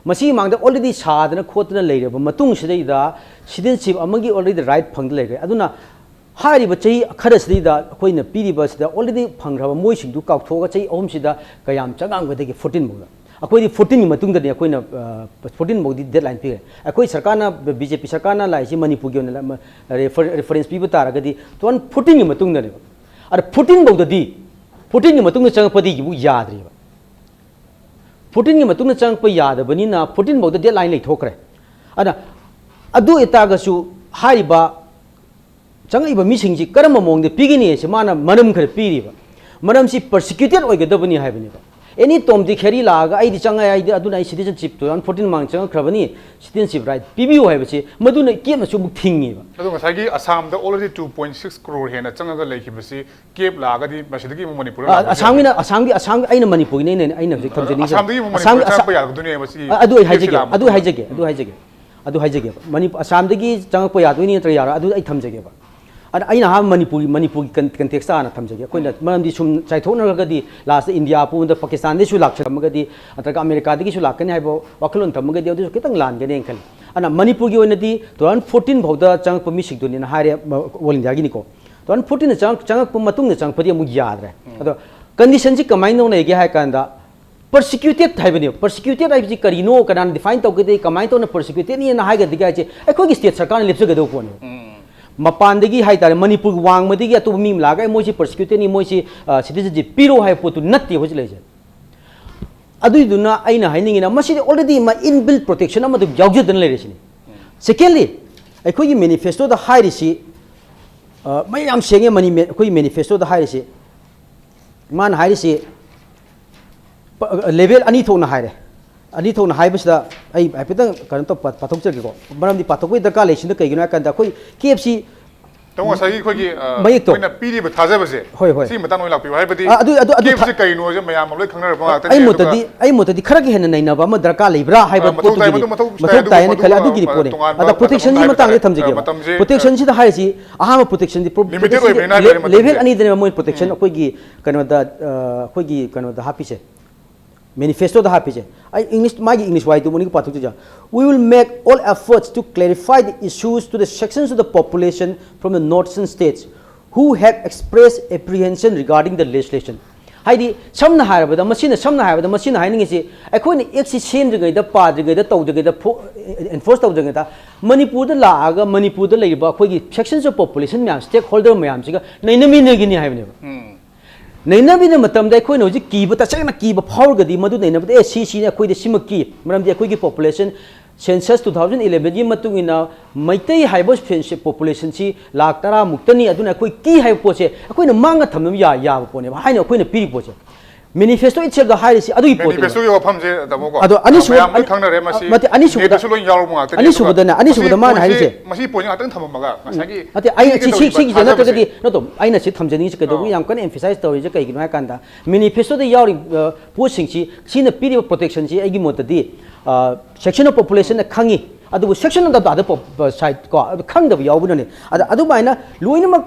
ꯃꯁꯤꯒꯤ ꯃꯃꯥꯡꯗ ꯑꯣꯜꯔꯦꯗꯤ ꯁꯥꯗꯅ ꯈꯣꯠꯇꯅ ꯂꯩꯔꯕ ꯃꯇꯨꯡꯁꯤꯗꯩꯗ ꯁꯤꯇꯤꯖꯟꯁꯤꯞ ꯑꯃꯒꯤ ꯑꯣꯜꯔꯦꯗꯤ ꯔꯥꯏꯠ ꯐꯪꯗ ꯂꯩꯈ꯭ꯔꯦ꯫ ꯑꯗꯨꯅ ꯍꯥꯏꯔꯤꯕ ꯆꯍꯤ ꯈꯔꯁꯤꯗꯩꯗ ꯑꯩꯈꯣꯏꯅ ꯄꯤꯔꯤꯕꯁꯤꯗ ꯑꯣꯜꯔꯦꯗꯤ ꯐꯪꯈ꯭ꯔꯕ ꯃꯣꯏꯁꯤꯡꯗꯨ ꯀꯥꯎꯊꯣꯛꯑꯒ ꯆꯍꯤ ꯑꯍꯨꯝꯁꯤꯗ ꯀꯌꯥꯝ ꯆꯪꯉꯝꯒꯗꯒꯦ? ꯐꯣꯔꯇꯤꯟ ꯐꯥꯎꯗ꯫ ꯑꯩꯈꯣꯏꯗꯤ ꯐꯣꯔꯇꯤꯟꯒꯤ ꯃꯇꯨꯡꯗꯅꯤ ꯑꯩꯈꯣꯏꯅ, ꯑ, ꯐꯣꯔꯇꯤꯟ ꯐꯥꯎꯗꯤ ꯗꯦꯠꯂꯥꯏꯟ ꯄꯤꯔꯦ꯫ ꯑꯩꯈꯣꯏ ꯁꯔꯀꯥꯔꯅ, ꯕꯤ ꯖꯦ ꯄꯤ ꯁꯔꯀꯥꯔꯅ ꯂꯥꯛꯏꯁꯤ ꯃꯅꯤꯄꯨꯔꯒꯤ ꯑꯣꯏꯅ ꯂ-, ꯃ-, ꯔꯦꯐꯔ-, ꯔꯦꯐꯔꯦꯟꯁ ꯄꯤꯕ ꯇꯥꯔꯒꯗꯤ two thousand fourteen ꯒꯤ ꯃꯇꯨꯡꯗꯅꯦꯕ꯫ ꯑꯗ ꯐꯣꯔꯇꯤꯟ ꯐꯥꯎꯗꯗꯤ, ꯐꯣꯔꯇꯤꯟꯒꯤ ꯃꯇꯨꯡꯗ ꯆꯪꯉꯛꯄꯗꯤ ꯍꯧꯖꯤꯛꯐꯥꯎ ꯌꯥꯗ꯭ꯔꯤꯕ꯫ ꯐꯣꯔꯇꯤꯟꯒꯤ ꯃꯇꯨꯡꯗ ꯆꯪꯉꯛꯄ ꯌꯥꯗꯕꯅꯤꯅ ꯐꯣꯔꯇꯤꯟ ꯐꯥꯎꯗ ꯗꯦꯠꯂꯥꯏꯟ ꯂꯩꯊꯣꯛꯈ꯭ꯔꯦ꯫ ꯑꯗ ꯑꯗꯨ ꯑꯣꯏꯇꯥꯔꯒꯁꯨ ꯍꯥꯏꯔꯤꯕ ꯆꯪꯉꯛꯏꯕ ꯃꯤꯁꯤꯡꯁꯤ ꯀꯔꯝꯕ ꯃꯑꯣꯡꯗ ꯄꯤꯒꯅꯤ ꯍꯥꯏꯁꯦ ꯃꯥꯅ ꯃꯔꯝ ꯈꯔ ꯄꯤꯔꯤꯕ꯫ ꯃꯔꯝꯁꯤ ꯄꯔꯁꯤꯀ꯭ꯌꯨꯇꯦꯠ ꯑꯣꯏꯒꯗꯕꯅꯤ ꯍꯥꯏꯕꯅꯦꯕ꯫ ꯑꯦꯅꯤ ꯇꯣꯝ ꯗꯤꯛ ꯍꯦꯔꯤ ꯂꯥꯛꯑꯒ ꯑꯩꯗꯤ ꯆꯪꯉꯛꯑꯦ, ꯑꯩꯗꯤ, ꯑꯗꯨꯅ ꯑꯩ ꯁꯤꯇꯤꯖꯟꯁꯤꯞ two thousand fourteen ꯃꯃꯥꯡ ꯆꯪꯉꯛꯈ꯭ꯔꯕꯅꯤ, ꯁꯤꯇꯤꯖꯟꯁꯤꯞ ꯔꯥꯏꯠ ꯄꯤꯕꯤꯌꯨ ꯍꯥꯏꯕꯁꯤ ꯃꯗꯨꯅ ꯀꯦꯞꯅꯁꯨ ꯑꯃꯨꯛ ꯊꯤꯡꯉꯦꯕ꯫ ꯑꯗꯣ ꯉꯁꯥꯏꯒꯤ ꯑꯁꯥꯝꯗ already two point six crore ꯍꯦꯟꯅ ꯆꯪꯉꯒ ꯂꯩꯈꯤꯕꯁꯤ ꯀꯦꯞ ꯂꯥꯛꯑꯒꯗꯤ ꯃꯁꯤꯗꯒꯤ ꯑꯃꯨꯛ ꯃꯅꯤꯄꯨꯔꯗ ꯑ, ꯂꯥꯛꯄꯁꯨ ꯑꯁꯥꯝꯒꯤꯅ, ꯌꯥꯏ꯫ ꯑꯁꯥꯝꯒꯤ, ꯑꯁꯥꯝꯒꯤ, ꯑꯩꯅ ꯃꯅꯤꯄꯨꯔꯒꯤꯅꯦ, ꯑꯩꯅ, ꯑꯩꯅ ꯍꯧꯖꯤꯛ ꯊꯝꯖꯅꯤꯡꯉꯤꯁꯦ꯫ ꯑꯁꯥꯝꯗꯒꯤ ꯑꯃꯨꯛ ꯑꯁꯥꯝꯒꯤ, ꯃꯅꯤꯄꯨꯔꯗ ꯑꯁꯥ-, ꯆꯪꯉꯛꯄ ꯌꯥꯔꯛꯀꯗꯣꯏꯅꯦ ꯃꯁꯤ ꯑ, ꯑꯗꯨ ꯑꯩ ꯀꯦꯞꯁꯤ ꯍꯥꯏꯖꯒꯦ, ꯂꯥꯛꯄ ꯑꯗꯨ ꯃꯇꯝꯗ꯫ ꯍꯥꯏꯖꯒꯦ, ꯑꯗꯨ ꯍꯥꯏꯖꯒꯦ, ꯑꯗꯨ ꯍꯥꯏꯖꯒꯦꯕ꯫ ꯃꯅꯤꯄꯨꯔ, ꯑꯁꯥꯝꯗꯒꯤ ꯆꯪꯉꯛꯄ ꯌꯥꯗꯣꯏꯅꯤ ꯅꯠꯇ꯭ꯔꯒ ꯌꯥꯔꯣꯏ, ꯑꯗꯨ ꯑꯩ ꯊꯝꯖꯒꯦꯕ꯫ ꯑꯗ ꯑꯩꯅ ꯑꯍꯥꯟꯕ ꯃꯅꯤꯄꯨꯔꯒꯤ, ꯃꯅꯤꯄꯨꯔꯒꯤ ꯀꯟ-, ꯀꯟꯇꯦꯛꯁꯇ ꯍꯥꯟꯅ ꯊꯝꯖꯒꯦ꯫ ꯑꯩꯈꯣꯏꯅ ꯃꯔꯝꯗꯤ ꯁꯨꯝ ꯆꯥꯏꯊꯣꯛꯅꯔꯒꯗꯤ ꯂꯥꯁꯇ ꯏꯟꯗꯤꯌꯥ ꯄꯨꯝꯕꯗ ꯄꯥꯀꯤꯁꯇꯥꯟꯗꯒꯤꯁꯨ ꯂꯥꯛꯆꯔꯝꯃꯒꯗꯤ ꯅꯠꯇ꯭ꯔꯒ ꯑꯃꯦꯔꯤꯀꯥꯗꯒꯤꯁꯨ ꯂꯥꯛꯀꯅꯤ ꯍꯥꯏꯕ ꯋꯥꯈꯜꯂꯣꯟ ꯊꯝꯃꯒꯗꯤ ꯑꯗꯨꯁꯨ ꯈꯤꯇꯪ ꯂꯥꯟꯒꯅꯦꯅ ꯈꯜꯂꯤ꯫ ꯑꯗꯨꯅ ꯃꯅꯤꯄꯨꯔꯒꯤ ꯑꯣꯏꯅꯗꯤ two thousand fourteen ꯐꯥꯎꯗ ꯆꯪꯉꯛꯄ ꯃꯤꯁꯤꯡꯗꯨꯅꯤꯅ ꯍꯥꯏꯔꯦ, ꯃ-, ꯑꯣꯜ ꯏꯟꯗꯤꯌꯥꯒꯤꯅꯤꯀꯣ꯫ Two thousand fourteen ꯆꯪꯉꯛ-, ꯆꯪꯉꯛꯄ ꯃꯇꯨꯡꯗ ꯆꯪꯉꯛꯄꯗꯤ ꯑꯃꯨꯛ ꯌꯥꯗ꯭ꯔꯦ꯫ ꯑꯗꯣ ꯀꯟꯗꯤꯁꯟꯁꯤ ꯀꯃꯥꯏꯅ ꯂꯩꯒꯦ ꯍꯥꯏ ꯀꯥꯟꯗ, ꯄꯔꯁꯤꯀ꯭ꯌꯨꯇꯦꯠ ꯍꯥꯏꯕꯅꯦꯕ꯫ ꯄꯔꯁꯤꯀ꯭ꯌꯨꯇꯦꯠ ꯍꯥꯏꯕꯁꯤ ꯀꯔꯤꯅꯣ, ꯀꯅꯥꯅ ꯗꯤꯐꯥꯏꯟ ꯇꯧꯒꯗꯒꯦ, ꯀꯃꯥꯏꯅ ꯇꯧꯅ ꯄꯔꯁꯤꯀ꯭ꯌꯨꯇꯦꯠꯅꯤ ꯍꯥꯏꯅ ꯍꯥꯏꯒꯗꯒꯦ ꯍꯥꯏꯁꯦ ꯑꯩꯈꯣꯏꯒꯤ ꯁ꯭ꯇꯦꯠ ꯁꯔꯀꯥꯔꯅ ꯂꯦꯞꯆꯒꯗꯧꯕ ꯄꯣꯠꯅꯦꯕ꯫ ꯃꯄꯥꯟꯗꯒꯤ ꯍꯥꯏꯇꯥꯔꯦ, ꯃꯅꯤꯄꯨꯔ ꯋꯥꯡꯃꯗꯒꯤ ꯑꯇꯣꯞꯄ ꯃꯤ ꯑꯃ ꯂꯥꯛꯑꯒ "ꯑꯦ, ꯃꯣꯏꯁꯤ ꯄꯔꯁꯤꯀ꯭ꯌꯨꯇꯦꯠꯅꯤ, ꯃꯣꯏꯁꯤ, ꯑ, ꯁꯤꯇꯤꯖꯟꯁꯤꯞ ꯄꯤꯔꯣ" ꯍꯥꯏꯕ ꯄꯣꯠꯇꯨ ꯅꯠꯇꯦ ꯍꯧꯖꯤꯛ ꯂꯩꯔꯤꯁꯦ꯫ ꯑꯗꯨꯏꯗꯨꯅ ꯑꯩꯅ ꯍꯥꯏꯅꯤꯡꯉꯤꯅ, ꯃꯁꯤꯗꯤ already ꯃꯥ inbuilt protection ꯑꯃ ꯑꯗꯨꯝ ꯌꯥꯎꯖꯗꯅ ꯂꯩꯔꯦ ꯁꯤꯅꯤ꯫ Secondly, ꯑꯩꯈꯣꯏꯒꯤ ꯃꯦꯅꯤꯐꯦꯁꯇꯣꯗ ꯍꯥꯏꯔꯤꯁꯤ ꯑ, ꯃꯌꯦꯛ ꯌꯥꯝ ꯁꯦꯡꯉꯦ ꯃꯅꯤ-, ꯑꯩꯈꯣꯏ ꯃꯦꯅꯤꯐꯦꯁꯇꯣꯗ ꯍꯥꯏꯔꯤꯁꯤ꯫ ꯃꯥꯅ ꯍꯥꯏꯔꯤꯁꯤ ꯂꯦꯚꯦꯜ ꯑꯅꯤ ꯊꯣꯛꯅ ꯍꯥꯏꯔꯦ꯫ ꯑꯅꯤ ꯊꯣꯛꯅ ꯍꯥꯏꯕꯁꯤꯗ ꯑꯩ ꯍꯥꯏꯐꯦꯠꯇꯪ ꯀꯩꯅꯣ ꯇꯧ-, ꯄꯥ-, ꯄꯥꯊꯣꯛꯆꯒꯦꯀꯣ꯫ ꯃꯔꯝꯗꯤ ꯄꯥꯊꯣꯛꯄꯒꯤ ꯗꯔꯀꯥꯔ ꯂꯩꯁꯤꯅ ꯀꯩꯒꯤꯅꯣ ꯍꯥꯏ ꯀꯥꯟꯗ ꯑꯩꯈꯣꯏ ꯀꯦꯞꯁꯤ ꯇꯥꯃꯣ, ꯉꯁꯥꯏꯒꯤ ꯑꯩꯈꯣꯏꯒꯤ, ꯑ, ꯃꯌꯦꯛꯇꯣ꯫ ꯑꯩꯈꯣꯏꯅ ꯄꯤꯔꯤꯕ ꯊꯥꯖꯕꯁꯦ, ꯍꯣꯏ, ꯍꯣꯏ꯫ ꯁꯤꯒꯤ ꯃꯇꯥꯡꯗ ꯑꯣꯏꯅ ꯂꯥꯛꯄꯤꯌꯨ꯫ ꯍꯥꯏꯕꯗꯤ ꯑ, ꯑꯗꯨ, ꯑꯗꯨ, ꯑꯗꯨ ꯀꯦꯞꯁꯦ ꯊ-, ꯀꯩꯅꯣꯁꯦ ꯃꯌꯥꯝ ꯑꯃ ꯂꯣꯏ ꯈꯪꯅꯔꯕ ꯉꯥꯛꯇꯅꯤ꯫ ꯑꯩ ꯑꯗꯨꯒ ꯃꯣꯠꯇꯗꯤ, ꯑꯩ ꯃꯣꯠꯇꯗꯤ ꯈꯔꯒ ꯍꯦꯟꯅ ꯅꯩꯅꯕ ꯑꯃ ꯗꯔꯀꯥꯔ ꯂꯩꯕ꯭ꯔꯥ ꯍꯥꯏꯕ ꯑ, ꯃꯊꯧ ꯇꯥꯏ, ꯄꯣꯠꯇꯨꯒꯤꯅꯤ꯫ ꯃꯗꯨ ꯃꯊꯧ ꯇꯥꯏ, ꯃꯊꯧ ꯑꯗꯨꯕꯨ ꯇꯥꯏ ꯍꯥꯏꯅ ꯃꯗꯨ, ꯈꯜꯂꯦ, ꯑ, ꯑꯗꯨꯒꯤꯅꯤ ꯄꯣꯠꯅꯤ꯫ ꯇꯣꯉꯥꯟꯕ ꯑꯗ ꯃꯇꯝ ꯄ꯭ꯔꯣꯇꯦꯛꯁꯟꯁꯤ ꯍꯥꯏꯕ ꯃꯇꯥꯡꯗ ꯇꯥꯔꯦ꯫ ꯊꯝꯖꯒꯦꯕ꯫ ꯃꯇꯝꯁꯦ, ꯄ꯭ꯔꯣꯇꯦꯛꯁꯟꯁꯤꯗ ꯍꯥꯏꯔꯤꯁꯤ ꯑꯍꯥꯟꯕ ꯄ꯭ꯔꯣꯇꯦꯛꯁꯟꯗꯤ ꯄ꯭ꯔꯣ-, ꯂꯤꯃꯤꯇꯦꯠ ꯄ꯭ꯔꯣꯇꯦꯛꯁꯟꯁꯤ ꯑꯣꯏꯕꯅꯤꯅ ꯂꯦ-, ꯍꯥꯏꯇꯥꯔꯦ ꯃꯇꯝꯁꯦ꯫ ꯂꯦꯚꯦꯜ ꯑꯅꯤꯗꯅꯦꯕ ꯃꯣꯏ ꯄ꯭ꯔꯣꯇꯦꯛꯁꯟ ꯎꯝ꯫ ꯑꯩꯈꯣꯏꯒꯤ ꯀꯩꯅꯣꯗ, ꯑ, ꯑꯩꯈꯣꯏꯒꯤ ꯀꯩꯅꯣꯗ ꯍꯥꯞꯄꯤꯁꯦ꯫ ꯃꯦꯅꯤꯐꯦꯁꯇꯣꯗ ꯍꯥꯞꯄꯤꯁꯦ꯫ ꯑꯩ ꯏꯪꯂꯤꯁ, ꯃꯥꯒꯤ ꯏꯪꯂꯤꯁ ꯋꯥꯍꯩꯗꯨ ꯃꯅꯤꯄꯨꯔ ꯄꯥꯊꯣꯛꯆꯒꯦ꯫ "We will make all efforts to clarify the issues to the sections of the population from the northern states who have expressed apprehension regarding the legislation." ꯍꯥꯏꯗꯤ, ꯁꯝꯅ ꯍꯥꯏꯔꯕꯗ, ꯃꯁꯤꯅ, ꯁꯝꯅ ꯍꯥꯏꯔꯕꯗ, ꯃꯁꯤꯅ ꯍꯥꯏꯅꯤꯡꯉꯤꯁꯤ, ꯑꯩꯈꯣꯏꯅ ꯑꯦꯛꯁꯤ ꯁꯦꯝꯗ꯭ꯔꯤꯉꯩꯗ, ꯄꯥꯗ꯭ꯔꯤꯉꯩꯗ, ꯇꯧꯗ꯭ꯔꯤꯉꯩꯗ, ꯐꯣ-, ꯑꯦꯟꯐꯣꯔꯁ ꯇꯧꯗ꯭ꯔꯤꯉꯩꯗ, ꯃꯅꯤꯄꯨꯔꯗ ꯂꯥꯛꯑꯒ ꯃꯅꯤꯄꯨꯔꯗ ꯂꯩꯔꯤꯕ ꯑꯩꯈꯣꯏꯒꯤ sections of population ꯃꯌꯥꯝ, ꯁ꯭ꯇꯦꯛ ꯍꯣꯜꯗꯔ ꯃꯌꯥꯝꯁꯤꯒ ꯅꯩꯅꯃꯤꯟꯅꯒꯅꯤ ꯍꯥꯏꯕꯅꯦꯕ꯫ ꯎꯝ꯫ ꯅꯩꯅꯕꯤꯅ ꯃꯇꯝꯗ ꯑꯩꯈꯣꯏꯅ ꯍꯧꯖꯤꯛ ꯀꯤꯕ, ꯇꯁꯦꯡꯅ ꯀꯤꯕ ꯐꯥꯎꯔꯒꯗꯤ, ꯃꯗꯨ ꯅꯩꯅꯕꯗ, "ꯑꯦ, ꯁꯤ, ꯁꯤꯅꯤ, ꯑꯩꯈꯣꯏꯗ ꯁꯤꯃꯛ ꯀꯤ, ꯃꯔꯝꯗꯤ ꯑꯩꯈꯣꯏꯒꯤ ꯄꯣꯄꯨꯂꯦꯁꯟ, ꯁꯦꯟꯁꯁ ꯇꯨ ꯊꯥꯎꯖꯟ ꯏꯂꯦꯚꯦꯟꯒꯤ ꯃꯇꯨꯡ ꯏꯟꯅ ꯃꯩꯇꯩ ꯍꯥꯏꯕ ꯁꯦꯟꯁ-, ꯄꯣꯄꯨꯂꯦꯁꯟꯁꯤ ꯂꯥꯛ ꯇꯔꯥꯃꯨꯛꯇꯅꯤ, ꯑꯗꯨꯅ ꯑꯩꯈꯣꯏ ꯀꯤ" ꯍꯥꯏꯕ ꯄꯣꯠꯁꯦ ꯑꯩꯈꯣꯏꯅ ꯃꯥꯡꯅ ꯊꯝꯅꯕ ꯌꯥ-, ꯌꯥꯕ ꯄꯣꯠꯅꯦꯕ, ꯍꯥꯏꯅ ꯑꯩꯈꯣꯏꯅ ꯄꯤꯔꯤ ꯄꯣꯠꯁꯦ꯫ ꯃꯦꯅꯤꯐꯦꯁꯇꯣ ꯏꯠꯁꯦꯜꯗ ꯍꯥꯏꯔꯤꯁꯤ ꯑꯗꯨꯒꯤ ꯄꯣꯠꯇꯨꯅꯦꯕ꯫ ꯃꯦꯅꯤꯐꯦꯁꯇꯣꯒꯤ ꯋꯥꯐꯝꯁꯦ, ꯇꯥꯃꯣꯀꯣ, ꯑꯗꯣ ꯑꯅꯤꯁꯨꯕ-, ꯃꯌꯥꯝ ꯂꯣꯏ ꯑꯅꯤ-, ꯈꯪꯅꯔꯦ, ꯃꯁꯤ ꯅꯠꯇꯦ, ꯑꯅꯤꯁꯨꯕꯗ, ꯅꯦꯠꯇꯁꯨ ꯂꯣꯏ ꯌꯥꯎꯔꯕ ꯉꯥꯛꯇꯅꯤ꯫ ꯑꯅꯤꯁꯨꯕꯗꯅꯦ, ꯑꯗꯨꯒ ꯑꯅꯤꯁꯨꯕꯗ ꯃꯁꯤ ꯃꯥꯅ ꯄꯣꯏꯟꯁꯤ, ꯍꯥꯏꯔꯤꯁꯦ꯫ ꯃꯁꯤ ꯄꯣꯏꯟꯁꯤ ꯉꯥꯛꯇꯪ ꯊꯝꯃꯝꯃꯒ ꯎꯝ꯫ ꯉꯁꯥꯏꯒꯤ ꯅꯠꯇꯦ, ꯑꯩ ꯄꯤꯒꯦ ꯁꯤ, ꯁꯤ, ꯇꯧꯔꯤꯕ ꯁꯤꯒꯤꯁꯦ ꯊꯥꯖꯕꯁꯦ꯫ ꯅꯠꯇ꯭ꯔꯒꯗꯤ, ꯅꯠꯇꯣ, ꯑꯩꯅ ꯁꯤ ꯊꯝꯖꯅꯤꯡꯉꯤꯁꯦ ꯀꯩꯗꯧꯕꯒꯤ ꯑꯥ꯫ ꯌꯥꯝ ꯀꯟꯅ emphasize ꯇꯧꯔꯤꯁꯦ ꯀꯩꯒꯤꯅꯣ ꯍꯥꯏ ꯀꯥꯟꯗ, ꯃꯦꯅꯤꯐꯦꯁꯇꯣꯗ ꯌꯥꯎꯔꯤꯕ, ꯑ, ꯄꯣꯠꯁꯤꯡꯁꯤ, ꯁꯤꯅ ꯄꯤꯔꯤꯕ ꯄ꯭ꯔꯣꯇꯦꯛꯁꯟꯁꯤ ꯑꯩꯒꯤ ꯃꯣꯠꯇꯗꯤ, ꯑ, section of populationꯅ ꯈꯪꯉꯤ, ꯑꯗꯨꯕꯨ section of the other pop-, side ꯀꯣ, ꯑꯗꯨ ꯈꯪꯗꯕ ꯌꯥꯎꯕꯅꯅꯦ꯫ ꯑꯗ ꯑꯗꯨꯃꯥꯏꯅ ꯂꯣꯏꯅꯃꯛ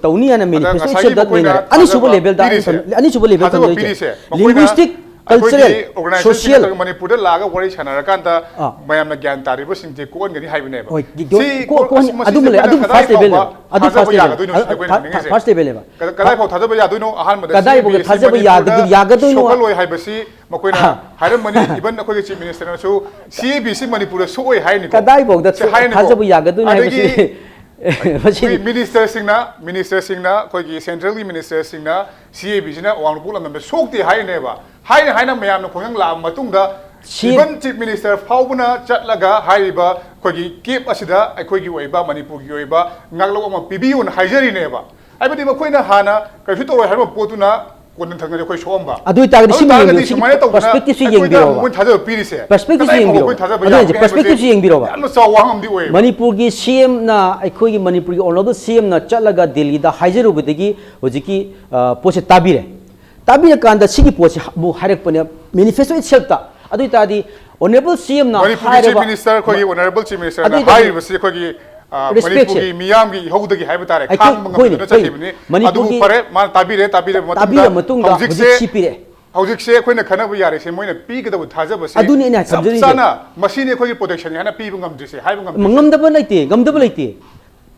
ꯇꯧꯅꯤ ꯍꯥꯏꯅ ꯑꯗ ꯃꯦꯅꯤꯐꯦꯁꯇꯣ ꯉꯁꯥꯏꯒꯤ ꯏꯠꯁꯦꯜꯗ ꯃꯈꯣꯏꯅ ꯅꯩꯅꯔꯦ꯫ ꯑꯅꯤꯁꯨꯕ ꯊꯥꯖꯕ ꯂꯦꯚꯦꯜꯗ ꯑꯩꯅ ꯄꯤꯔꯤꯁꯦ, ꯊꯝ-, ꯑꯅꯤꯁꯨꯕ ꯂꯦꯚꯦꯜ ꯊꯥꯖꯕ ꯊꯝꯖꯔꯤꯁꯦ꯫ ꯄꯤꯔꯤꯁꯦ, ꯃꯈꯣꯏꯅ ꯂꯤꯡꯒ꯭ꯋꯤꯁꯇꯤꯛ, ꯑꯩꯈꯣꯏꯒꯤ ꯀꯜꯆꯔꯦꯜ, organisationꯁꯤꯡ ꯁꯣꯁꯤꯌꯦꯜ꯫ ꯅꯠꯇ꯭ꯔꯒ ꯃꯅꯤꯄꯨꯔꯗ ꯂꯥꯛꯑꯒ ꯋꯥꯔꯤ ꯁꯥꯟꯅꯔꯀꯥꯟꯗ ꯑꯥ꯫ ꯃꯌꯥꯝꯅ ꯒ꯭ꯌꯥꯟ ꯇꯥꯔꯤꯕꯁꯤꯡꯁꯦ ꯀꯣꯛꯍꯟꯒꯅꯤ ꯍꯥꯏꯕꯅꯦꯕ꯫ ꯍꯣꯏ, ꯁꯤ ꯀꯣ-, ꯀꯣ-, ꯀꯣꯛꯍꯟ-, ꯃꯁꯤꯁꯦ ꯑꯗꯨꯝ ꯂꯩ, ꯑꯩꯈꯣꯏꯅ ꯑꯗꯨꯝ ꯀꯗꯥꯏ first level ꯐꯥꯎꯕ ꯂꯩꯕ, ꯑꯗꯨ ꯊꯥꯖꯕ first level, ꯌꯥꯒꯗꯣꯏꯅꯣ ꯑ, ꯁꯤꯅꯤ ꯑ, ꯑꯩꯈꯣꯏꯅ ꯊꯥ-, ꯍꯪꯅꯤꯡꯉꯤꯁꯦ꯫ First levelꯅꯦꯕ꯫ ꯀ-, ꯀꯗꯥꯏ ꯐꯥꯎ ꯊꯥꯖꯕ ꯌꯥꯗꯣꯏꯅꯣ? ꯑꯍꯥꯟꯕꯗ ꯀꯗꯥꯏ ꯐꯥꯎꯗ CAB ꯁꯤ ꯊꯥꯖꯕ ꯃꯅꯤꯄꯨꯔꯗ ꯌꯥꯗ-, ꯌꯥꯒꯗꯣꯏꯅꯣ? ꯁꯣꯛꯍꯜꯂꯣꯏ ꯍꯥꯏꯕꯁꯤ ꯃꯈꯣꯏꯅ ꯑꯍꯥ꯫ ꯍꯥꯏꯔꯝꯕꯅꯤ꯫ Even ꯑꯩꯈꯣꯏꯒꯤ Chief Ministerꯅꯁꯨ CAB ꯁꯤ ꯃꯅꯤꯄꯨꯔꯗ ꯁꯣꯛꯑꯣꯏ ꯍꯥꯏꯅꯤꯀꯣ꯫ ꯀꯗꯥꯏ ꯐꯥꯎꯗ ꯁꯤ ꯍꯥꯏꯅꯤꯀꯣ꯫ ꯊꯥꯖꯕ ꯌꯥꯒꯗꯣꯏꯅꯣ ꯑꯗꯒꯤ ꯍꯥꯏꯕꯁꯤ? ꯃꯁꯤ ꯑꯩꯈꯣꯏ ministerꯁꯤꯡꯅ, ministerꯁꯤꯡꯅ, ꯑꯩꯈꯣꯏꯒꯤ centralꯒꯤ ministerꯁꯤꯡꯅ CABꯁꯤꯅ ꯑꯋꯥꯡ ꯅꯣꯡꯄꯣꯛ ꯂꯝꯗꯝꯗ ꯁꯣꯛꯇꯦ ꯍꯥꯏꯔꯤꯅꯦꯕ꯫ ꯍꯥꯏꯅ ꯍꯥꯏꯅ ꯃꯌꯥꯝꯅ ꯈꯣꯡꯖꯪ ꯂꯥꯛꯑꯕ ꯃꯇꯨꯡꯗ ꯁꯤ even Chief Minister ꯐꯥꯎꯕꯅ ꯆꯠꯂꯒ ꯍꯥꯏꯔꯤꯕ ꯑꯩꯈꯣꯏꯒꯤ ꯀꯦꯞ ꯑꯁꯤꯗ ꯑꯩꯈꯣꯏꯒꯤ ꯑꯣꯏꯕ, ꯃꯅꯤꯄꯨꯔꯒꯤ ꯑꯣꯏꯕ ꯉꯥꯛꯂꯧ ꯑꯃ ꯄꯤꯕꯤꯌꯨꯅ ꯍꯥꯏꯖꯔꯤꯅꯦꯕ꯫ ꯍꯥꯏꯕꯗꯤ ꯃꯈꯣꯏꯅ ꯍꯥꯟꯅ ꯀꯩꯁꯨ ꯇꯧꯔꯣꯏ ꯍꯥꯏꯕ ꯄꯣꯠꯇꯨꯅ ꯀꯣꯟꯅ ꯊꯪꯅꯗꯤ ꯑꯩꯈꯣꯏ ꯁꯣꯛꯑꯝꯕ꯫ ꯑꯗꯨ ꯑꯣꯏꯇꯥꯔꯒꯗꯤ ꯑꯗꯨ ꯁꯤꯃ ꯇꯥꯔꯒꯗꯤ ꯌꯦꯡꯕꯤꯌꯨ, ꯁꯤ ꯁꯨꯃꯥꯏꯅ ꯇꯧꯗꯅ perspective ꯁꯤ ꯑꯩꯈꯣꯏꯗ ꯌꯦꯡꯕꯤꯔꯣꯕ꯫ ꯑꯃꯨꯛ ꯊꯥꯖꯕ ꯄꯤꯔꯤꯁꯦ, Perspective ꯁꯤ ꯀꯗꯥꯏ ꯐꯥꯎꯕ ꯌꯦꯡꯕꯤꯔꯣꯕ꯫ ꯑꯩꯈꯣꯏ ꯊꯥꯖꯕ ꯑꯗꯨ ꯌꯥꯕꯒꯦ ꯍꯧꯖꯤꯛ ꯍꯥꯏꯕꯁꯦ perspective ꯁꯤ ꯌꯦꯡꯕꯤꯔꯣꯕ꯫ ꯌꯥꯝꯅ ꯆꯥꯎꯕ ꯋꯥꯍꯪ ꯑꯃꯗꯤ ꯑꯣꯏꯌꯦꯕ꯫ ꯃꯅꯤꯄꯨꯔꯒꯤ C M ꯅ ꯑꯩꯈꯣꯏꯒꯤ ꯃꯅꯤꯄꯨꯔꯒꯤ honourable C M ꯅ ꯆꯠꯂꯒ ꯗꯦꯜꯂꯤꯗ ꯍꯥꯏꯖꯔꯨꯕꯗꯒꯤ ꯍꯧꯖꯤꯛꯀꯤ, ꯑ, ꯄꯣꯠꯁꯦ ꯇꯥꯕꯤꯔꯦ꯫ ꯇꯥꯕꯤꯔꯀꯥꯟꯗ ꯁꯤꯒꯤ ꯄꯣꯠꯁꯦ ꯑꯃꯨꯛ ꯍꯥꯏꯔꯛꯄꯅꯦ, manifesto itself ꯇ꯫ ꯑꯗꯨ ꯑꯣꯏꯇꯥꯔꯗꯤ honourable C M ꯅ ꯃꯅꯤꯄꯨꯔꯒꯤ Chief ꯍꯥꯏꯔꯕ Minister, ꯑꯩꯈꯣꯏꯒꯤ honourable Chief Minister ꯅ ꯑꯗꯨ ꯑꯣꯏꯇꯥꯔꯗꯤ ꯍꯥꯏꯔꯤꯕꯁꯤ ꯑꯩꯈꯣꯏꯒꯤ, ꯑ, respect ꯁꯦ ꯃꯅꯤꯄꯨꯔꯒꯤ ꯃꯤꯌꯥꯝꯒꯤ ꯏꯍꯧꯗꯒꯤ ꯍꯥꯏꯕ ꯇꯥꯔꯦ, ꯑꯩꯈꯣꯏ, ꯈꯥꯡꯕ ꯍꯣꯏꯅꯦ, ꯉꯝꯗꯨꯅ ꯍꯣꯏꯅꯦ꯫ ꯆꯠꯈꯤꯕꯅꯤ꯫ ꯑꯗꯨꯕꯨ ꯃꯅꯤꯄꯨꯔꯒꯤ ꯐꯔꯦ, ꯃꯥꯅ ꯇꯥꯕꯤꯔꯦ, ꯇꯥꯕꯤꯔꯕ ꯃꯇꯨꯡꯗ ꯇꯥꯕꯤꯔꯕ ꯃꯇꯨꯡꯗ ꯍꯧꯖꯤꯛꯁꯦ, ꯍꯧꯖꯤꯛ ꯁꯤ ꯄꯤꯔꯦ꯫ ꯍꯧꯖꯤꯛꯁꯦ ꯑꯩꯈꯣꯏꯅ ꯈꯟꯅꯕ ꯌꯥꯔꯤꯁꯦ, ꯃꯣꯏꯅ ꯄꯤꯒꯗꯕ ꯊꯥꯖꯕꯁꯦ ꯑꯗꯨꯅꯤ ꯑꯩꯅ ꯆꯞ ꯊꯝꯖꯅꯤꯡꯉꯤꯁꯦ꯫ ꯆꯥꯅ ꯃꯁꯤꯅꯤ ꯑꯩꯈꯣꯏꯒꯤ protection ꯍꯥꯏꯅ ꯄꯤꯕ ꯉꯝꯗ꯭ꯔꯤꯁꯦ, ꯍꯥꯏꯕ ꯉꯝꯗ꯭ꯔꯤꯁꯦ꯫ ꯉꯝꯗꯕ ꯂꯩꯇꯦ, ꯉꯝꯗꯕ ꯂꯩꯇꯦ꯫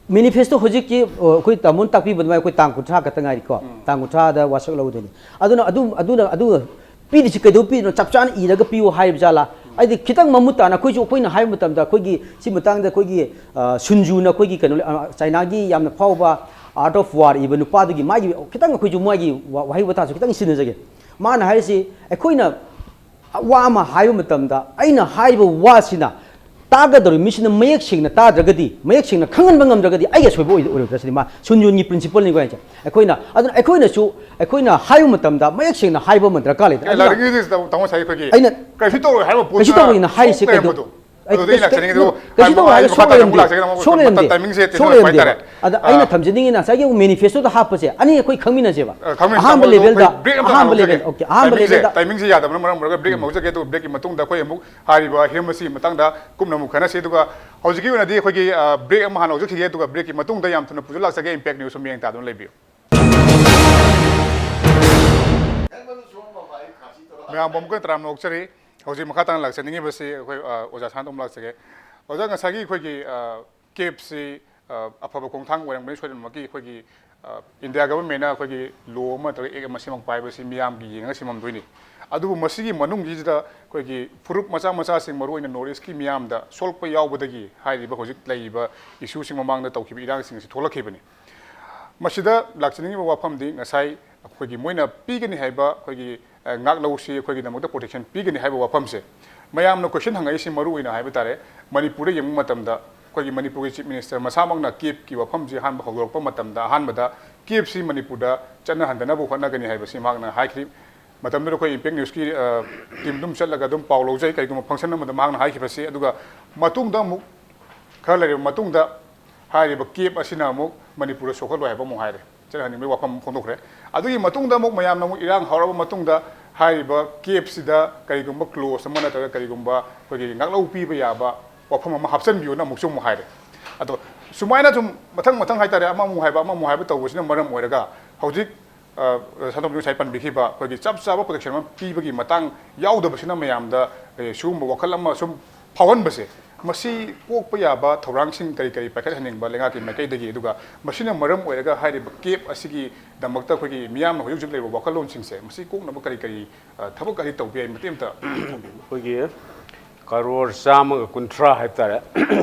Manifesto ꯍꯧꯖꯤꯛꯀꯤ, ꯑ, ꯑꯩꯈꯣꯏ ꯇꯥꯃꯣꯅ ꯇꯥꯛꯄꯤꯕ ꯑꯗꯨꯃꯥꯏꯅ ꯑꯩꯈꯣꯏ ꯇꯥꯡ ꯀꯨꯟꯊ꯭ꯔꯥ ꯈꯛꯇ ꯉꯥꯏꯔꯤꯀꯣ꯫ ꯎꯝ꯫ ꯇꯥꯡ ꯀꯨꯟꯊ꯭ꯔꯥꯗ ꯋꯥꯁꯛ ꯂꯧꯗꯣꯏꯅꯤ꯫ ꯑꯗꯨꯅ ꯑꯗꯨ, ꯑꯗꯨꯅ, ꯑꯗꯨ ꯄꯤꯔꯤꯁꯤ ꯀꯩꯗꯧ ꯄꯤꯔꯤꯅꯣ? ꯆꯞ ꯆꯥꯅ ꯏꯔꯒ ꯄꯤꯌꯨ ꯍꯥꯏꯔꯤꯕ ꯖꯥꯠꯂꯥ? ꯍꯥꯏꯗꯤ ꯈꯤꯇꯪ ꯃꯃꯨꯠ ꯇꯥꯅ ꯑꯩꯈꯣꯏꯁꯨ, ꯑꯩꯈꯣꯏꯅ ꯍꯥꯏꯕ ꯃꯇꯝꯗ ꯑꯩꯈꯣꯏꯒꯤ ꯁꯤ ꯃꯇꯥꯡꯗ ꯑꯩꯈꯣꯏꯒꯤ, ꯑ, ꯁꯨꯟꯖꯨꯅ ꯑꯩꯈꯣꯏꯒꯤ ꯀꯩꯅꯣ, ꯑ, ꯆꯥꯏꯅꯥꯒꯤ ꯌꯥꯝꯅ ꯐꯥꯎꯕ Art of War ꯏꯕ ꯅꯨꯄꯥꯗꯨꯒꯤ ꯃꯥꯒꯤ ꯈꯤꯇꯪ ꯑꯩꯈꯣꯏꯁꯨ ꯃꯥꯒꯤ ꯋꯥ-, ꯋꯥꯍꯩ ꯋꯥꯇꯥꯁꯨ ꯈꯤꯇꯪ ꯁꯤꯖꯤꯟꯅꯖꯒꯦ꯫ ꯃꯥꯅ ꯍꯥꯏꯔꯤꯁꯤ ꯑꯩꯈꯣꯏꯅ ꯋꯥ ꯑꯃ ꯍꯥꯏꯕ ꯃꯇꯝꯗ ꯑꯩꯅ ꯍꯥꯏꯔꯤꯕ ꯋꯥꯁꯤꯅ ꯇꯥꯒꯗꯧꯔꯤꯕ ꯃꯤꯁꯤꯅ ꯃꯌꯦꯛ ꯁꯦꯡꯅ ꯇꯥꯗ꯭ꯔꯒꯗꯤ, ꯃꯌꯦꯛ ꯁꯦꯡꯅ ꯈꯪꯍꯟꯕ ꯉꯝꯗ꯭ꯔꯒꯗꯤ ꯑꯩꯒꯤ ꯑꯁꯣꯏꯕ ꯑꯣꯏ-, ꯑꯣꯏꯔꯣꯏꯗ꯭ꯔꯥ ꯁꯤꯅꯤ ꯃꯥ ꯁꯨꯟꯖꯨꯟꯒꯤ principle ꯅꯤꯀꯣ ꯍꯥꯏꯁꯦ꯫ ꯑꯩꯈꯣꯏꯅ, ꯑꯗꯨꯅ ꯑꯩꯈꯣꯏꯅꯁꯨ, ꯑꯩꯈꯣꯏꯅ ꯍꯥꯏꯕ ꯃꯇꯝꯗ ꯃꯌꯦꯛ ꯁꯦꯡꯅ ꯍꯥꯏꯕ ꯑꯃ ꯗꯔꯀꯥꯔ ꯂꯩ꯫ ꯑꯦ, ꯑꯗꯨꯅ ꯂꯥꯏꯔꯤꯛ ꯇꯥꯃꯣ ꯉꯁꯥꯏ ꯑꯩꯈꯣꯏꯒꯤ ꯑꯩꯅ ꯀꯩꯁꯨ ꯇꯧꯔꯣꯏ ꯍꯥꯏꯕ ꯀꯩꯁꯨ ꯄꯣꯠꯇꯨꯅ ꯇꯧꯔꯣꯏꯅ ꯍꯥꯏꯔꯤꯁꯦ ꯁꯣꯛ ꯀꯩꯗꯧ-, ꯂꯩꯔꯝꯕꯗꯣ꯫ ꯑꯩ ꯑꯗꯨꯗ ꯑꯩꯅ ꯀꯩꯁꯨ, ꯂꯥꯛꯆꯅꯤꯡꯉꯤꯗꯨ, ꯀꯩꯁꯨ ꯇꯥꯃꯣ, ꯇꯧꯔꯣꯏ ꯍꯥꯏꯕ ꯑꯩ ꯃꯈꯥ ꯁꯣꯛ ꯇꯥꯅ ꯑꯃꯨꯛ ꯂꯩꯔꯝꯗꯦ꯫ ꯂꯥꯛꯆꯒꯦ, ꯇꯥꯃꯣ, ꯁꯣꯛ ꯃꯇꯝ ꯂꯩꯔꯝꯗꯦꯕ꯫ Timing ꯁꯦ ꯁꯣꯛ ꯇꯦꯟꯁꯤꯜꯂꯛꯄ ꯂꯩꯔꯝꯗꯦꯕ꯫ ꯍꯥꯏꯇꯥꯔꯦ꯫ ꯑꯗ ꯑꯩꯅ ꯑꯥ꯫ ꯊꯝꯖꯅꯤꯡꯉꯤꯅ ꯉꯁꯥꯏꯒꯤ ꯑꯃꯨꯛ manifesto ꯗ ꯍꯥꯞꯄꯁꯦ ꯑꯅꯤ ꯑꯩꯈꯣꯏ ꯈꯪꯃꯤꯟꯅꯁꯦꯕ꯫ ꯑ, ꯈꯪꯃꯤꯟꯅꯁꯦ, ꯑꯍꯥꯟꯕ ꯇꯥꯃꯣ, level ꯗ, ꯑꯩꯈꯣꯏ break ꯑꯝꯇ ꯑꯍꯥꯟꯕ ꯉꯥꯏꯍꯥꯛ level, ꯂꯧꯖꯒꯦ꯫ Okay, ꯑꯍꯥꯟꯕ Timing ꯁꯦ, level ꯗ꯫ Timing ꯁꯦ ꯌꯥꯗꯕꯅ ꯃꯔꯝ ꯑꯣꯏꯔꯒ break ꯑꯃ ꯎꯝ꯫ ꯂꯧꯖꯒꯦ, ꯑꯗꯨꯒ break ꯀꯤ ꯃꯇꯨꯡꯗ ꯑꯩꯈꯣꯏ ꯑꯃꯨꯛ ꯍꯥꯏꯔꯤꯕ ꯍꯤꯔꯝ ꯑꯁꯤꯒꯤ ꯃꯇꯥꯡꯗ ꯀꯨꯞꯅ ꯑꯃꯨꯛ ꯈꯟꯅꯁꯤ꯫ ꯑꯗꯨꯒ ꯍꯧꯖꯤꯛꯀꯤ ꯑꯣꯏꯅꯗꯤ ꯑꯩꯈꯣꯏꯒꯤ, ꯑ, break ꯑꯃ ꯍꯥꯟꯅ ꯂꯧꯖꯈꯤꯒꯦ, ꯑꯗꯨꯒ break ꯀꯤ ꯃꯇꯨꯡꯗ ꯌꯥꯝ ꯊꯨꯅ ꯄꯨꯖꯜꯂꯛꯆꯒꯦ꯫ Impact News ꯁꯨꯝ ꯌꯦꯡ ꯇꯥꯗꯨꯅ ꯂꯩꯕꯤꯌꯨ꯫ ꯃꯌꯥꯝꯕꯨ ꯑꯃꯨꯛꯀ ꯇꯔꯥꯝꯅ ꯑꯣꯛꯆꯔꯤ꯫ ꯍꯧꯖꯤꯛ ꯃꯈꯥ ꯇꯥꯅ ꯂꯥꯛꯆꯅꯤꯡꯉꯤꯕꯁꯤ ꯑꯩꯈꯣꯏ, ꯑ, ꯑꯣꯖꯥ ꯁꯥꯟꯇ ꯑꯃ ꯂꯥꯛꯆꯒꯦ꯫ ꯑꯣꯖꯥ, ꯉꯁꯥꯏꯒꯤ ꯑꯩꯈꯣꯏꯒꯤ, ꯑ, ꯀꯦꯞꯁꯤ, ꯑ, ꯑꯐꯕ ꯈꯣꯡꯊꯥꯡ ꯑꯣꯏꯔꯝꯒꯅꯤ ꯁꯣꯏꯗꯅꯃꯛꯀꯤ꯫ ꯑꯩꯈꯣꯏꯒꯤ, ꯑ, ꯏꯟꯗꯤꯌꯥ ꯒꯚꯔꯟꯃꯦꯟꯅ ꯑꯩꯈꯣꯏꯒꯤ ꯂꯣ ꯑꯃ ꯅꯠꯇ꯭ꯔꯒ ꯑꯦꯛ ꯑꯃ ꯁꯦꯝꯃꯛꯄ ꯍꯥꯏꯕꯁꯤ ꯃꯤꯌꯥꯝꯒꯤ ꯌꯦꯡꯉꯒ ꯁꯦꯝꯃꯝꯗꯣꯏꯅꯤ꯫ ꯑꯗꯨꯕꯨ ꯃꯁꯤꯒꯤ ꯃꯅꯨꯡꯁꯤꯗ ꯑꯩꯈꯣꯏꯒꯤ ꯐꯨꯔꯨꯞ ꯃꯆꯥ ꯃꯆꯥꯁꯤꯡ, ꯃꯔꯨꯑꯣꯏꯅ ꯅꯣꯔꯠ ꯏꯁꯀꯤ ꯃꯤꯌꯥꯝꯗ ꯁꯣꯛꯂꯛꯄ ꯌꯥꯎꯕꯗꯒꯤ ꯍꯥꯏꯔꯤꯕ ꯍꯧꯖꯤꯛ ꯂꯩꯔꯤꯕ ꯏꯁꯨꯁꯤꯡ, ꯃꯃꯥꯡꯗ ꯇꯧꯈꯤꯕ ꯏꯔꯥꯡꯁꯤꯡ ꯑꯁꯤ ꯊꯣꯛꯂꯛꯈꯤꯕꯅꯤ꯫ ꯃꯁꯤꯗ ꯂꯥꯛꯆꯅꯤꯡꯉꯤꯕ ꯋꯥꯐꯝꯗꯤ ꯉꯁꯥꯏ ꯑꯩꯈꯣꯏꯒꯤ ꯃꯣꯏꯅ ꯄꯤꯒꯅꯤ ꯍꯥꯏꯕ ꯑꯩꯈꯣꯏꯒꯤ ꯑ, ꯉꯥꯛꯂꯧꯁꯤ ꯑꯩꯈꯣꯏꯒꯤꯗꯃꯛꯇ protection ꯄꯤꯒꯅꯤ ꯍꯥꯏꯕ ꯋꯥꯐꯝꯁꯦ꯫ ꯃꯌꯥꯝꯅ question ꯍꯪꯉꯛꯏꯁꯤ ꯃꯔꯨ ꯑꯣꯏꯅ ꯍꯥꯏꯕ ꯇꯥꯔꯦ, ꯃꯅꯤꯄꯨꯔꯗ ꯌꯦꯡꯕ ꯃꯇꯝꯗ ꯑꯩꯈꯣꯏꯒꯤ ꯃꯅꯤꯄꯨꯔꯒꯤ Chief Minister ꯃꯁꯥꯃꯛꯅ CABꯀꯤ ꯋꯥꯐꯝꯁꯤ ꯑꯍꯥꯟꯕ ꯍꯧꯗꯣꯔꯛꯄ ꯃꯇꯝꯗ ꯑꯍꯥꯟꯕꯗ CABꯁꯤ ꯃꯅꯤꯄꯨꯔꯗ ꯆꯠꯅꯍꯟꯗꯅꯕ ꯍꯣꯠꯅꯒꯅꯤ ꯍꯥꯏꯕꯁꯤ ꯃꯍꯥꯛꯅ ꯍꯥꯏꯈꯤ꯫ ꯃꯇꯝꯗꯨꯗ ꯑꯩꯈꯣꯏ Impact Newsꯀꯤ, ꯑ, team ꯑꯗꯨꯝ ꯆꯠꯂꯒ ꯑꯗꯨꯝ ꯄꯥꯎ ꯂꯧꯖꯩ, ꯀꯔꯤꯒꯨꯝꯕ function ꯑꯃꯗ ꯃꯍꯥꯛꯅ ꯍꯥꯏꯈꯤꯕꯁꯤ꯫ ꯑꯗꯨꯒ ꯃꯇꯨꯡꯗ ꯑꯃꯨꯛ ꯈꯔ ꯂꯩꯔꯕ ꯃꯇꯨꯡꯗ ꯍꯥꯏꯔꯤꯕ CAB ꯑꯁꯤꯅ ꯑꯃꯨꯛ ꯃꯅꯤꯄꯨꯔꯗ ꯁꯣꯛꯍꯜꯂꯣꯏ ꯍꯥꯏꯕ ꯑꯃꯨꯛ ꯍꯥꯏꯔꯦ, ꯆꯠꯍꯟꯅꯤꯡꯕꯒꯤ ꯋꯥꯐꯝ ꯑꯃꯨꯛ ꯐꯣꯡꯗꯣꯛꯈ꯭ꯔꯦ꯫ ꯑꯗꯨꯒꯤ ꯃꯇꯨꯡꯗ ꯑꯃꯨꯛ ꯃꯌꯥꯝꯅ ꯑꯃꯨꯛ ꯏꯔꯥꯡ ꯍꯧꯔꯕ ꯃꯇꯨꯡꯗ ꯍꯥꯏꯔꯤꯕ CABꯁꯤꯗ ꯀꯔꯤꯒꯨꯝꯕ clause ꯑꯃ ꯅꯠꯇ꯭ꯔꯒ ꯀꯔꯤꯒꯨꯝꯕ ꯑꯩꯈꯣꯏꯒꯤ ꯉꯥꯛꯂꯧ ꯄꯤꯕ ꯌꯥꯕ ꯋꯥꯐꯝ ꯑꯃ ꯍꯥꯞꯆꯤꯟꯕꯤꯌꯨꯅ ꯑꯃꯨꯛꯁꯨ ꯑꯃꯨꯛ ꯍꯥꯏꯔꯦ꯫ ꯑꯗꯣ ꯁꯨꯃꯥꯏꯅ ꯁꯨꯝ ꯃꯊꯪ ꯃꯊꯪ ꯍꯥꯏꯇꯥꯔꯦ, ꯑꯃꯃꯨꯛ ꯍꯥꯏꯕ ꯑꯃꯃꯨꯛ ꯍꯥꯏꯕ ꯇꯧꯕꯁꯤꯅ ꯃꯔꯝ ꯑꯣꯏꯔꯒ ꯍꯧꯖꯤꯛ, ꯑ, ꯁꯥꯟꯇꯣꯝꯕꯤ ꯉꯁꯥꯏ ꯄꯟꯕꯤꯈꯤꯕ ꯑꯩꯈꯣꯏꯒꯤ ꯆꯞ ꯆꯥꯕ protection ꯑꯃ ꯄꯤꯕꯒꯤ ꯃꯇꯥꯡ ꯌꯥꯎꯗꯕꯁꯤꯅ ꯃꯌꯥꯝꯗ, ꯑꯦ, ꯁꯤꯒꯨꯝꯕ ꯋꯥꯈꯜ ꯑꯃ ꯁꯨꯝ ꯐꯥꯎꯍꯟꯕꯁꯦ, ꯃꯁꯤ ꯀꯣꯛꯄ ꯌꯥꯕ ꯊꯧꯔꯥꯡꯁꯤꯡ ꯀꯔꯤ ꯀꯔꯤ ꯄꯥꯏꯈꯠꯍꯟꯅꯤꯡꯕ ꯂꯩꯉꯥꯛꯀꯤ ꯃꯥꯏꯀꯩꯗꯒꯤ, ꯑꯗꯨꯒ ꯃꯁꯤꯅ ꯃꯔꯝ ꯑꯣꯏꯔꯒ ꯍꯥꯏꯔꯤꯕ CAB ꯑꯁꯤꯒꯤꯗꯃꯛꯇ ꯑꯩꯈꯣꯏꯒꯤ ꯃꯤꯌꯥꯝꯅ ꯍꯧꯖꯤꯛ ꯍꯧꯖꯤꯛ ꯂꯩꯔꯤꯕ ꯋꯥꯈꯜꯂꯣꯟꯁꯤꯡꯁꯦ ꯃꯁꯤ ꯀꯣꯛꯅꯕ ꯀꯔꯤ ꯀꯔꯤ, ꯑ, ꯊꯕꯛ ꯀꯔꯤ ꯇꯧꯕ ꯌꯥꯏ, ꯃꯇꯦꯛ ꯑꯃꯇ ꯊꯝꯕꯤꯌꯨ꯫ ꯑꯩꯈꯣꯏꯒꯤ ꯀꯔꯣꯔ ꯆꯥꯝꯃꯒ ꯀꯨꯟꯊ꯭ꯔꯥ ꯍꯥꯏꯕ ꯇꯥꯔꯦ,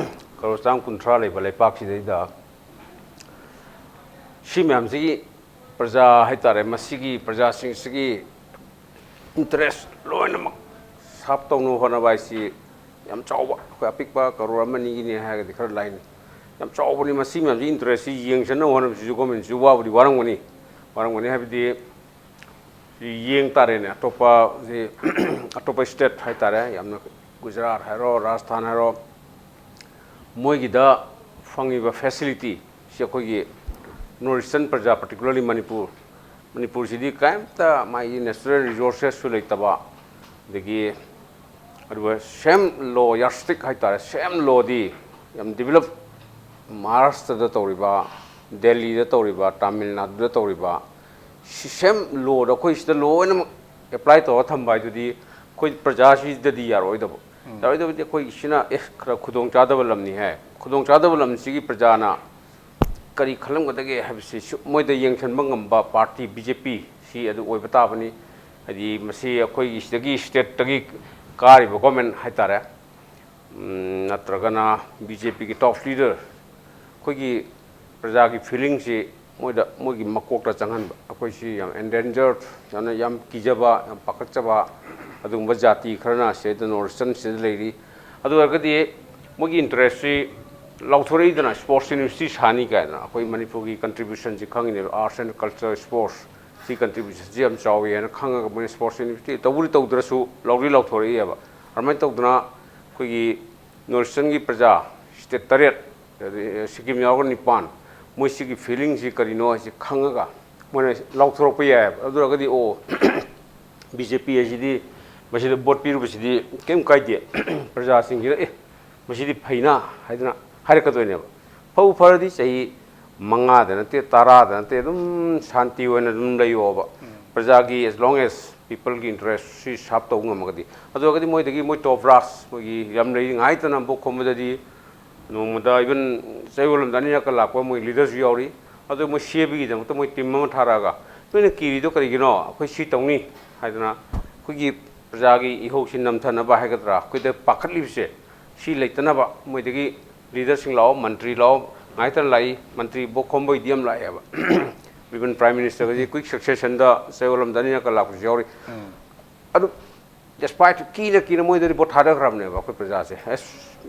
ꯀꯔꯣꯔ ꯆꯥꯝꯃ ꯀꯨꯟꯊ꯭ꯔꯥ ꯂꯩꯕ ꯂꯩꯄꯥꯛꯁꯤꯗꯩꯗ ꯁꯤ ꯃꯌꯥꯝꯁꯤꯒꯤ ꯄ꯭ꯔꯖꯥ ꯍꯥꯏꯇꯥꯔꯦ, ꯃꯁꯤꯒꯤ ꯄ꯭ꯔꯖꯥꯁꯤꯡꯁꯤꯒꯤ interest ꯂꯣꯏꯅꯃꯛ serve ꯇꯧꯅꯕ ꯍꯣꯠꯅꯕ ꯍꯥꯏꯁꯤ ꯌꯥꯝ ꯆꯥꯎꯕ, ꯑꯩꯈꯣꯏ ꯑꯄꯤꯛꯄ ꯀꯔꯣꯔ ꯑꯃꯅꯤꯒꯤꯅꯦ ꯍꯥꯏꯔꯒꯗꯤ ꯈꯔ ꯂꯥꯏꯅꯤ꯫ ꯌꯥꯝ ꯆꯥꯎꯕꯅꯤ꯫ ꯃꯁꯤ ꯃꯌꯥꯝꯁꯤ interest ꯁꯤ ꯌꯦꯡꯁꯤꯟꯅꯕ ꯍꯣꯠꯅꯕꯁꯤꯁꯨ government ꯁꯤꯁꯨ ꯋꯥꯕꯨꯗꯤ ꯋꯥꯔꯝꯒꯅꯤ, ꯋꯥꯔꯝꯒꯅꯤ ꯍꯥꯏꯕꯗꯤ ꯁꯤ ꯌꯦꯡ ꯇꯥꯔꯦꯅꯦ꯫ ꯑꯇꯣꯞꯄ ꯁꯤ ꯑꯇꯣꯞꯄ state ꯍꯥꯏꯇꯥꯔꯦ, ꯌꯥꯝꯅ ꯒꯨꯖꯔꯥꯠ ꯍꯥꯏꯔꯣ, ꯔꯥꯖꯁꯊꯥꯟ ꯍꯥꯏꯔꯣ, ꯃꯣꯏꯒꯤꯗ ꯐꯪꯉꯤꯕ facility ꯁꯤ ꯑꯩꯈꯣꯏꯒꯤ North Eastern ꯄ꯭ꯔꯖꯥ, particularly ꯃꯅꯤꯄꯨꯔ, ꯃꯅꯤꯄꯨꯔꯁꯤꯗꯤ ꯀꯔꯤꯝꯇ ꯃꯥꯒꯤ natural resources ꯁꯨ ꯂꯩꯇꯕ, ꯑꯗꯒꯤ ꯑꯗꯨꯒ same law, yardstick ꯍꯥꯏꯇꯥꯔꯦ, same law ꯗꯤ ꯌꯥꯝ develop ꯃꯍꯥꯔꯥꯁꯇ꯭ꯔꯗ ꯇꯧꯔꯤꯕ, ꯗꯦꯜꯂꯤꯗ ꯇꯧꯔꯤꯕ, ꯇꯥꯃꯤꯜ ꯅꯥꯗꯨꯗ ꯇꯧꯔꯤꯕ, ꯁꯤ same law ꯗꯣ ꯑꯩꯈꯣꯏ ꯁꯤꯗ ꯂꯣꯏꯅꯃꯛ apply ꯇꯧꯔꯒ ꯊꯝꯕ ꯍꯥꯏꯗꯨꯗꯤ ꯑꯩꯈꯣꯏ ꯄ꯭ꯔꯖꯥꯁꯤꯗꯗꯤ ꯌꯥꯔꯣꯏꯗꯕ꯫ ꯌꯥꯔꯣꯏꯗꯕꯗꯤ ꯑꯩꯈꯣꯏꯒꯤꯁꯤꯅ ꯑꯦ, ꯈꯔ ꯈꯨꯗꯣꯡꯆꯥꯗꯕ ꯂꯝꯅꯤ ꯍꯥꯏ꯫ ꯈꯨꯗꯣꯡꯆꯥꯗꯕ ꯂꯝꯁꯤꯒꯤ ꯄ꯭ꯔꯖꯥꯅ ꯀꯔꯤ ꯈꯜꯂꯝꯒꯗꯒꯦ ꯍꯥꯏꯕꯁꯤ ꯁꯨ-, ꯃꯣꯏꯗ ꯌꯦꯡꯁꯤꯟꯕ ꯉꯝꯕ party B J P ꯁꯤ ꯑꯗꯨ ꯑꯣꯏꯕ ꯇꯥꯕꯅꯤ꯫ ꯍꯥꯏꯗꯤ ꯃꯁꯤ ꯑꯩꯈꯣꯏꯒꯤ ꯁꯤꯗꯒꯤ state ꯇꯒꯤ ꯀꯥꯔꯤꯕ government ꯍꯥꯏꯇꯥꯔꯦ, ꯎꯝ, ꯅꯠꯇ꯭ꯔꯒꯅ B J P ꯒꯤ top leader, ꯑꯩꯈꯣꯏꯒꯤ ꯄ꯭ꯔꯖꯥꯒꯤ feeling ꯁꯤ ꯃꯣꯏꯗ, ꯃꯣꯏꯒꯤ ꯃꯀꯣꯛꯇ ꯆꯪꯍꯟꯕ꯫ ꯑꯩꯈꯣꯏꯁꯤ ꯌꯥꯝ endangered, ꯌꯥꯝꯅ, ꯌꯥꯝ ꯀꯤꯖꯕ, ꯌꯥꯝ ꯄꯥꯈꯠꯆꯕ ꯑꯗꯨꯒꯨꯝꯕ ꯖꯥꯇꯤ ꯈꯔꯅ ꯁꯤꯗ North Eastern ꯁꯤꯗ ꯂꯩꯔꯤ꯫ ꯑꯗꯨ ꯑꯣꯏꯔꯒꯗꯤ ꯃꯣꯏꯒꯤ interest ꯁꯤ ꯂꯥꯎꯊꯣꯔꯛꯏꯗꯅ, sports university ꯁꯥꯅꯤ ꯀꯥꯏꯅ꯫ ꯑꯩꯈꯣꯏ ꯃꯅꯤꯄꯨꯔꯒꯤ contribution ꯁꯤ ꯈꯪꯉꯤꯅꯦꯕ, arts and culture, sports ꯁꯤ contribution ꯁꯤ ꯌꯥꯝ ꯆꯥꯎꯏ ꯍꯥꯏꯅ ꯈꯪꯉꯒ ꯃꯣꯏꯅ sports university ꯇꯧꯕꯨꯗꯤ ꯇꯧꯗ꯭ꯔꯁꯨ ꯂꯥꯎꯗꯤ ꯂꯥꯎꯊꯣꯔꯛꯏꯑꯕ꯫ ꯑꯗꯨꯃꯥꯏꯅ ꯇꯧꯗꯅ ꯑꯩꯈꯣꯏꯒꯤ North Eastern ꯒꯤ ꯄ꯭ꯔꯖꯥ state ꯇꯔꯦꯠ, ꯑꯗꯩ ꯁꯤꯛꯀꯤꯝ ꯌꯥꯎꯔꯒ ꯅꯤꯄꯥꯟ, ꯃꯣꯏ ꯁꯤꯒꯤ feeling ꯁꯤ ꯀꯔꯤꯅꯣ ꯍꯥꯏꯁꯤ ꯈꯪꯉꯒ ꯃꯣꯏꯅ ꯂꯥꯎꯊꯣꯔꯛꯄ ꯌꯥꯏꯑꯕ꯫ ꯑꯗꯨ ꯑꯣꯏꯔꯒꯗꯤ, ꯑꯣ, B J P ꯍꯥꯏꯁꯤꯗꯤ, ꯃꯁꯤꯗ vote ꯄꯤꯔꯨꯕꯁꯤꯗꯤ ꯀꯩꯝ ꯀꯥꯏꯗꯦ, ꯄ꯭ꯔꯖꯥꯁꯤꯡꯁꯤꯅ, "ꯑꯦ, ꯃꯁꯤꯗꯤ ꯐꯩꯅ" ꯍꯥꯏꯗꯅ ꯍꯥꯏꯔꯛꯀꯗꯣꯏꯅꯦꯕ꯫ ꯐꯕꯨ ꯐꯔꯗꯤ ꯆꯍꯤ ꯃꯉꯥꯗ ꯅꯠꯇꯦ, ꯇꯔꯥꯗ ꯅꯠꯇꯦ, ꯑꯗꯨꯝ ꯁꯥꯟꯇꯤ ꯑꯣꯏꯅ ꯑꯗꯨꯝ ꯂꯩꯌꯣꯕ꯫ ꯄ꯭ꯔꯖꯥꯒꯤ, as long as people ꯒꯤ interest ꯁꯤ serve ꯇꯧꯕ ꯉꯝꯃꯒꯗꯤ꯫ ꯑꯗꯨ ꯑꯣꯏꯔꯒꯗꯤ ꯃꯣꯏꯗꯒꯤ, ꯃꯣꯏ top brass, ꯃꯣꯏꯒꯤ ꯌꯥꯝ ꯂꯩꯔꯤ, ꯉꯥꯏꯇꯅ ꯚꯣꯠ ꯈꯣꯝꯕꯗꯗꯤ ꯅꯣꯡꯃꯗ even ꯆꯌꯣꯜ ꯑꯃꯗ ꯑꯅꯤꯔꯛꯀ ꯂꯥꯛꯄ ꯃꯣꯏ leader ꯁꯨ ꯌꯥꯎꯔꯤ꯫ ꯑꯗꯨ ꯃꯣꯏ C A B ꯒꯤꯗꯃꯛꯇ ꯃꯣꯏ team ꯑꯃ ꯊꯥꯔꯛꯑꯒ, "ꯅꯣꯏꯅ ꯀꯤꯔꯤꯗꯣ ꯀꯔꯤꯒꯤꯅꯣ? ꯑꯩꯈꯣꯏ ꯁꯤ ꯇꯧꯅꯤ" ꯍꯥꯏꯗꯅ, ꯑꯩꯈꯣꯏꯒꯤ ꯄ꯭ꯔꯖꯥꯒꯤ ꯏꯍꯧꯁꯤ ꯅꯝꯊꯅꯕ ꯍꯥꯏꯒꯗ꯭ꯔꯥ, ꯑꯩꯈꯣꯏꯗ ꯄꯥꯈꯠꯂꯤꯕꯁꯦ ꯁꯤ ꯂꯩꯇꯅꯕ ꯃꯣꯏꯗꯒꯤ leader ꯁꯤꯡ ꯂꯥꯛꯑꯣ, ꯃꯟꯇ꯭ꯔꯤ ꯂꯥꯛꯑꯣ, ꯉꯥꯏꯇꯅ ꯂꯥꯛꯏ, ꯃꯟꯇ꯭ꯔꯤ ꯚꯣꯠ ꯈꯣꯝꯕꯩꯗꯤ ꯌꯥꯝ ꯂꯥꯛꯑꯦꯕ꯫ Even Prime Minister ꯒꯁꯤ quick succession ꯗ ꯆꯌꯣꯜ ꯑꯃꯗ ꯑꯅꯤꯔꯛꯀ ꯂꯥꯛꯄꯁꯨ ꯌꯥꯎꯔꯤ꯫ ꯑꯗꯨ despite ꯀꯤꯅ ꯀꯤꯅ ꯃꯣꯏꯗꯗꯤ ꯚꯣꯠ ꯊꯥꯗꯈ꯭ꯔꯕꯅꯦꯕ ꯑꯩꯈꯣꯏ ꯄ꯭ꯔꯖꯥꯁꯦ꯫ "ꯑꯁ,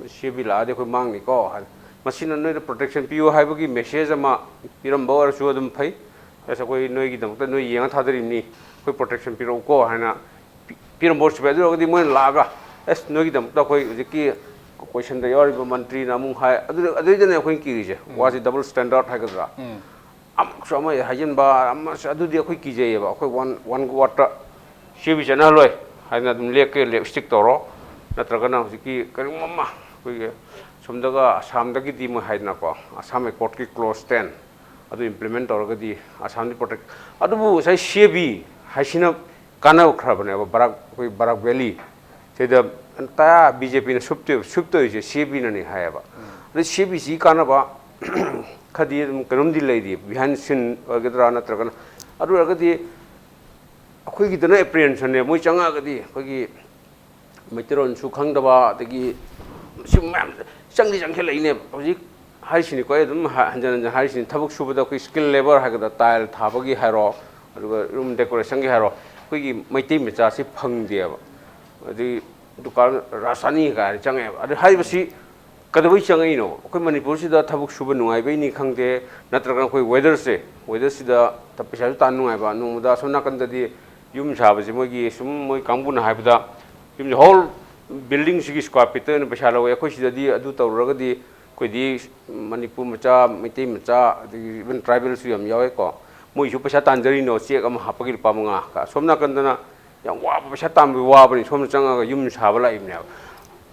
C A B ꯂꯥꯛꯑꯗꯤ ꯑꯩꯈꯣꯏ ꯃꯥꯡꯅꯤꯀꯣ" ꯍꯥꯏꯅ꯫ ꯃꯁꯤꯅ ꯅꯣꯏꯗ protection ꯄꯤꯌꯨ ꯍꯥꯏꯕꯒꯤ message ꯑꯃ ꯄꯤꯔꯝꯕ ꯑꯣꯏꯔꯁꯨ ꯑꯗꯨꯝ ꯐꯩ꯫ "ꯑꯁ, ꯑꯩꯈꯣꯏ ꯅꯣꯏꯒꯤꯗꯃꯛꯇ ꯅꯣꯏ ꯌꯦꯡꯉ ꯊꯥꯗꯔꯤꯕꯅꯤ, ꯑꯩꯈꯣꯏ protection ꯄꯤꯔꯛꯎꯀꯣ" ꯍꯥꯏꯅ ꯄꯤ-, ꯄꯤꯔꯝꯕ ꯑꯣꯏꯔꯁꯨ ꯐꯩ꯫ ꯑꯗꯨ ꯑꯣꯏꯔꯒꯗꯤ ꯃꯣꯏꯅ ꯂꯥꯛꯑꯒ, "ꯑꯁ, ꯅꯣꯏꯒꯤꯗꯃꯛꯇ ꯑꯩꯈꯣꯏ ꯍꯧꯖꯤꯛꯀꯤ question ꯗ ꯌꯥꯎꯔꯤꯕ ꯃꯟꯇ꯭ꯔꯤꯅ ꯑꯃꯨꯛ ꯍꯥꯏ", ꯑꯗꯨ, ꯑꯗꯨꯏꯗꯅꯦ ꯑꯩꯈꯣꯏꯅ ꯀꯤꯔꯤꯁꯦ꯫ ꯋꯥꯁꯤ double standard ꯍꯥꯏꯒꯗ꯭ꯔꯥ? ꯑꯃꯨꯛꯁꯨ ꯑꯃ ꯍꯥꯏꯖꯤꯟꯕ, ꯑꯃꯁꯨ, ꯑꯗꯨꯗꯤ ꯑꯩꯈꯣꯏ ꯀꯤꯖꯩꯌꯦꯕ꯫ ꯑꯩꯈꯣꯏ one, one word ꯇ "C A B ꯆꯠꯅꯍꯜꯂꯣꯏ" ꯍꯥꯏꯅ ꯑꯗꯨꯝ ꯂꯦꯞꯀꯦ ꯂꯦꯞ, stick ꯇꯧꯔꯣ꯫ ꯅꯠꯇ꯭ꯔꯒꯅ ꯍꯧꯖꯤꯛꯀꯤ ꯀꯔꯤꯒꯨꯝꯕ ꯑꯃ ꯑꯩꯈꯣꯏꯒꯤ ꯁꯣꯝꯗꯒ ꯑꯁꯥꯝꯗꯒꯤꯗꯤ ꯃꯣꯏ ꯍꯥꯏꯗꯅꯀꯣ, Assam Accord ꯀꯤ clause ten ꯑꯗꯨ implement ꯇꯧꯔꯒꯗꯤ ꯑꯁꯥꯝꯗꯤ protect꯫ ꯑꯗꯨꯕꯨ ꯉꯁꯥꯏ C A B ꯍꯥꯏꯁꯤꯅ ꯀꯥꯟꯅꯈ꯭ꯔꯕꯅꯦꯕ ꯕꯔꯥꯛ, ꯑꯩꯈꯣꯏ ꯕꯔꯥꯛ valley ꯁꯤꯗ꯫ ꯇꯌꯥ B J P ꯅ ꯁꯨꯞꯇꯣꯏ-, ꯁꯨꯞꯇꯣꯏꯁꯦ C A B ꯅꯅꯤ ꯍꯥꯏꯌꯦꯕ꯫ ꯑꯗꯩ C A B ꯁꯤ ꯀꯥꯟꯅꯕ ꯈꯔꯗꯤ ꯑꯗꯨꯝ ꯀꯩꯅꯣꯝꯗꯤ ꯂꯩꯔꯤ, behind scene ꯑꯣꯏꯒꯗ꯭ꯔꯥ ꯅꯠꯇ꯭ꯔꯒꯅ, ꯑꯗꯨ ꯑꯣꯏꯔꯒꯗꯤ ꯑꯩꯈꯣꯏꯒꯤꯗꯅ apprehension ꯅꯦ, ꯃꯣꯏ ꯆꯪꯉꯛꯑꯒꯗꯤ ꯑꯩꯈꯣꯏꯒꯤ ꯃꯩꯇꯩꯂꯣꯟꯁꯨ ꯈꯪꯗꯕ, ꯑꯗꯒꯤ ꯁꯤ ꯃꯌꯥꯝ ꯆꯪꯗꯤ ꯆꯪꯁꯤꯜꯂꯛꯏꯅꯦꯕ꯫ ꯍꯧꯖꯤꯛ ꯍꯥꯏꯁꯤꯅꯤꯀꯣ, ꯑꯩ ꯑꯗꯨꯝ ꯍ- ꯍꯟꯖꯟ ꯍꯟꯖꯟ ꯍꯥꯏꯔꯤꯁꯤꯅꯤ, ꯊꯕꯛ ꯁꯨꯕꯗ ꯑꯩꯈꯣꯏ skilled labour ꯍꯥꯏꯒꯗ꯭ꯔꯥ, tile ꯊꯥꯕꯒꯤ ꯍꯥꯏꯔꯣ, ꯑꯗꯨꯒ room decorationꯒꯤ ꯍꯥꯏꯔꯣ, ꯑꯩꯈꯣꯏꯒꯤ ꯃꯩꯇꯩ ꯃꯆꯥꯁꯤ ꯐꯪꯗꯦꯕ꯫ ꯑꯗꯨꯗꯤ ꯗꯨꯀꯥꯟ ꯔꯥꯁꯅꯤ ꯀꯥꯏꯅ ꯆꯪꯉꯛꯑꯦꯕ꯫ ꯑꯗꯨ ꯍꯥꯏꯔꯤꯕꯁꯤ ꯀꯩꯗꯧꯕꯩ ꯆꯪꯉꯛꯏꯅꯣ? ꯑꯩꯈꯣꯏ ꯃꯅꯤꯄꯨꯔꯁꯤꯗ ꯊꯕꯛ ꯁꯨꯕ ꯅꯨꯡꯉꯥꯏꯕꯩꯅꯤ ꯈꯪꯗꯦ, ꯅꯠꯇ꯭ꯔꯒꯅ ꯑꯩꯈꯣꯏ weatherꯁꯦ, weatherꯁꯤꯗ ꯄꯩꯁꯥꯁꯨ ꯇꯥꯟ ꯅꯨꯡꯉꯥꯏꯕ, ꯅꯣꯡꯃꯗ ꯑꯁꯣꯝ ꯅꯥꯀꯟꯗꯗꯤ ꯌꯨꯝ ꯁꯥꯕꯁꯦ, ꯃꯣꯏꯒꯤ ꯁꯨꯝ ꯃꯣꯏ ꯀꯥꯡꯕꯨꯅ ꯍꯥꯏꯕꯗ, ꯌꯨꯝꯁꯦ whole buildingꯁꯤꯒꯤ square feetꯇ ꯑꯣꯏꯅ ꯄꯩꯁꯥ ꯂꯧꯋꯦ꯫ ꯑꯩꯈꯣꯏ ꯁꯤꯗꯗꯤ ꯑꯗꯨ ꯇꯧꯔꯨꯔꯒꯗꯤ, ꯑꯩꯈꯣꯏꯗꯤ ꯃꯅꯤꯄꯨꯔ ꯃꯆꯥ, ꯃꯩꯇꯩ ꯃꯆꯥ, ꯑꯗꯒꯤ even tribalꯁꯨ ꯌꯥꯝ ꯌꯥꯎꯋꯦꯀꯣ, ꯃꯣꯏꯁꯨ ꯄꯩꯁꯥ ꯇꯥꯟꯖꯔꯤꯅꯣ, cheque ꯑꯃ ꯍꯥꯞꯄꯒꯤ ꯂꯨꯄꯥ ꯃꯉꯥ꯫ ꯑꯁꯣꯝ ꯅꯥꯀꯟꯗꯅ ꯌꯥꯝ ꯋꯥꯕ, ꯄꯩꯁꯥ ꯇꯥꯟꯕꯒꯤ ꯋꯥꯕꯅꯤ, ꯁꯣꯝꯗ ꯆꯪꯉꯒ ꯌꯨꯝ ꯁꯥꯕ ꯂꯥꯛꯏꯕꯅꯦꯕ꯫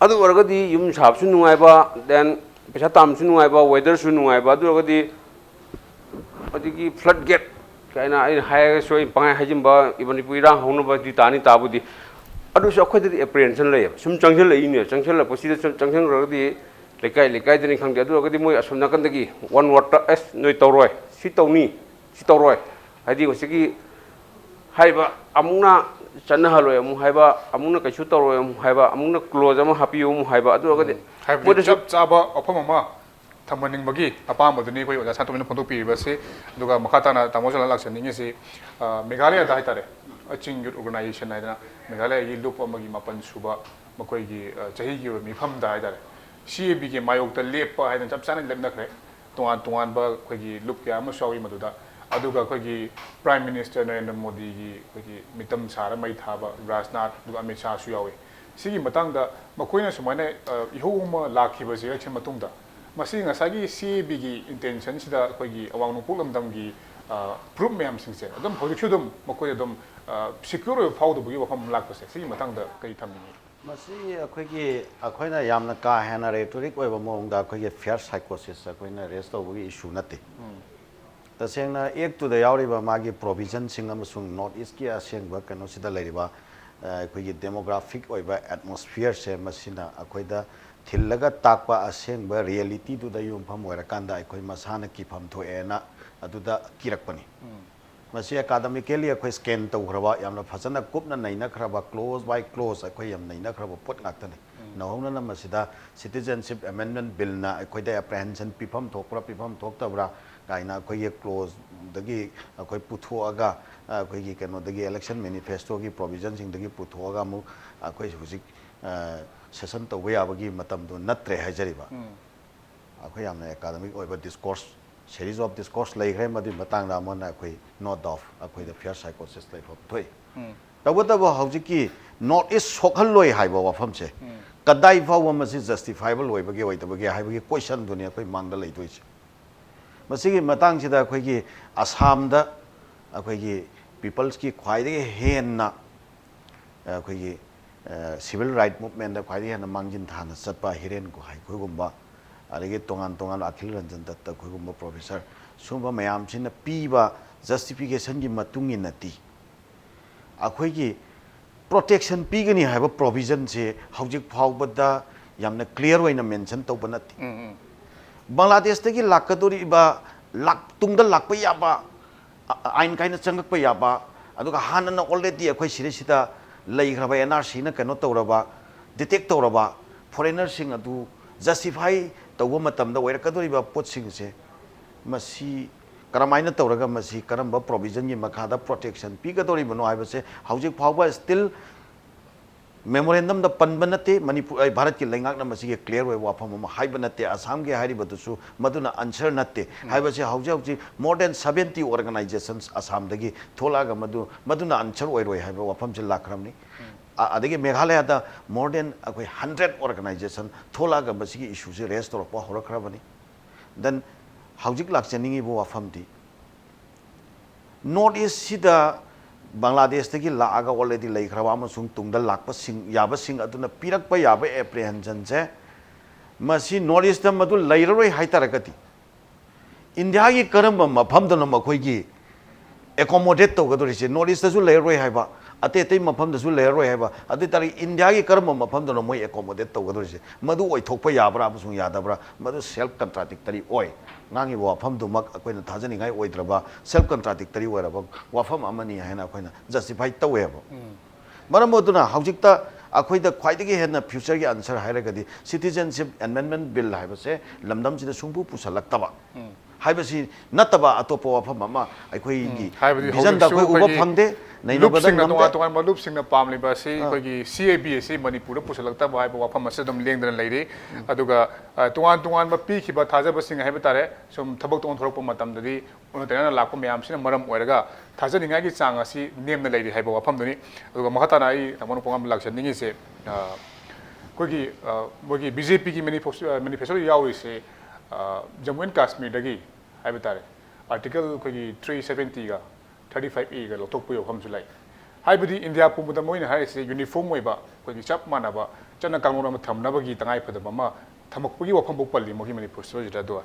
ꯑꯗꯨ ꯑꯣꯏꯔꯒꯗꯤ ꯌꯨꯝ ꯁꯥꯕꯁꯨ ꯅꯨꯡꯉꯥꯏꯕ, then ꯄꯩꯁꯥ ꯇꯥꯟꯕꯁꯨ ꯅꯨꯡꯉꯥꯏꯕ, weatherꯁꯨ ꯅꯨꯡꯉꯥꯏꯕ, ꯑꯗꯨ ꯑꯣꯏꯔꯒꯗꯤ ꯑꯗꯒꯤ flood gate ꯀꯥꯏꯅ ꯑꯩꯅ ꯍꯥꯏꯔꯒꯁꯨ, ꯑꯩ ꯄꯪꯍꯥꯏ ꯍꯥꯏꯖꯤꯟꯕ, ꯃꯅꯤꯄꯨꯔ ꯏꯔꯥꯡ ꯍꯧꯅꯕꯗꯤ ꯇꯥꯅꯤ ꯇꯥꯕꯨꯗꯤ꯫ ꯑꯗꯨꯁꯨ ꯑꯩꯈꯣꯏꯗꯗꯤ apprehension ꯂꯩꯌꯦꯕ꯫ ꯁꯨꯝ ꯆꯪꯁꯤꯜꯂꯛꯏꯅꯦ, ꯆꯪꯁꯤꯜꯂꯛꯄꯁꯤꯗ ꯁꯨꯝ ꯆꯪꯁꯤꯟꯈ꯭ꯔꯒꯗꯤ ꯂꯩꯀꯥꯏ ꯂꯩꯀꯥꯏꯗꯅꯤ ꯈꯪꯗꯦ, ꯑꯗꯨ ꯑꯣꯏꯔꯒꯗꯤ ꯃꯣꯏ ꯑꯁꯣꯝ ꯅꯥꯀꯟꯗꯒꯤ one wordꯇ, "ꯑꯁ, ꯅꯣꯏ ꯇꯧꯔꯣꯏ, ꯁꯤ ꯇꯧꯅꯤ, ꯁꯤ ꯇꯧꯔꯣꯏ", ꯍꯥꯏꯗꯤ ꯍꯧꯖꯤꯛꯀꯤ ꯍꯥꯏꯔꯤꯕ ꯑꯃꯨꯛꯅ ꯆꯠꯅꯍꯜꯂꯣꯏ ꯑꯃꯨꯛ ꯍꯥꯏꯕ, ꯑꯃꯨꯛꯅ ꯀꯩꯁꯨ ꯇꯧꯔꯣꯏ ꯑꯃꯨꯛ ꯍꯥꯏꯕ, ꯑꯃꯨꯛꯅ clause ꯑꯃ ꯍꯥꯞꯄꯤꯌꯨ ꯑꯃꯨꯛ ꯍꯥꯏꯕ, ꯑꯗꯨ ꯑꯣꯏꯔꯒꯗꯤ ꯍꯥꯏꯕꯗꯤ ꯃꯣꯏꯗꯁꯨ ꯆꯞ ꯆꯥꯕ ꯋꯥꯐꯝ ꯑꯃ ꯊꯝꯍꯟꯅꯤꯡꯕꯒꯤ ꯑꯄꯥꯝꯕꯗꯨꯅꯤ ꯑꯩꯈꯣꯏ ꯑꯣꯖꯥ ꯁꯅꯥꯇꯣꯝꯕꯤꯅ ꯐꯣꯡꯗꯣꯛꯄꯤꯔꯤꯕꯁꯤ꯫ ꯑꯗꯨꯒ ꯃꯈꯥ ꯇꯥꯅ ꯇꯥꯃꯣ ꯁꯣꯂꯥ ꯂꯥꯛꯆꯅꯤꯡꯉꯤꯁꯤ, ꯑ, ꯃꯦꯘꯥꯂꯌꯥꯗ ꯍꯥꯏꯇꯥꯔꯦ, ꯑ, ꯆꯤꯡ ꯌꯨꯠ organization ꯍꯥꯏꯗꯅ ꯃꯦꯘꯥꯂꯌꯒꯤ ꯂꯨꯞ ꯑꯃꯒꯤ ꯃꯥꯄꯟ ꯁꯨꯕ ꯃꯈꯣꯏꯒꯤ, ꯑ, ꯆꯍꯤꯒꯤ ꯑꯣꯏꯕ ꯃꯤꯐꯝꯗ ꯍꯥꯏꯇꯥꯔꯦ, CABꯒꯤ ꯃꯥꯌꯣꯛꯇ ꯂꯦꯞꯄ ꯍꯥꯏꯗꯅ ꯆꯞ ꯆꯥꯅ ꯂꯦꯞꯅꯈ꯭ꯔꯦ꯫ ꯇꯣꯉꯥꯟ ꯇꯣꯉꯥꯟꯕ ꯑꯩꯈꯣꯏꯒꯤ ꯂꯨꯞ ꯀꯌꯥ ꯑꯃꯁꯨ ꯌꯥꯎꯏ ꯃꯗꯨꯗ꯫ ꯑꯗꯨꯒ ꯑꯩꯈꯣꯏꯒꯤ Prime Minister ꯅꯔꯦꯟꯗ꯭ꯔ ꯃꯣꯗꯤꯒꯤ ꯑꯩꯈꯣꯏꯒꯤ ꯃꯤꯇꯝ ꯁꯥꯔ ꯃꯩ ꯊꯥꯕ ꯔꯥꯖꯅꯥꯊ, ꯑꯗꯨꯒ ꯑꯃꯤꯠ ꯁꯥꯍꯁꯨ ꯌꯥꯎꯏ꯫ ꯁꯤꯒꯤ ꯃꯇꯥꯡꯗ ꯃꯈꯣꯏꯅ ꯁꯨꯃꯥꯏꯅ, ꯑ, ꯏꯍꯧ ꯑꯃ ꯂꯥꯛꯈꯤꯕꯁꯦ election ꯃꯇꯨꯡꯗ, ꯃꯁꯤ ꯉꯁꯥꯏꯒꯤ CABꯒꯤ intentionꯁꯤꯗ ꯑꯩꯈꯣꯏꯒꯤ ꯑꯋꯥꯡ ꯅꯣꯡꯄꯣꯛ ꯂꯝꯗꯝꯒꯤ, ꯑ, group ꯃꯌꯥꯝꯁꯤꯡꯁꯦ ꯑꯗꯨꯝ ꯍꯧꯖꯤꯛꯁꯨ ꯑꯗꯨꯝ ꯃꯈꯣꯏ ꯑꯗꯨꯝ, ꯑ, secure ꯑꯣꯏꯕ ꯐꯥꯎꯗꯕꯒꯤ ꯋꯥꯐꯝ ꯑꯃ ꯂꯥꯛꯄꯁꯦ, ꯁꯤꯒꯤ ꯃꯇꯥꯡꯗ ꯀꯔꯤ ꯊꯝꯅꯤꯡꯉꯤ? ꯃꯁꯤ ꯑꯩꯈꯣꯏꯒꯤ, ꯑꯩꯈꯣꯏꯅ ꯌꯥꯝꯅ ꯀꯥ ꯍꯦꯟꯅ rhetoric ꯑꯣꯏꯕ ꯃꯑꯣꯡꯗ ꯑꯩꯈꯣꯏꯒꯤ fear psychosis ꯑꯩꯈꯣꯏꯅ raise ꯇꯧꯕꯒꯤ issue ꯅꯠꯇꯦ꯫ ꯎꯝ꯫ ꯇꯁꯦꯡꯅ actꯇꯨꯗ ꯌꯥꯎꯔꯤꯕ ꯃꯥꯒꯤ provisionꯁꯤꯡ ꯑꯃꯁꯨꯡ North Eastꯀꯤ ꯑꯁꯦꯡꯕ ꯀꯩꯅꯣꯁꯤꯗ ꯂꯩꯔꯤꯕ, ꯑ, ꯑꯩꯈꯣꯏꯒꯤ demographic ꯑꯣꯏꯕ atmosphereꯁꯦ ꯃꯁꯤꯅ ꯑꯩꯈꯣꯏꯗ ꯊꯤꯜꯂꯒ ꯇꯥꯛꯄ ꯑꯁꯦꯡꯕ realityꯗꯨꯗ ꯌꯨꯝꯐꯝ ꯑꯣꯏꯔꯀꯥꯟꯗ ꯑꯩꯈꯣꯏ ꯃꯁꯥꯅ ꯀꯤꯐꯝ ꯊꯣꯛꯑꯦꯅ ꯑꯗꯨꯗ ꯀꯤꯔꯛꯄꯅꯤ꯫ ꯎꯝ꯫ ꯃꯁꯤ academically ꯑꯩꯈꯣꯏ scan ꯇꯧꯈ꯭ꯔꯕ, ꯌꯥꯝꯅ ꯐꯖꯅ ꯀꯨꯞꯅ ꯅꯩꯅꯈ꯭ꯔꯕ, clause by clause ꯑꯩꯈꯣꯏ ꯌꯥꯝ ꯅꯩꯅꯈ꯭ꯔꯕ ꯄꯣꯠ ꯉꯥꯛꯇꯅꯤ꯫ ꯎꯝ꯫ ꯅꯧꯍꯧꯅꯅ ꯃꯁꯤꯗ Citizenship Amendment Billꯅ ꯑꯩꯈꯣꯏꯗ apprehension ꯄꯤꯐꯝ ꯊꯣꯛꯄ꯭ꯔꯥ, ꯄꯤꯐꯝ ꯊꯣꯛꯇꯕ꯭ꯔꯥ ꯀꯥꯏꯅ ꯑꯩꯈꯣꯏꯒꯤ clauseꯗꯒꯤ ꯑꯩꯈꯣꯏ ꯄꯨꯊꯣꯛꯑꯒ, ꯑꯩꯈꯣꯏꯒꯤ ꯀꯩꯅꯣꯗꯒꯤ, election manifestoꯒꯤ provisionꯁꯤꯡꯗꯒꯤ ꯄꯨꯊꯣꯛꯑꯒ ꯑꯃꯨꯛ ꯑꯩꯈꯣꯏ ꯍꯧꯖꯤꯛ, ꯑ, session ꯇꯧꯕ ꯌꯥꯕꯒꯤ ꯃꯇꯝꯗꯣ ꯅꯠꯇ꯭ꯔꯦ ꯍꯥꯏꯖꯔꯤꯕ꯫ ꯑꯩꯈꯣꯏ ꯌꯥꯝꯅ academic ꯑꯣꯏꯕ discourse, series of discourse ꯂꯩꯈ꯭ꯔꯦ꯫ ꯃꯗꯨꯒꯤ ꯃꯇꯥꯡꯗ ꯑꯃꯅ ꯑꯩꯈꯣꯏ no doubt ꯑꯩꯈꯣꯏꯗ fear psychosis ꯂꯩꯐꯝ ꯊꯣꯛꯏ꯫ ꯇꯧꯕꯇꯕꯨ ꯍꯧꯖꯤꯛꯀꯤ North East ꯁꯣꯛꯍꯜꯂꯣꯏ ꯍꯥꯏꯕ ꯋꯥꯐꯝꯁꯦ ꯀꯗꯥꯏ ꯐꯥꯎꯕ ꯃꯁꯤ justifiable ꯑꯣꯏꯕꯒꯦ ꯑꯣꯏꯗꯕꯒꯦ ꯍꯥꯏꯕꯒꯤ questionꯗꯨꯅꯤ ꯑꯩꯈꯣꯏ ꯃꯥꯡꯗ ꯂꯩꯗꯣꯏꯁꯦ꯫ ꯃꯁꯤꯒꯤ ꯃꯇꯥꯡꯁꯤꯗ ꯑꯩꯈꯣꯏꯒꯤ ꯑꯁꯥꯝꯗ ꯑꯩꯈꯣꯏꯒꯤ peopleꯁꯀꯤ ꯈ꯭ꯋꯥꯏꯗꯒꯤ ꯍꯦꯟꯅ ꯑꯩꯈꯣꯏꯒꯤ, ꯑ, civil right movementꯇ ꯈ꯭ꯋꯥꯏꯗꯒꯤ ꯍꯦꯟꯅ ꯃꯥꯡꯖꯤꯟ ꯊꯥꯅ ꯆꯠꯄ ꯍꯤꯔꯦꯟ ꯒꯣꯍꯥꯏ ꯈꯣꯏꯒꯨꯝꯕ, ꯑꯗꯒꯤ ꯇꯣꯉꯥꯟ ꯇꯣꯉꯥꯟꯕ ꯑꯈꯤꯜ ꯔꯟꯖꯟ ꯗꯠꯇ ꯈꯣꯏꯒꯨꯝꯕ professor, ꯁꯨꯝꯕ ꯃꯌꯥꯝꯁꯤꯅ ꯄꯤꯕ justificationꯒꯤ ꯃꯇꯨꯡ ꯏꯟꯅꯗꯤ ꯑꯩꯈꯣꯏꯒꯤ protection ꯄꯤꯒꯅꯤ ꯍꯥꯏꯕ provisionꯁꯦ ꯍꯧꯖꯤꯛ ꯐꯥꯎꯕꯗ ꯌꯥꯝꯅ clear ꯑꯣꯏꯅ mention ꯇꯧꯕ ꯅꯠꯇꯦ꯫ ꯕꯪꯒ꯭ꯂꯥꯗꯦꯁꯇꯒꯤ ꯂꯥꯛꯀꯗꯧꯔꯤꯕ, ꯂꯥꯛ-, ꯇꯨꯡꯗ ꯂꯥꯛꯄ ꯌꯥꯕ, ꯑ-, ꯑꯥꯏꯟ ꯀꯥꯏꯅ ꯆꯪꯂꯛꯄ ꯌꯥꯕ, ꯑꯗꯨꯒ ꯍꯥꯟꯅꯅ already ꯑꯩꯈꯣꯏ ꯁꯤꯗꯩꯁꯤꯗ ꯂꯩꯈ꯭ꯔꯕ, NRCꯅ ꯀꯩꯅꯣ ꯇꯧꯔꯕ, detect ꯇꯧꯔꯕ foreignerꯁꯤꯡ ꯑꯗꯨ justify ꯇꯧꯕ ꯃꯇꯝꯗ ꯑꯣꯏꯔꯛꯀꯗꯧꯔꯤꯕ ꯄꯣꯠꯁꯤꯡꯁꯦ, ꯃꯁꯤ ꯀꯔꯝꯍꯥꯏꯅ ꯇꯧꯔꯒ ꯃꯁꯤ ꯀꯔꯝꯕ provisionꯒꯤ ꯃꯈꯥꯗ protection ꯄꯤꯒꯗꯧꯔꯤꯕꯅꯣ ꯍꯥꯏꯕꯁꯦ ꯍꯧꯖꯤꯛ ꯐꯥꯎꯕ still memorandumꯗ ꯄꯟꯕ ꯅꯠꯇꯦ꯫ ꯃꯅꯤꯄꯨꯔ, ꯑꯩ, ꯚꯥꯔꯠꯀꯤ ꯂꯩꯉꯥꯛꯅ ꯃꯁꯤꯒꯤ clear ꯑꯣꯏꯕ ꯋꯥꯐꯝ ꯑꯃ ꯍꯥꯏꯕ ꯅꯠꯇꯦ꯫ ꯑꯁꯥꯝꯒꯤ ꯍꯥꯏꯔꯤꯕꯗꯨꯁꯨ ꯃꯗꯨꯅ answer ꯅꯠꯇꯦ ꯍꯥꯏꯕꯁꯦ ꯍꯧꯖꯤꯛ ꯍꯧꯖꯤꯛ more than seventy organizations ꯑꯁꯥꯝꯗꯒꯤ ꯊꯣꯛꯂꯛꯑꯒ ꯃꯗꯨ, ꯃꯗꯨꯅ answer ꯑꯣꯏꯔꯣꯏ ꯍꯥꯏꯕ ꯋꯥꯐꯝꯁꯦ ꯂꯥꯛꯈ꯭ꯔꯕꯅꯤ꯫ ꯑ-, ꯑꯗꯒꯤ ꯃꯦꯘꯥꯂꯌꯥꯗ more than ꯑꯩꯈꯣꯏ hundred organization ꯊꯣꯛꯂꯛꯑꯒ ꯃꯁꯤꯒꯤ issueꯁꯦ raise ꯇꯧꯔꯛꯄ ꯍꯧꯔꯛꯈ꯭ꯔꯕꯅꯤ꯫ Then ꯍꯧꯖꯤꯛ ꯂꯥꯛꯆꯅꯤꯡꯉꯤꯕ ꯋꯥꯐꯝꯗꯤ, North Eastꯁꯤꯗ ꯕꯪꯒ꯭ꯂꯥꯗꯦꯁꯇꯒꯤ ꯂꯥꯛꯑꯒ already ꯂꯩꯈ꯭ꯔꯕ ꯑꯃꯁꯨꯡ ꯇꯨꯡꯗ ꯂꯥꯛꯄꯁꯤꯡ, ꯌꯥꯕꯁꯤꯡ ꯑꯗꯨꯅ ꯄꯤꯔꯛꯄ ꯌꯥꯕ apprehensionꯁꯦ, ꯃꯁꯤ North Eastꯇ ꯃꯗꯨ ꯂꯩꯔꯔꯣꯏ ꯍꯥꯏꯇꯥꯔꯒꯗꯤ, ꯏꯟꯗꯤꯌꯥꯒꯤ ꯀꯔꯝꯕ ꯃꯐꯝꯗꯅꯣ ꯃꯈꯣꯏꯒꯤ accommodate ꯇꯧꯒꯗꯧꯔꯤꯁꯦ? North Eastꯇꯁꯨ ꯂꯩꯔꯔꯣꯏ ꯍꯥꯏꯕ, ꯑꯇꯩ ꯑꯇꯩ ꯃꯐꯝꯗꯁꯨ ꯂꯩꯔꯔꯣꯏ ꯍꯥꯏꯕ, ꯑꯗꯨ ꯑꯣꯏ ꯇꯥꯔꯗꯤ ꯏꯟꯗꯤꯌꯥꯒꯤ ꯀꯔꯝꯕ ꯃꯐꯝꯗꯅꯣ ꯃꯣꯏ accommodate ꯇꯧꯒꯗꯧꯔꯤꯁꯦ? ꯃꯗꯨ ꯑꯣꯏꯊꯣꯛꯄ ꯌꯥꯕ꯭ꯔꯥ ꯑꯃꯁꯨꯡ ꯌꯥꯗꯕ꯭ꯔꯥ? ꯃꯗꯨ self contradictory ꯑꯣꯏ꯫ ꯉꯥꯡꯉꯤꯕ ꯋꯥꯐꯝꯗꯨꯃꯛ ꯑꯩꯈꯣꯏꯅ ꯊꯥꯖꯅꯤꯡꯉꯥꯏ ꯑꯣꯏꯗ꯭ꯔꯕ, self contradictory ꯑꯣꯏꯔꯕ ꯋꯥꯐꯝ ꯑꯃꯅꯤ ꯍꯥꯏꯅ ꯑꯩꯈꯣꯏꯅ justify ꯇꯧꯋꯦꯕ꯫ ꯃꯔꯝ ꯑꯗꯨꯅ ꯍꯧꯖꯤꯛꯇ ꯑꯩꯈꯣꯏꯗ ꯈ꯭ꯋꯥꯏꯗꯒꯤ ꯍꯦꯟꯅ future ꯒꯤ answer ꯍꯥꯏꯔꯒꯗꯤ Citizenship Amendment Bill ꯍꯥꯏꯕꯁꯦ ꯂꯝꯗꯝꯁꯤꯗ ꯁꯨꯡꯄꯨ ꯄꯨꯁꯜꯂꯛꯇꯕ ꯍꯥꯏꯕꯁꯤ ꯅꯠꯇꯕ ꯑꯇꯣꯞꯄ ꯋꯥꯐꯝ ꯑꯃ ꯑꯩꯈꯣꯏꯒꯤ ꯍꯥꯏꯕꯗꯤ vision ꯗ ꯍꯧꯖꯤꯛꯁꯨ ꯑꯩꯈꯣꯏ ꯎꯕ ꯑꯩꯈꯣꯏꯒꯤ ꯐꯪꯗꯦ, ꯅꯩꯅꯕꯗ ꯂꯨꯞꯁꯤꯡꯅ ꯇꯣꯉꯥꯟ ꯉꯝꯗꯦ꯫ ꯇꯣꯉꯥꯟꯕ ꯂꯨꯞꯁꯤꯡꯅ ꯄꯥꯝꯂꯤꯕ ꯑꯁꯤ ꯑꯩꯈꯣꯏꯒꯤ C A B ꯑꯁꯤ ꯃꯅꯤꯄꯨꯔꯗ ꯄꯨꯁꯤꯜꯂꯛꯇꯕ ꯍꯥꯏꯕ ꯋꯥꯐꯝ ꯑꯁꯤ ꯑꯗꯨꯝ ꯂꯦꯡꯗꯅ ꯂꯩꯔꯤ꯫ ꯑꯗꯨꯒ ꯑ, ꯇꯣꯉꯥꯟ ꯇꯣꯉꯥꯟꯕ ꯄꯤꯈꯤꯕ ꯊꯥꯖꯕꯁꯤꯡ ꯍꯥꯏꯕ ꯇꯥꯔꯦ, ꯁꯨꯝ ꯊꯕꯛꯇ ꯑꯣꯟꯊꯣꯔꯛꯄ ꯃꯇꯝꯗꯗꯤ ꯑꯣꯟꯅ ꯇꯩꯅꯅ ꯂꯥꯛꯄ ꯃꯌꯥꯝꯁꯤꯅ ꯃꯔꯝ ꯑꯣꯏꯔꯒ ꯊꯥꯖꯅꯤꯡꯉꯥꯏꯒꯤ ꯆꯥꯡ ꯑꯁꯤ ꯅꯦꯝꯅ ꯂꯩꯔꯤ ꯍꯥꯏꯕ ꯋꯥꯐꯝꯗꯨꯅꯤ꯫ ꯑꯗꯨꯒ ꯃꯈꯥ ꯇꯥꯅ ꯑꯩ ꯇꯥꯃꯣ ꯅꯣꯡꯄꯣꯛꯉꯥꯟꯕ ꯂꯥꯛꯆꯅꯤꯡꯉꯤꯁꯦ, ꯑ, ꯑꯩꯈꯣꯏꯒꯤ, ꯑ, ꯃꯣꯏꯒꯤ B J P ꯒꯤ manifesto, manifesto ꯗ ꯌꯥꯎꯔꯤꯁꯦ, ꯑ, ꯖꯝꯃꯨ ꯑꯦꯟ ꯀꯥꯁꯃꯤꯔꯗꯒꯤ ꯍꯥꯏꯕ ꯇꯥꯔꯦ, Article ꯑꯩꯈꯣꯏꯒꯤ three seventy ꯒ thirty five A ꯒ ꯂꯧꯊꯣꯛꯄꯒꯤ ꯋꯥꯐꯝꯁꯨ ꯂꯩ꯫ ꯍꯥꯏꯕꯗꯤ ꯏꯟꯗꯤꯌꯥ ꯄꯨꯝꯕꯗ ꯃꯣꯏꯅ ꯍꯥꯏꯔꯤꯁꯦ uniform ꯑꯣꯏꯕ, ꯑꯩꯈꯣꯏꯒꯤ ꯆꯞ ꯃꯥꯟꯅꯕ ꯆꯠꯅ ꯀꯥꯡꯂꯣꯟ ꯑꯃ ꯊꯝꯅꯕꯒꯤ ꯇꯉꯥꯏ ꯐꯗꯕ ꯑꯃ ꯊꯝꯃꯛꯄꯒꯤ ꯋꯥꯐꯝꯐꯥꯎ ꯄꯜꯂꯤ ꯃꯣꯏꯒꯤ manifesto ꯁꯤꯗ꯫ ꯑꯗꯨꯒ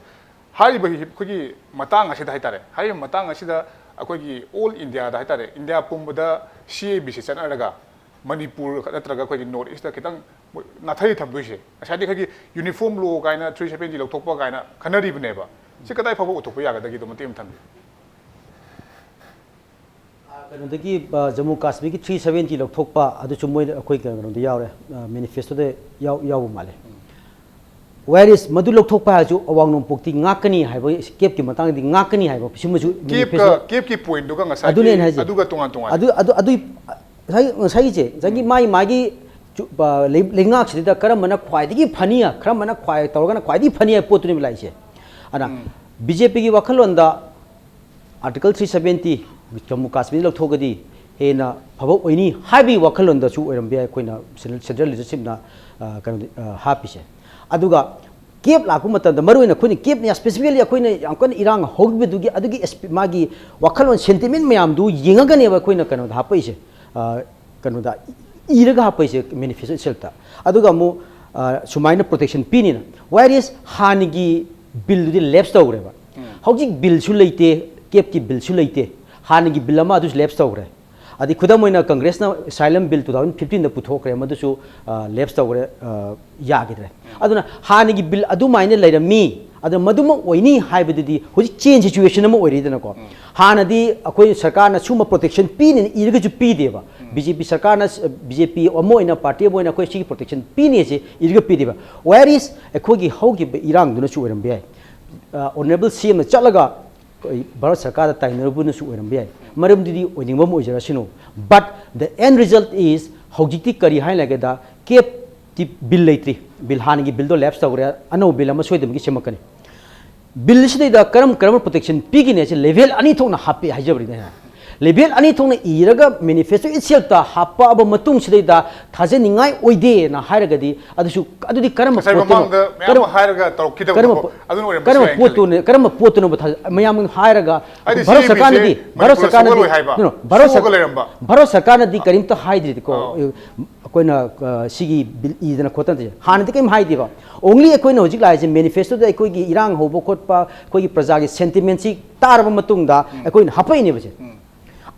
ꯍꯥꯏꯔꯤꯕ ꯑꯩꯈꯣꯏꯒꯤ ꯃꯇꯥꯡ ꯑꯁꯤꯗ ꯍꯥꯏꯇꯥꯔꯦ, ꯍꯥꯏꯔꯤꯕ ꯃꯇꯥꯡ ꯑꯁꯤꯗ ꯑꯩꯈꯣꯏꯒꯤ all India ꯗ ꯍꯥꯏꯇꯥꯔꯦ, ꯏꯟꯗꯤꯌꯥ ꯄꯨꯝꯕꯗ C A B ꯁꯤ ꯆꯠꯅꯔꯒ ꯃꯅꯤꯄꯨꯔ ꯈꯛ ꯅꯠꯇ꯭ꯔꯒ ꯑꯩꯈꯣꯏꯒꯤ North East ꯇ ꯈꯤꯇꯪ ꯅꯥꯊꯩ ꯊꯝꯗꯣꯏꯁꯦ? ꯉꯁꯥꯏꯗꯤ ꯑꯩꯈꯣꯏꯒꯤ uniform law ꯀꯥꯏꯅ three seventy ꯂꯧꯊꯣꯛꯄ ꯀꯥꯏꯅ ꯈꯟꯅꯔꯤꯕꯅꯦꯕ꯫ ꯁꯤ ꯀꯗꯥꯏ ꯐꯥꯎꯕ ꯑꯣꯏꯊꯣꯛꯄ ꯌꯥꯒꯗꯒꯦꯗꯣ ꯃꯇꯦꯛ ꯑꯃ ꯊꯝꯕꯤꯌꯨ꯫ ꯀꯩꯅꯣꯗꯒꯤ, ꯑ, ꯖꯝꯃꯨ ꯀꯥꯁꯃꯤꯔꯒꯤ three seventy ꯂꯧꯊꯣꯛꯄ ꯑꯗꯨꯁꯨ ꯃꯣꯏ ꯑꯩꯈꯣꯏ ꯀꯩꯅꯣꯗ ꯌꯥꯎꯔꯦ, ꯑ, manifesto ꯗ ꯌꯥꯎ-, ꯌꯥꯎꯕ ꯃꯥꯜꯂꯦ꯫ Whereas ꯃꯗꯨ ꯂꯧꯊꯣꯛꯄ ꯍꯥꯏꯔꯁꯨ ꯑꯋꯥꯡ ꯅꯣꯡꯄꯣꯛꯇꯤ ꯉꯥꯛꯀꯅꯤ ꯍꯥꯏꯕ, ꯀꯦꯞꯀꯤ ꯃꯇꯥꯡꯗꯤ ꯉꯥꯛꯀꯅꯤ ꯍꯥꯏꯕ ꯁꯤꯃꯁꯨ manifesto ꯀꯦꯞꯀ ꯀꯦꯞꯀꯤ ꯄꯣꯏꯟꯗꯨꯒ ꯉꯁꯥꯏꯒꯤ ꯑꯗꯨꯅꯦ ꯑꯩꯅ ꯍꯥꯏꯁꯦ꯫ ꯑꯗꯨꯒ ꯇꯣꯉꯥꯟ ꯇꯣꯉꯥꯟ ꯑꯗꯨ ꯑꯗꯨ ꯑꯗꯨꯏ ꯉꯁꯥꯏ ꯉꯁꯥꯏꯒꯤꯁꯦ ꯉꯁꯥꯏꯒꯤ ꯃꯥꯒꯤ ꯃꯥꯒꯤ ꯆꯨ-, ꯑ, ꯂꯩ-, ꯂꯩꯉꯥꯛꯁꯤꯗ ꯀꯔꯝꯕꯅ ꯈ꯭ꯋꯥꯏꯗꯒꯤ ꯐꯅꯤ, ꯀꯔꯝꯕꯅ ꯈ꯭ꯋꯥꯏ ꯇꯧꯔꯒꯅ ꯈ꯭ꯋꯥꯏꯗꯒꯤ ꯐꯅꯤ ꯍꯥꯏꯕ ꯄꯣꯠꯇꯨꯅꯦꯕ ꯂꯥꯛꯏꯁꯦ꯫ ꯑꯗꯨꯅ B J P ꯒꯤ ꯋꯥꯈꯜꯂꯣꯟꯗ Article three seventy Jammu Kashmir ꯂꯧꯊꯣꯛꯑꯒꯗꯤ ꯍꯦꯟꯅ ꯐꯕ ꯑꯣꯏꯅꯤ ꯍꯥꯏꯕꯒꯤ ꯋꯥꯈꯜꯂꯣꯟꯗꯁꯨ ꯑꯣꯏꯔꯝꯕ ꯌꯥꯏ ꯑꯩꯈꯣꯏꯅ central, central leadership ꯅ, ꯑ, ꯀꯩꯅꯣꯗꯤ, ꯑ, ꯍꯥꯞꯄꯤꯁꯦ꯫ ꯑꯗꯨꯒ ꯀꯦꯞ ꯂꯥꯛꯄ ꯃꯇꯝꯗ ꯃꯔꯨꯑꯣꯏꯅ ꯑꯩꯈꯣꯏꯅ ꯀꯦꯞꯅ specifically ꯑꯩꯈꯣꯏꯅ ꯌꯥꯝ ꯀꯟꯅ ꯏꯔꯥꯡ ꯍꯧꯈꯤꯕꯗꯨꯒꯤ ꯑꯗꯨꯒꯤ ꯑꯦꯁꯄꯤ-, ꯃꯥꯒꯤ ꯋꯥꯈꯜꯂꯣꯟ sentiment ꯃꯌꯥꯝꯗꯨ ꯌꯦꯡꯉꯒꯅꯦꯕ ꯑꯩꯈꯣꯏꯅ ꯀꯩꯅꯣꯗ ꯍꯥꯞꯄꯛꯏꯁꯦ꯫ ꯑ, ꯀꯩꯅꯣꯗ ꯏꯔꯒ ꯍꯥꯞꯄꯛꯏꯁꯦ manifesto itself ꯇ꯫ ꯑꯗꯨꯒ ꯑꯃꯨꯛ, ꯑ, ꯁꯨꯃꯥꯏꯅ protection ꯄꯤꯅꯤꯅ꯫ Whereas ꯍꯥꯟꯅꯒꯤ bill ꯗꯨꯗꯤ lapse ꯇꯧꯈ꯭ꯔꯦꯕ꯫ ꯍꯧꯖꯤꯛ bill ꯁꯨ ꯂꯩꯇꯦ, ꯀꯦꯞꯀꯤ bill ꯁꯨ ꯂꯩꯇꯦ꯫ ꯍꯥꯟꯅꯒꯤ bill ꯑꯃ ꯑꯗꯨꯁꯨ lapse ꯇꯧꯈ꯭ꯔꯦ꯫ ꯑꯗꯩ ꯈꯨꯗꯝ ꯑꯣꯏꯅ Congress ꯅ Asylum Bill two thousand fifteen ꯗ ꯄꯨꯊꯣꯛꯈ꯭ꯔꯦ, ꯃꯗꯨꯁꯨ, ꯑ, lapse ꯇꯧꯈ꯭ꯔꯦ, ꯑ, ꯌꯥꯈꯤꯗ꯭ꯔꯦ꯫ ꯑꯗꯨꯅ ꯍꯥꯟꯅꯒꯤ bill ꯑꯗꯨꯃꯥꯏꯅ ꯂꯩꯔꯝꯃꯤ, ꯑꯗꯨꯅ ꯃꯗꯨꯃꯛ ꯑꯣꯏꯅꯤ ꯍꯥꯏꯕꯗꯨꯗꯤ ꯍꯧꯖꯤꯛ ꯆꯦꯟꯖ ꯁꯤꯆꯨꯋꯦꯁꯟ ꯑꯃ ꯑꯣꯏꯔꯤꯗꯅꯀꯣ꯫ ꯍꯥꯟꯅꯗꯤ ꯑꯩꯈꯣꯏ ꯁꯔꯀꯥꯔꯅ ꯁꯤꯒꯨꯝꯕ ꯄ꯭ꯔꯣꯇꯦꯛꯁꯟ ꯄꯤꯅꯤꯅ ꯏꯔꯒꯁꯨ ꯄꯤꯗꯦꯕ꯫ ꯕꯤ ꯖꯦ ꯄꯤ ꯁꯔꯀꯥꯔꯅ, ꯕꯤ ꯖꯦ ꯄꯤ ꯑꯃ ꯑꯣꯏꯅ, ꯄꯥꯔꯇꯤ ꯑꯃ ꯑꯣꯏꯅ ꯑꯩꯈꯣꯏ ꯁꯤꯒꯤ ꯄ꯭ꯔꯣꯇꯦꯛꯁꯟ ꯄꯤꯅꯤꯁꯦ ꯏꯔꯒ ꯄꯤꯗꯦꯕ꯫ Where is ꯑꯩꯈꯣꯏꯒꯤ ꯍꯧꯈꯤꯕ ꯏꯔꯥꯡꯗꯨꯅꯁꯨ ꯑꯣꯏꯔꯝꯕ ꯌꯥꯏ꯫ ꯑꯣꯅꯔꯦꯕꯜ ꯁꯤ ꯑꯦꯝꯅ ꯆꯠꯂꯒ ꯑꯩꯈꯣꯏ ꯚꯥꯔꯠ ꯁꯔꯀꯥꯔꯗ ꯇꯥꯏꯅꯔꯨꯕꯅꯁꯨ ꯑꯣꯏꯔꯝꯕ ꯌꯥꯏ꯫ ꯃꯔꯝꯗꯨꯗꯤ ꯑꯣꯏꯅꯤꯡꯕ ꯑꯃ ꯑꯣꯏꯖꯔꯁꯅꯨ꯫ But the end result is, ꯍꯧꯖꯤꯛꯇꯤ ꯀꯔꯤ ꯍꯥꯏꯅ ꯂꯩꯒꯦꯗ, ꯀꯦꯞꯇꯤ ꯕꯤꯜ ꯂꯩꯇ꯭ꯔꯤ꯫ ꯕꯤꯜ ꯍꯥꯟꯅꯒꯤ ꯕꯤꯜꯗꯣ ꯂꯦꯞꯁ ꯇꯧꯈ꯭ꯔꯦ, ꯑꯅꯧꯕ ꯕꯤꯜ ꯑꯃ ꯁꯣꯏꯗꯅꯃꯛꯀꯤ ꯁꯦꯝꯃꯛꯀꯅꯤ꯫ ꯕꯤꯜꯁꯤꯗꯩꯗ ꯀꯔꯝ ꯀꯔꯝꯕ ꯄ꯭ꯔꯣꯇꯦꯛꯁꯟ ꯄꯤꯒꯅꯤ ꯍꯥꯏꯁꯦ ꯂꯦꯚꯦꯜ ꯑꯅꯤ ꯊꯣꯛꯅ ꯍꯥꯞꯄꯦ ꯍꯥꯏꯖꯕꯅꯤꯅ꯫ ꯂꯦꯚꯦꯜ ꯑꯅꯤ ꯊꯣꯛꯅ ꯏꯔꯒ ꯃꯦꯅꯤꯐꯦꯁꯇꯣ ꯏꯠꯁꯦꯜꯇ ꯍꯥꯞꯄꯛꯑꯕ ꯃꯇꯨꯡꯁꯤꯗꯩꯗ ꯊꯥꯖꯅꯤꯡꯉꯥꯏ ꯑꯣꯏꯗꯦꯅ ꯍꯥꯏꯔꯒꯗꯤ ꯑꯗꯨꯁꯨ, ꯑꯗꯨꯗꯤ ꯀꯔꯝꯕ ꯉꯁꯥꯏ ꯄꯣꯠꯇꯨꯅꯣ? ꯃꯃꯥꯡꯗ ꯃꯌꯥꯝ ꯑꯃ ꯀꯔꯝ-, ꯍꯥꯏꯔꯒ ꯇꯧꯔꯛꯈꯤꯗꯕꯗꯣ ꯀꯔꯝꯕ ꯄꯣ-, ꯑꯗꯨꯅ ꯑꯣꯏꯔꯝꯕꯁꯨ ꯀꯔꯝꯕ ꯌꯥꯏ ꯈꯜꯂꯤ꯫ ꯄꯣꯠꯇꯨꯅ, ꯀꯔꯝꯕ ꯄꯣꯠꯇꯨꯅꯣꯕ ꯊꯥꯖ-, ꯃꯌꯥꯝ ꯍꯥꯏꯔꯒ ꯍꯥꯏꯗꯤ ꯚꯥꯔꯠ ꯁꯤꯒꯤ ꯁꯔꯀꯥꯔꯅꯗꯤ, ꯕꯤꯜꯁꯦ ꯚꯥꯔꯠ ꯃꯅꯤꯄꯨꯔꯗ ꯁꯔꯀꯥꯔꯅꯗꯤ, ꯁꯣꯛꯍꯜꯂꯣꯏ ꯍꯥꯏꯕ, no, no, ꯚꯥꯔꯠ ꯁꯣꯛꯑꯒ ꯁꯔ-, ꯂꯩꯔꯝꯕ꯫ ꯚꯥꯔꯠ ꯁꯔꯀꯥꯔꯅꯗꯤ ꯀꯔꯤꯝꯇ ꯍꯥꯏꯗ꯭ꯔꯤꯗꯤꯀꯣ꯫ ꯑꯥ꯫ ꯑꯩꯈꯣꯏꯅ, ꯑ, ꯁꯤꯒꯤ ꯕꯤꯜ ꯏꯗꯅ ꯈꯣꯠꯇꯅ ꯇꯧꯔꯤꯁꯦ꯫ ꯍꯥꯟꯅꯗꯤ ꯀꯔꯤꯝ ꯍꯥꯏꯗꯦꯕ꯫ Only ꯑꯩꯈꯣꯏꯅ ꯍꯧꯖꯤꯛ ꯂꯥꯛꯏꯁꯦ ꯃꯦꯅꯤꯐꯦꯁꯇꯣꯗ ꯑꯩꯈꯣꯏꯒꯤ ꯏꯔꯥꯡ ꯍꯧꯕ ꯈꯣꯠꯄ, ꯑꯩꯈꯣꯏꯒꯤ ꯄ꯭ꯔꯖꯥꯒꯤ ꯁꯦꯟꯇꯤꯃꯦꯟꯁꯤ ꯇꯥꯔꯕ ꯃꯇꯨꯡꯗ ꯑꯩꯈꯣꯏꯅ ꯍꯥꯄꯛꯏꯅꯦꯕꯁꯦ꯫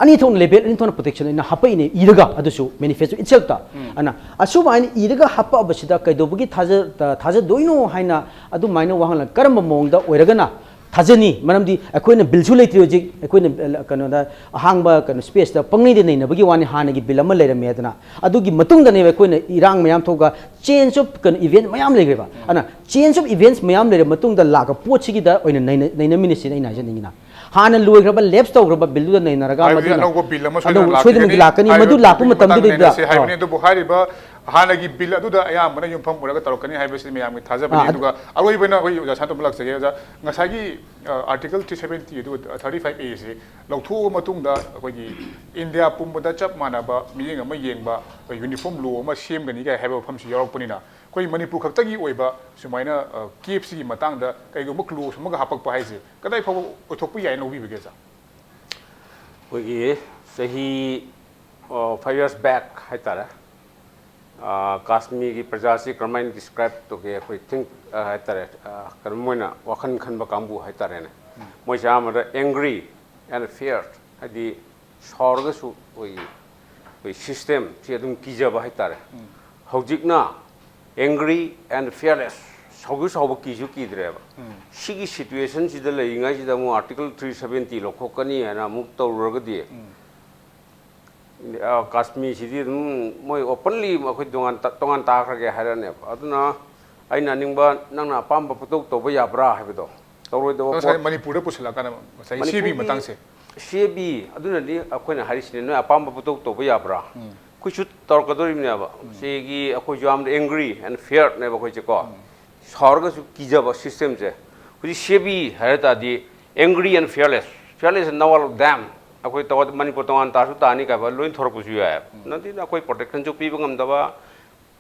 ꯑꯅꯤ ꯊꯣꯛꯅ, ꯂꯦꯚꯦꯜ ꯑꯅꯤ ꯊꯣꯛꯅ ꯄ꯭ꯔꯣꯇꯦꯛꯁꯟ ꯑꯩꯅ ꯍꯥꯄꯛꯏꯅꯦ ꯏꯔꯒ, ꯑꯗꯨꯁꯨ ꯃꯦꯅꯤꯐꯦꯁꯇꯣ ꯏꯠꯁꯦꯜꯇ꯫ ꯑꯅ ꯑꯁꯨꯃꯥꯏꯅ ꯏꯔꯒ ꯍꯥꯄꯛꯑꯕꯁꯤꯗ ꯀꯩꯗꯧꯕꯒꯤ ꯊꯥꯖ-, ꯊꯥꯖꯗꯣꯏꯅꯣ ꯍꯥꯏꯅ ꯑꯗꯨꯃꯥꯏꯅ ꯋꯥꯍꯪꯂ-, ꯀꯔꯝꯕ ꯃꯑꯣꯡꯗ ꯑꯣꯏꯔꯒꯅ ꯊꯥꯖꯅꯤ? ꯃꯔꯝꯗꯤ ꯑꯩꯈꯣꯏꯅ ꯕꯤꯜꯁꯨ ꯂꯩꯇ꯭ꯔꯤ ꯍꯧꯖꯤꯛ꯫ ꯑꯩꯈꯣꯏꯅ, ꯑ, ꯀꯩꯅꯣꯗ, ꯑꯍꯥꯡꯕ ꯀꯩꯅꯣ ꯁ꯭ꯄꯦꯁꯇ ꯄꯪꯅꯩꯗ ꯅꯩꯅꯕꯒꯤ ꯋꯥꯅꯤ꯫ ꯍꯥꯟꯅꯒꯤ ꯕꯤꯜ ꯑꯃ ꯂꯩꯔꯝꯃꯦꯗꯅ, ꯑꯗꯨꯒꯤ ꯃꯇꯨꯡꯗꯅꯦꯕ ꯑꯩꯈꯣꯏꯅ ꯏꯔꯥꯡ ꯃꯌꯥꯝ ꯊꯣꯛꯑꯒ ꯆꯦꯟꯖ ꯑꯣꯐ ꯀꯩꯅꯣ ꯏꯚꯦꯟꯠ ꯃꯌꯥꯝ ꯂꯩꯈ꯭ꯔꯦꯕ꯫ ꯑꯗꯨꯅ ꯆꯦꯟꯖ ꯑꯣꯐ ꯏꯚꯦꯟꯠꯁ ꯃꯌꯥꯝ ꯂꯩꯔ ꯃꯇꯨꯡꯗ ꯂꯥꯛꯄ ꯄꯣꯠꯁꯤꯒꯤꯗ ꯑꯣꯏꯅ ꯅꯩꯅ-, ꯅꯩꯅꯃꯤꯟꯅꯁꯤꯅ ꯑꯩꯅ ꯍꯥꯏꯖꯅꯤꯡꯉꯤꯅ꯫ ꯍꯥꯟꯅ ꯂꯣꯏꯈ꯭ꯔꯕ, ꯂꯦꯞꯁ ꯇꯧꯈ꯭ꯔꯕ ꯕꯤꯜꯗꯨꯗ ꯅꯩꯅꯔꯒ ꯍꯥꯏꯕꯗꯤ ꯃꯗꯨꯅ ꯑꯅꯧꯕ ꯕꯤꯜ ꯑꯃ ꯁꯣꯏꯗꯅ ꯑꯅꯧꯕ ꯁꯣꯏꯗꯅꯃꯛꯀꯤ ꯂꯥꯛꯀꯅꯤ꯫ ꯂꯥꯛꯀꯅꯤ꯫ ꯍꯥꯏꯔꯤꯕ ꯃꯗꯨ ꯂꯥꯛꯄ ꯕꯤꯜꯗꯨꯒꯤ ꯃꯇꯝꯗ ꯃꯇꯥꯡꯗ ꯅꯩꯅꯁꯦ ꯍꯥꯏꯕꯅꯤ꯫ ꯑꯥ꯫ ꯑꯗꯨꯕꯨ ꯍꯥꯏꯔꯤꯕ ꯍꯥꯟꯅꯒꯤ ꯕꯤꯜ ꯑꯗꯨꯗ ꯑꯌꯥꯝꯕꯅ ꯌꯨꯝꯐꯝ ꯑꯣꯏꯔꯒ ꯇꯧꯔꯛꯀꯅꯤ ꯍꯥꯏꯕꯁꯤ ꯃꯌꯥꯝꯒꯤ ꯊꯥꯖꯕꯅꯤ꯫ ꯑꯥ, ꯑꯗꯨ ꯑꯗꯨꯒ ꯑꯔꯣꯏꯕ ꯑꯣꯏꯅ ꯑꯩꯈꯣꯏ ꯑꯣꯖꯥ ꯁꯥꯟꯇꯣꯝꯕ ꯂꯥꯛꯆꯒꯦ꯫ ꯑꯣꯖꯥ, ꯉꯁꯥꯏꯒꯤ, ꯑ, Article three seventy ꯑꯗꯨꯒ thirty five A ꯁꯤ ꯂꯧꯊꯣꯛꯑꯕ ꯃꯇꯨꯡꯗ ꯑꯩꯈꯣꯏꯒꯤ ꯏꯟꯗꯤꯌꯥ ꯄꯨꯝꯕꯗ ꯆꯞ ꯃꯥꯟꯅꯕ ꯃꯤꯠꯌꯦꯡ ꯑꯃ ꯌꯦꯡꯕ, ꯑꯩꯈꯣꯏ ꯌꯨꯅꯤꯐꯣꯔꯝ ꯂꯣ ꯑꯃ ꯁꯦꯝꯒꯅꯤ ꯀꯥꯏ ꯍꯥꯏꯕ ꯋꯥꯐꯝꯁꯤ ꯌꯥꯎꯔꯛꯄꯅꯤꯅ, ꯑꯩꯈꯣꯏ ꯃꯅꯤꯄꯨꯔ ꯈꯛꯇꯒꯤ ꯑꯣꯏꯕ ꯁꯨꯃꯥꯏꯅ, ꯑ, ꯀꯦꯞꯁꯤꯒꯤ ꯃꯇꯥꯡꯗ ꯀꯩꯒꯨꯝꯕ ꯀ꯭ꯂꯣꯖ ꯑꯃꯒ ꯍꯥꯄꯛꯄ ꯍꯥꯏꯁꯦ ꯀꯗꯥꯏ ꯐꯥꯎꯕ ꯑꯣꯏꯊꯣꯛꯄ ꯌꯥꯏꯅ ꯂꯧꯕꯤꯕꯒꯦ, ꯑꯣꯖꯥ? ꯑꯩꯈꯣꯏꯒꯤ ꯆꯍꯤ, ꯑ, five years back ꯍꯥꯏꯇꯥꯔꯦ, ꯑ, ꯀꯥꯁꯃꯤꯔꯒꯤ ꯄ꯭ꯔꯖꯥꯁꯤ ꯀꯔꯝꯍꯥꯏꯅ ꯗꯤꯁꯀ꯭ꯔꯥꯏꯕ ꯇꯧꯒꯦ? ꯑꯩꯈꯣꯏ ꯊꯤꯡ-, ꯑ, ꯍꯥꯏꯇꯥꯔꯦ, ꯑ, ꯀꯩꯅꯣ, ꯃꯣꯏꯅ ꯋꯥꯈꯜ ꯈꯟꯕ ꯀꯥꯡꯕꯨ ꯍꯥꯏꯇꯥꯔꯦꯅꯦ꯫ ꯃꯣꯏꯁꯦ ꯑꯌꯥꯝꯕꯗ angry and fear, ꯍꯥꯏꯗꯤ ꯁꯥꯎꯔꯒꯁꯨ ꯑꯩꯈꯣꯏꯒꯤ, ꯑꯩꯈꯣꯏ system ꯁꯤ ꯑꯗꯨꯝ ꯀꯤꯖꯕ ꯍꯥꯏꯇꯥꯔꯦ꯫ ꯍꯧꯖꯤꯛꯅ angry and fearless ꯁꯥꯎꯁꯨ ꯁꯥꯎꯕ, ꯀꯤꯁꯨ ꯀꯤꯗ꯭ꯔꯦꯕ꯫ ꯁꯤꯒꯤ ꯁꯤꯆꯨꯋꯦꯁꯟꯁꯤꯗ ꯂꯩꯔꯤꯉꯩꯁꯤꯗ ꯑꯃꯨꯛ ꯑꯥꯔꯇꯤꯀꯜ ꯊ꯭ꯔꯤ ꯁꯕꯦꯟꯇꯤ ꯂꯧꯊꯣꯛꯀꯅꯤ ꯍꯥꯏꯅ ꯑꯃꯨꯛ ꯇꯧꯔꯨꯔꯒꯗꯤ, ꯑ, ꯀꯥꯁꯃꯤꯔꯁꯤꯗꯤ ꯑꯗꯨꯝ ꯃꯣꯏ ꯑꯣꯄꯟꯂꯤ ꯑꯩꯈꯣꯏ ꯇꯣꯉꯥꯟ ꯇ-, ꯇꯣꯉꯥꯟ ꯇꯥꯈ꯭ꯔꯒꯦ ꯍꯥꯏꯔꯅꯦꯕ꯫ ꯑꯗꯨꯅ ꯑꯩꯅ ꯑꯅꯤꯡꯕ, ꯅꯪꯅ ꯑꯄꯥꯝꯕ ꯄꯣꯠꯇꯧ ꯇꯧꯕ ꯌꯥꯕ꯭ꯔꯥ ꯍꯥꯏꯕꯗꯣ, ꯇꯧꯔꯣꯏꯗꯕ ꯉꯁꯥꯏ ꯄꯣꯠ꯫ ꯃꯅꯤꯄꯨꯔꯗ ꯄꯨꯁꯤꯜꯂꯛꯀꯥꯟꯗ ꯉꯁꯥꯏ ꯁꯤ ꯑꯦ ꯕꯤ ꯃꯅꯤꯄꯨꯔꯒꯤ ꯃꯇꯥꯡꯁꯦ꯫ ꯁꯤ ꯑꯦ ꯕꯤ ꯑꯗꯨꯅꯗꯤ ꯑꯩꯈꯣꯏꯅ ꯍꯥꯏꯔꯤꯁꯤꯅꯦ, ꯅꯣꯏ ꯑꯄꯥꯝꯕ ꯄꯣꯠꯇꯧ ꯇꯧꯕ ꯌꯥꯕ꯭ꯔꯥ? ꯑꯩꯈꯣꯏꯁꯨ ꯇꯧꯔꯛꯀꯗꯧꯔꯤꯕꯅꯦꯕ꯫ ꯁꯤꯒꯤ ꯑꯩꯈꯣꯏꯁꯨ ꯌꯥꯝꯅ ꯑꯦꯡꯒ꯭ꯔꯤ ꯑꯦꯟ ꯐꯤꯌꯔꯅꯦꯕ ꯑꯩꯈꯣꯏꯁꯦꯀꯣ꯫ ꯁꯥꯎꯔꯒꯁꯨ ꯀꯤꯖꯕ ꯁꯤꯁꯇꯦꯝꯁꯦ꯫ ꯍꯧꯖꯤꯛ ꯁꯤ ꯑꯦ ꯕꯤ ꯍꯥꯏꯔ ꯇꯥꯔꯗꯤ, angry and fearless, fearless and ꯅꯋꯥ ꯂꯧꯗꯦ꯫ ꯑꯩꯈꯣꯏ ꯇꯣꯉꯥꯟ, ꯃꯅꯤꯄꯨꯔ ꯇꯣꯉꯥꯟ ꯇꯥꯔꯁꯨ ꯇꯥꯅꯤ ꯀꯥꯏꯕ ꯂꯣꯏ ꯊꯣꯔꯛꯄꯁꯨ ꯌꯥꯏꯑꯕ꯫ ꯅꯠꯇꯦꯗ, ꯑꯩꯈꯣꯏ ꯄ꯭ꯔꯣꯇꯦꯛꯁꯟꯁꯨ ꯄꯤꯕ ꯉꯝꯗꯕ,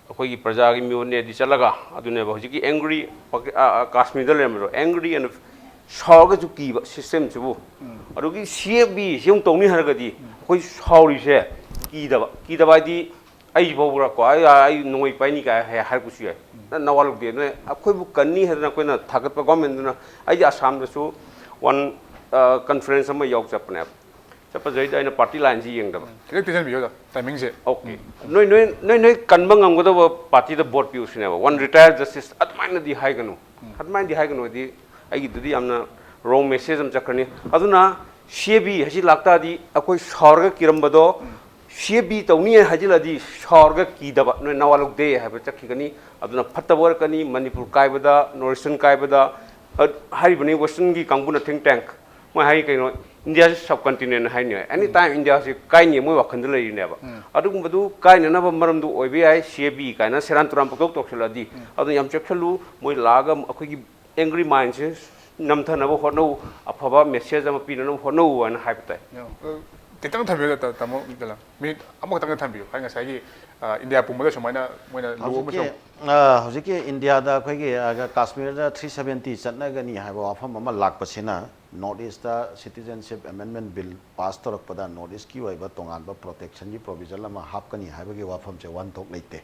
ꯑꯩꯈꯣꯏꯒꯤ ꯄ꯭ꯔꯖꯥꯒꯤ ꯃꯤꯑꯣꯠꯅꯦꯗꯤ ꯆꯠꯂꯒ, ꯑꯗꯨꯅꯦꯕ ꯍꯧꯖꯤꯛꯀꯤ ꯑꯦꯡꯒ꯭ꯔꯤ, ꯀꯥꯁꯃꯤꯔꯗ ꯂꯩꯔꯝꯕꯗꯣ, ꯑꯦꯡꯒ꯭ꯔꯤ ꯑꯦꯟ ꯁꯥꯎꯔꯒꯁꯨ ꯀꯤꯕ ꯁꯤꯁꯇꯦꯝꯁꯤꯕꯨ꯫ ꯑꯗꯨꯒꯤ ꯁꯤ ꯑꯦ ꯕꯤ ꯁꯤ ꯑꯃꯨꯛ ꯇꯧꯅꯤ ꯍꯥꯏꯔꯒꯗꯤ, ꯑꯩꯈꯣꯏ ꯁꯥꯎꯔꯤꯁꯦ ꯀꯤꯗꯕ, ꯀꯤꯗꯕ ꯍꯥꯏꯗꯤ, ꯑꯩ ꯐꯥꯎꯕ꯭ꯔꯥꯀꯣ, ꯑꯩ, ꯑꯩ ꯅꯣꯡꯃꯩ ꯄꯥꯏꯅꯤ ꯀꯥꯏ ꯍꯥꯏ-, ꯍꯥꯏꯔꯛꯄꯁꯨ ꯌꯥꯏ꯫ ꯅꯪ ꯅꯋꯥ ꯂꯧꯗꯦ꯫ ꯅꯣꯏ ꯑꯩꯈꯣꯏꯕꯨ ꯀꯟꯅꯤ ꯍꯥꯏꯗꯅ ꯑꯩꯈꯣꯏꯅ ꯊꯥꯒꯠꯄ ꯒꯣꯔꯃꯦꯟꯗꯨꯅ, ꯑꯩꯗꯤ ꯑꯁꯥꯝꯗꯁꯨ ꯋꯥꯟ, ꯑ, ꯀꯟꯐ꯭ꯔꯦꯟꯁ ꯑꯃ ꯌꯥꯎ ꯆꯠꯄꯅꯦꯕ꯫ ꯆꯠꯄꯁꯤꯗꯩꯗ ꯑꯩꯅ ꯄꯥꯔꯇꯤ ꯂꯥꯏꯟꯁꯤ ꯌꯦꯡꯗꯕ꯫ ꯈꯤꯇꯪ ꯇꯦꯟꯁꯤꯟꯕꯤꯌꯣ, ꯇꯥꯏꯃꯤꯡꯁꯦ꯫ ꯑꯣꯀꯦ꯫ ꯅꯣꯏ, ꯅꯣꯏ, ꯅꯣꯏ, ꯅꯣꯏ ꯀꯟꯕ ꯉꯝꯒꯗꯕ ꯄꯥꯔꯇꯤꯗ ꯚꯣꯠ ꯄꯤꯌꯨ ꯁꯤꯅꯦꯕ꯫ ꯋꯥꯟ ꯔꯤꯇꯥꯌꯔ ꯖꯁꯇꯤꯁ ꯑꯗꯨꯃꯥꯏꯅꯗꯤ ꯍꯥꯏꯒꯅꯨ꯫ ꯑꯗꯨꯃꯥꯏꯅꯗꯤ ꯍꯥꯏꯒꯅꯨ ꯍꯥꯏꯗꯤ, ꯑꯩꯒꯤꯗꯨꯗꯤ ꯌꯥꯝꯅ ꯔꯣꯡ ꯃꯦꯁꯦꯖ ꯑꯃ ꯆꯠꯈ꯭ꯔꯅꯤ꯫ ꯑꯗꯨꯅ ꯁꯤ ꯑꯦ ꯕꯤ ꯍꯥꯏꯁꯤ ꯂꯥꯛꯇꯥꯔꯗꯤ, ꯑꯩꯈꯣꯏ ꯁꯥꯎꯔꯒ ꯀꯤꯔꯝꯕꯗꯣ, ꯁꯤ ꯑꯦ ꯕꯤ ꯇꯧꯅꯤ ꯍꯥꯏꯖꯤꯜꯂꯗꯤ ꯁꯥꯎꯔꯒ ꯀꯤꯗꯕ, ꯅꯣꯏ ꯅꯋꯥ ꯂꯧꯗꯦ ꯍꯥꯏꯕ ꯆꯠꯈꯤꯒꯅꯤ꯫ ꯑꯗꯨꯅ ꯐꯠꯇꯕ ꯑꯣꯏꯔꯛꯀꯅꯤ꯫ ꯃꯅꯤꯄꯨꯔ ꯀꯥꯏꯕꯗ, ꯅꯣꯔꯠ ꯏꯁꯇꯔꯟ ꯀꯥꯏꯕꯗ, ꯑ, ꯍꯥꯏꯔꯤꯕꯅꯤ ꯋꯦꯁꯇꯔꯟꯒꯤ ꯀꯥꯡꯕꯨꯅ ꯊꯤꯡ ꯇꯦꯡ꯫ ꯃꯣꯏ ꯍꯥꯏ ꯀꯩꯅꯣ, ꯏꯟꯗꯤꯌꯥꯁꯤ ꯁꯕ ꯀꯟꯇꯤꯅꯦꯟ ꯍꯥꯏꯅꯤ꯫ ꯑꯦꯅꯤ ꯇꯥꯏꯝ ꯏꯟꯗꯤꯌꯥꯁꯤ ꯀꯥꯏꯅꯤ ꯃꯣꯏ ꯋꯥꯈꯜꯗ ꯂꯩꯔꯤꯅꯦꯕ꯫ ꯑꯗꯨꯒꯨꯝꯕꯗꯨ ꯀꯥꯏꯅꯅꯕ ꯃꯔꯝꯗꯨ ꯑꯣꯏꯕ ꯌꯥꯏ ꯁꯤ ꯑꯦ ꯕꯤ ꯀꯥꯏꯅ ꯁꯦꯔꯥꯟ ꯇꯨꯔꯥꯟ ꯄꯪꯇꯧ ꯇꯧꯁꯤꯜꯂꯛꯑꯗꯤ꯫ ꯑꯗꯨꯅ ꯌꯥꯝ ꯆꯦꯛꯁꯤꯜꯂꯨ꯫ ꯃꯣꯏ ꯂꯥꯛꯑꯒ ꯑꯩꯈꯣꯏꯒꯤ ꯑꯦꯡꯒ꯭ꯔꯤ ꯃꯥꯏꯟꯁꯦ ꯅꯝꯊꯅꯕ ꯍꯣꯠꯅꯧ, ꯑꯐꯕ ꯃꯦꯁꯦꯖ ꯑꯃ ꯄꯤꯅꯅꯕ ꯍꯣꯠꯅꯧ ꯍꯥꯏꯅ ꯍꯥꯏꯕ ꯇꯥꯏ꯫ ꯈꯤꯇꯪ ꯊꯝꯕꯤꯌꯨ, ꯇꯥ-, ꯇꯥꯃꯣ ꯗꯂꯥ꯫ ꯃꯤꯅꯤꯠ ꯑꯃꯈꯛꯇꯪꯒ ꯊꯝꯕꯤꯌꯨ꯫ ꯍꯥꯏ ꯉꯁꯥꯏꯒꯤ, ꯑ, ꯏꯟꯗꯤꯌꯥ ꯄꯨꯝꯕꯗ ꯁꯨꯃꯥꯏꯅ ꯃꯣꯏꯅ ꯂꯨꯍꯣꯡꯕ ꯍꯧꯖꯤꯛꯀꯤ ꯁꯨꯝ- ꯑ, ꯍꯧꯖꯤꯛꯀꯤ ꯏꯟꯗꯤꯌꯥꯗ ꯑꯩꯈꯣꯏꯒꯤ, ꯑ, ꯀꯥꯁꯃꯤꯔꯗ ꯊ꯭ꯔꯤ ꯁꯕꯦꯟꯇꯤ ꯆꯠꯅꯒꯅꯤ ꯍꯥꯏꯕ ꯋꯥꯐꯝ ꯑꯃ ꯂꯥꯛꯄꯁꯤꯅ ꯅꯣꯔꯠ ꯏꯁꯇ ꯁꯤꯇꯤꯖꯦꯟꯁꯤꯞ ꯑꯦꯃꯦꯟꯃꯦꯟ ꯕꯤꯜ ꯄꯥꯁ ꯇꯧꯔꯛꯄꯗ ꯅꯣꯔꯠ ꯏꯁꯀꯤ ꯑꯣꯏꯕ ꯇꯣꯉꯥꯟꯕ ꯄ꯭ꯔꯣꯇꯦꯛꯁꯟꯒꯤ ꯄ꯭ꯔꯣꯕꯤꯖꯟ ꯑꯃ ꯍꯥꯞꯀꯅꯤ ꯍꯥꯏꯕꯒꯤ ꯋꯥꯐꯝꯁꯦ ꯋꯥꯍꯟꯊꯣꯛ ꯂꯩꯇꯦ꯫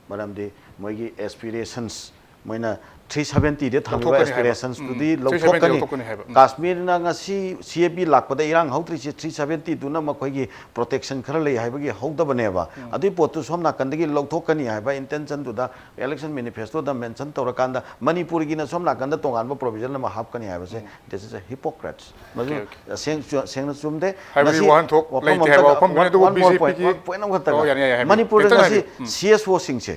ꯃꯔꯝꯗꯤ ꯃꯣꯏꯒꯤ ꯑꯦꯁꯄꯤꯔꯦꯁꯟꯁ ꯃꯣꯏꯅ ꯊ꯭ꯔꯤ ꯁꯚꯦꯟꯇꯤꯗ ꯊꯝꯃꯤꯕ ꯂꯧꯊꯣꯛꯀꯅꯤ ꯍꯥꯏꯕ꯫ ꯑꯦꯁꯄꯤꯔꯦꯁꯟꯁꯇꯨꯗꯤ ꯎꯝ, ꯊ꯭ꯔꯤ ꯁꯚꯦꯟꯇꯤ ꯂꯧꯊꯣꯛꯀꯅꯤ꯫ ꯂꯧꯊꯣꯛꯀꯅꯤ ꯍꯥꯏꯕ꯫ ꯎꯝ꯫ ꯀꯥꯁꯃꯤꯔꯅ ꯉꯁꯤ ꯁꯤ ꯑꯦ ꯄꯤ ꯂꯥꯛꯄꯗ ꯏꯔꯥꯡ ꯍꯧꯗ꯭ꯔꯤꯁꯦ ꯊ꯭ꯔꯤ ꯁꯚꯦꯟꯇꯤꯗꯨꯅ ꯃꯈꯣꯏꯒꯤ ꯄ꯭ꯔꯣꯇꯦꯛꯁꯟ ꯈꯔ ꯂꯩ ꯍꯥꯏꯕꯒꯤ ꯍꯧꯗꯕꯅꯦꯕ꯫ ꯑꯗꯨꯒꯤ ꯄꯣꯠꯇꯨ ꯁꯣꯝ ꯅꯥꯀꯟꯗꯒꯤ ꯂꯧꯊꯣꯛꯀꯅꯤ ꯍꯥꯏꯕ ꯏꯟꯇꯦꯟꯁꯟꯗꯨꯗ ꯏꯂꯦꯛꯁꯟ ꯃꯦꯅꯤꯐꯦꯁꯇꯣꯗ ꯃꯦꯟꯁꯟ ꯇꯧꯔꯀꯥꯟꯗ ꯃꯅꯤꯄꯨꯔꯒꯤꯅ ꯁꯣꯝ ꯅꯥꯀꯟꯗ ꯇꯣꯉꯥꯟꯕ ꯄ꯭ꯔꯣꯚꯤꯖꯟ ꯑꯃ ꯍꯥꯞꯀꯅꯤ ꯍꯥꯏꯕꯁꯦ, this is a hypocrites꯫ ꯃꯗꯨ Okay, okay꯫ ꯁꯦꯡ-, ꯁꯦꯡꯅ ꯆꯨꯝꯗꯦ꯫ ꯍꯥꯏꯕꯗꯤ ꯃꯁꯤ ꯋꯥꯍꯟꯊꯣꯛ ꯋꯥꯐꯝ ꯂꯩꯇꯦ ꯍꯥꯏꯕ ꯑꯃꯇꯪꯒ-, ꯋꯥꯐꯝꯗꯨꯅꯤ꯫ one, ꯑꯗꯨꯕꯨ one more ꯕꯤ ꯖꯦ ꯄꯤꯒꯤ point, one point ꯑꯃꯈꯛꯇꯪꯒ꯫ ꯑꯣ, ꯌꯥꯅꯤ, ꯌꯥꯅꯤ, ꯍꯥꯏꯕꯤꯌꯨ꯫ ꯃꯅꯤꯄꯨꯔꯗ ꯈꯤꯇꯪ ꯉꯁꯤ ꯍꯥꯏꯕꯤꯌꯨ꯫ ꯎꯝ꯫ ꯁꯤ ꯑꯦꯁ ꯑꯣꯁꯤꯡꯁꯦ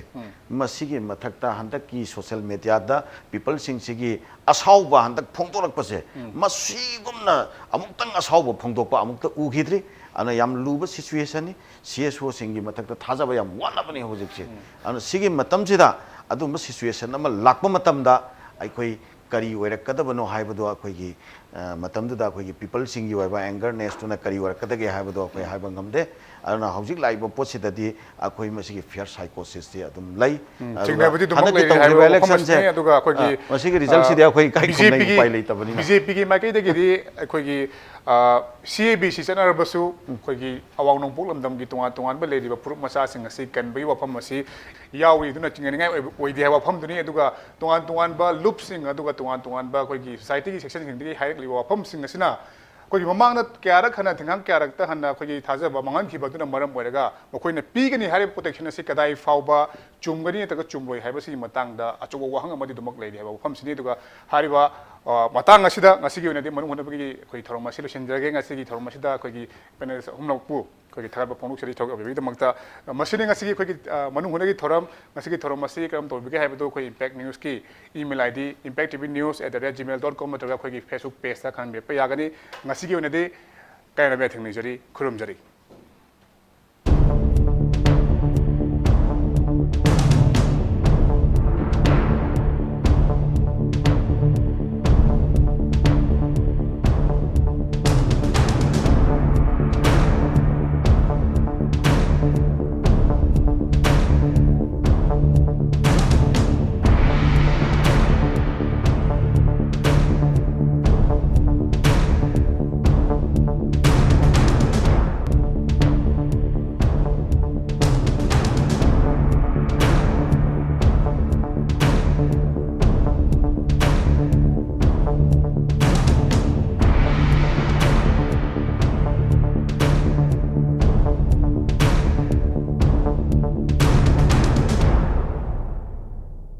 ꯃꯁꯤꯒꯤ ꯃꯊꯛꯇ ꯍꯟꯗꯛꯀꯤ ꯁꯣꯁꯦꯜ ꯃꯦꯗꯤꯌꯥꯗ ꯄꯤꯄꯜꯁꯤꯡꯁꯤꯒꯤ ꯑꯁꯥꯎꯕ ꯍꯟꯗꯛ ꯐꯣꯡꯗꯣꯔꯛꯄꯁꯦ, ꯃꯁꯤꯒꯨꯝꯅ ꯑꯃꯨꯛꯇꯪ ꯑꯁꯥꯎꯕ ꯐꯣꯡꯗꯣꯛꯄ ꯑꯃꯨꯛꯇ ꯎꯈꯤꯗ꯭ꯔꯤ꯫ ꯑꯗꯨꯅ ꯌꯥꯝ ꯂꯨꯕ ꯁꯤꯆꯨꯋꯦꯁꯟꯅꯤ꯫ ꯁꯤ ꯑꯦꯁ ꯑꯣꯁꯤꯡꯒꯤ ꯃꯊꯛꯇ ꯊꯥꯖꯕ ꯌꯥꯝ ꯋꯥꯠꯂꯕꯅꯤ ꯍꯧꯖꯤꯛꯁꯦ꯫ ꯑꯗꯨꯅ ꯁꯤꯒꯤ ꯃꯇꯝꯁꯤꯗ ꯑꯗꯨꯝꯕ ꯁꯤꯆꯨꯋꯦꯁꯟ ꯑꯃ ꯂꯥꯛꯄ ꯃꯇꯝꯗ ꯑꯩꯈꯣꯏ ꯀꯔꯤ ꯑꯣꯏꯔꯛꯀꯗꯕꯅꯣ ꯍꯥꯏꯕꯗꯣ ꯑꯩꯈꯣꯏꯒꯤ, ꯑ, ꯃꯇꯝꯗꯨꯗ ꯑꯩꯈꯣꯏꯒꯤ ꯄꯤꯄꯜꯁꯤꯡꯒꯤ ꯑꯣꯏꯕ ꯑꯦꯡꯒꯔꯅꯦꯁꯇꯨꯅ ꯀꯔꯤ ꯑꯣꯏꯔꯛꯀꯗꯒꯦ ꯍꯥꯏꯕꯗꯣ ꯑꯩꯈꯣꯏ ꯍꯥꯏꯕ ꯉꯝꯗꯦ꯫ ꯑꯗꯨꯅ ꯍꯧꯖꯤꯛ ꯂꯥꯛꯏꯕ ꯄꯣꯠꯁꯤꯗꯗꯤ ꯑꯩꯈꯣꯏ ꯃꯁꯤꯒꯤ ꯐꯤꯌꯔ ꯁꯥꯏꯀꯣꯁꯤꯁꯇꯤ ꯑꯗꯨꯝ ꯂꯩ꯫ ꯑꯗꯨꯒ ꯆꯤꯡꯅꯕꯗꯤ ꯑꯗꯨꯃꯛ ꯍꯟꯗꯛꯀꯤ ꯂꯩꯔꯤ ꯇꯧꯈꯤꯕ ꯍꯥꯏꯕ ꯏꯂꯦꯛꯁꯟꯁꯦ, ꯋꯥꯐꯝꯁꯤꯅꯤ꯫ ꯑꯗꯨꯒ ꯑꯩꯈꯣꯏꯒꯤ, ꯑ, ꯃꯁꯤꯒꯤ ꯔꯤꯖꯜꯁꯤꯗꯤ ꯑ, ꯑꯩꯈꯣꯏ ꯏꯀꯥꯏ ꯈꯨꯝꯅꯩ, ꯕꯤ ꯖꯦ ꯄꯤꯒꯤ ꯎꯄꯥꯏ ꯂꯩꯇꯕꯅꯤꯅ꯫ ꯕꯤ ꯖꯦ ꯄꯤꯒꯤ ꯃꯥꯏꯀꯩꯗꯒꯤꯗꯤ ꯑꯩꯈꯣꯏꯒꯤ, ꯑ, ꯁꯤ ꯑꯦ ꯕꯤ ꯁꯤ ꯆꯠꯅꯔꯕꯁꯨ ꯑꯩꯈꯣꯏꯒꯤ ꯑꯋꯥꯡ ꯅꯣꯡꯄꯣꯛ ꯂꯝꯗꯝꯒꯤ ꯇꯣꯉꯥꯟ ꯇꯣꯉꯥꯟꯕ ꯂꯩꯔꯤꯕ ꯐꯨꯔꯨꯞ ꯃꯆꯥꯁꯤꯡ ꯑꯁꯤ ꯀꯟꯕꯒꯤ ꯋꯥꯐꯝ ꯑꯁꯤ ꯌꯥꯎꯔꯤ꯫ ꯑꯗꯨꯅ ꯆꯤꯡꯅꯅꯤꯡꯉꯥꯏ ꯑꯣꯏꯕ, ꯑꯣꯏꯗꯦ ꯍꯥꯏꯕ ꯋꯥꯐꯝꯗꯨꯅꯤ꯫ ꯑꯗꯨꯒ ꯇꯣꯉꯥꯟ ꯇꯣꯉꯥꯟꯕ ꯂꯨꯞꯁꯤꯡ, ꯑꯗꯨꯒ ꯇꯣꯉꯥꯟ ꯇꯣꯉꯥꯟꯕ ꯑꯩꯈꯣꯏꯒꯤ ꯁꯣꯁꯥꯏꯇꯤꯒꯤ ꯁꯦꯛꯁꯟꯁꯤꯡꯗꯒꯤ ꯍꯥꯏꯔꯛꯂꯤꯕ ꯋꯥꯐꯝꯁꯤꯡ ꯑꯁꯤꯅ ꯑꯩꯈꯣꯏꯒꯤ ꯃꯃꯥꯡꯗ ꯀꯌꯥꯔꯛ ꯍꯟꯅ, ꯊꯦꯡꯒꯥꯡ ꯀꯌꯥꯔꯛꯇ ꯍꯟꯅ ꯑꯩꯈꯣꯏꯒꯤ ꯊꯥꯖꯕ ꯃꯥꯡꯍꯟꯈꯤꯕ ꯑꯗꯨꯅ ꯃꯔꯝ ꯑꯣꯏꯔꯒ ꯃꯈꯣꯏꯅ ꯄꯤꯒꯅꯤ ꯍꯥꯏꯔꯤꯕ ꯄ꯭ꯔꯣꯇꯦꯛꯁꯟ ꯑꯁꯤ ꯀꯗꯥꯏ ꯐꯥꯎꯕ ꯆꯨꯝꯒꯅꯤ ꯅꯠꯇ꯭ꯔꯒ ꯆꯨꯝꯂꯣꯏ ꯍꯥꯏꯕꯁꯤꯒꯤ ꯃꯇꯥꯡꯗ ꯑꯆꯧꯕ ꯋꯥꯍꯪ ꯑꯃꯗꯤ ꯑꯗꯨꯃꯛ ꯂꯩꯔꯤ ꯍꯥꯏꯕ ꯋꯥꯐꯝꯁꯤꯅꯤ꯫ ꯑꯗꯨꯒ ꯍꯥꯏꯔꯤꯕ, ꯑ, ꯃꯇꯥꯡ ꯑꯁꯤꯗ ꯉꯁꯤꯒꯤ ꯑꯣꯏꯅꯗꯤ ꯃꯅꯨꯡ ꯍꯨꯠꯅꯕꯒꯤ ꯑꯩꯈꯣꯏ ꯊꯧꯔꯝ ꯑꯁꯤ ꯂꯣꯏꯁꯤꯟꯖꯔꯒꯦ꯫ ꯉꯁꯤꯒꯤ ꯊꯧꯔꯝ ꯑꯁꯤꯗ ꯑꯩꯈꯣꯏꯒꯤ ꯄꯦꯅꯦꯂꯤꯁ ꯑꯍꯨꯝꯂꯛꯄꯨ ꯑꯩꯈꯣꯏꯒꯤ ꯊꯥꯒꯠꯄ ꯐꯣꯡꯗꯣꯛꯆꯔꯤ ꯊꯧꯒꯠꯄꯤꯕꯒꯤꯗꯃꯛꯇ꯫ ꯃꯁꯤꯅꯤ ꯉꯁꯤꯒꯤ ꯑꯩꯈꯣꯏꯒꯤ, ꯑ, ꯃꯅꯨꯡ ꯍꯨꯠꯅꯒꯤ ꯊꯧꯔꯝ꯫ ꯉꯁꯤꯒꯤ ꯊꯧꯔꯝ ꯑꯁꯤ ꯀꯔꯝ ꯇꯧꯕꯤꯒꯦ ꯍꯥꯏꯕꯗꯨ ꯑꯩꯈꯣꯏ ꯏꯝꯄꯦꯛ ꯅ꯭ꯌꯨꯁꯀꯤ email I D impact T V news at the rate gmail dot com ꯅꯠꯇ꯭ꯔꯒ ꯑꯩꯈꯣꯏꯒꯤ Facebook pageꯇ ꯈꯟꯕ ꯌꯥꯒꯅꯤ꯫ ꯉꯁꯤꯒꯤ ꯑꯣꯏꯅꯗꯤ ꯀꯥꯏꯅꯕ ꯊꯦꯡꯅꯖꯔꯤ, ꯈꯨꯔꯨꯝꯖꯔꯤ꯫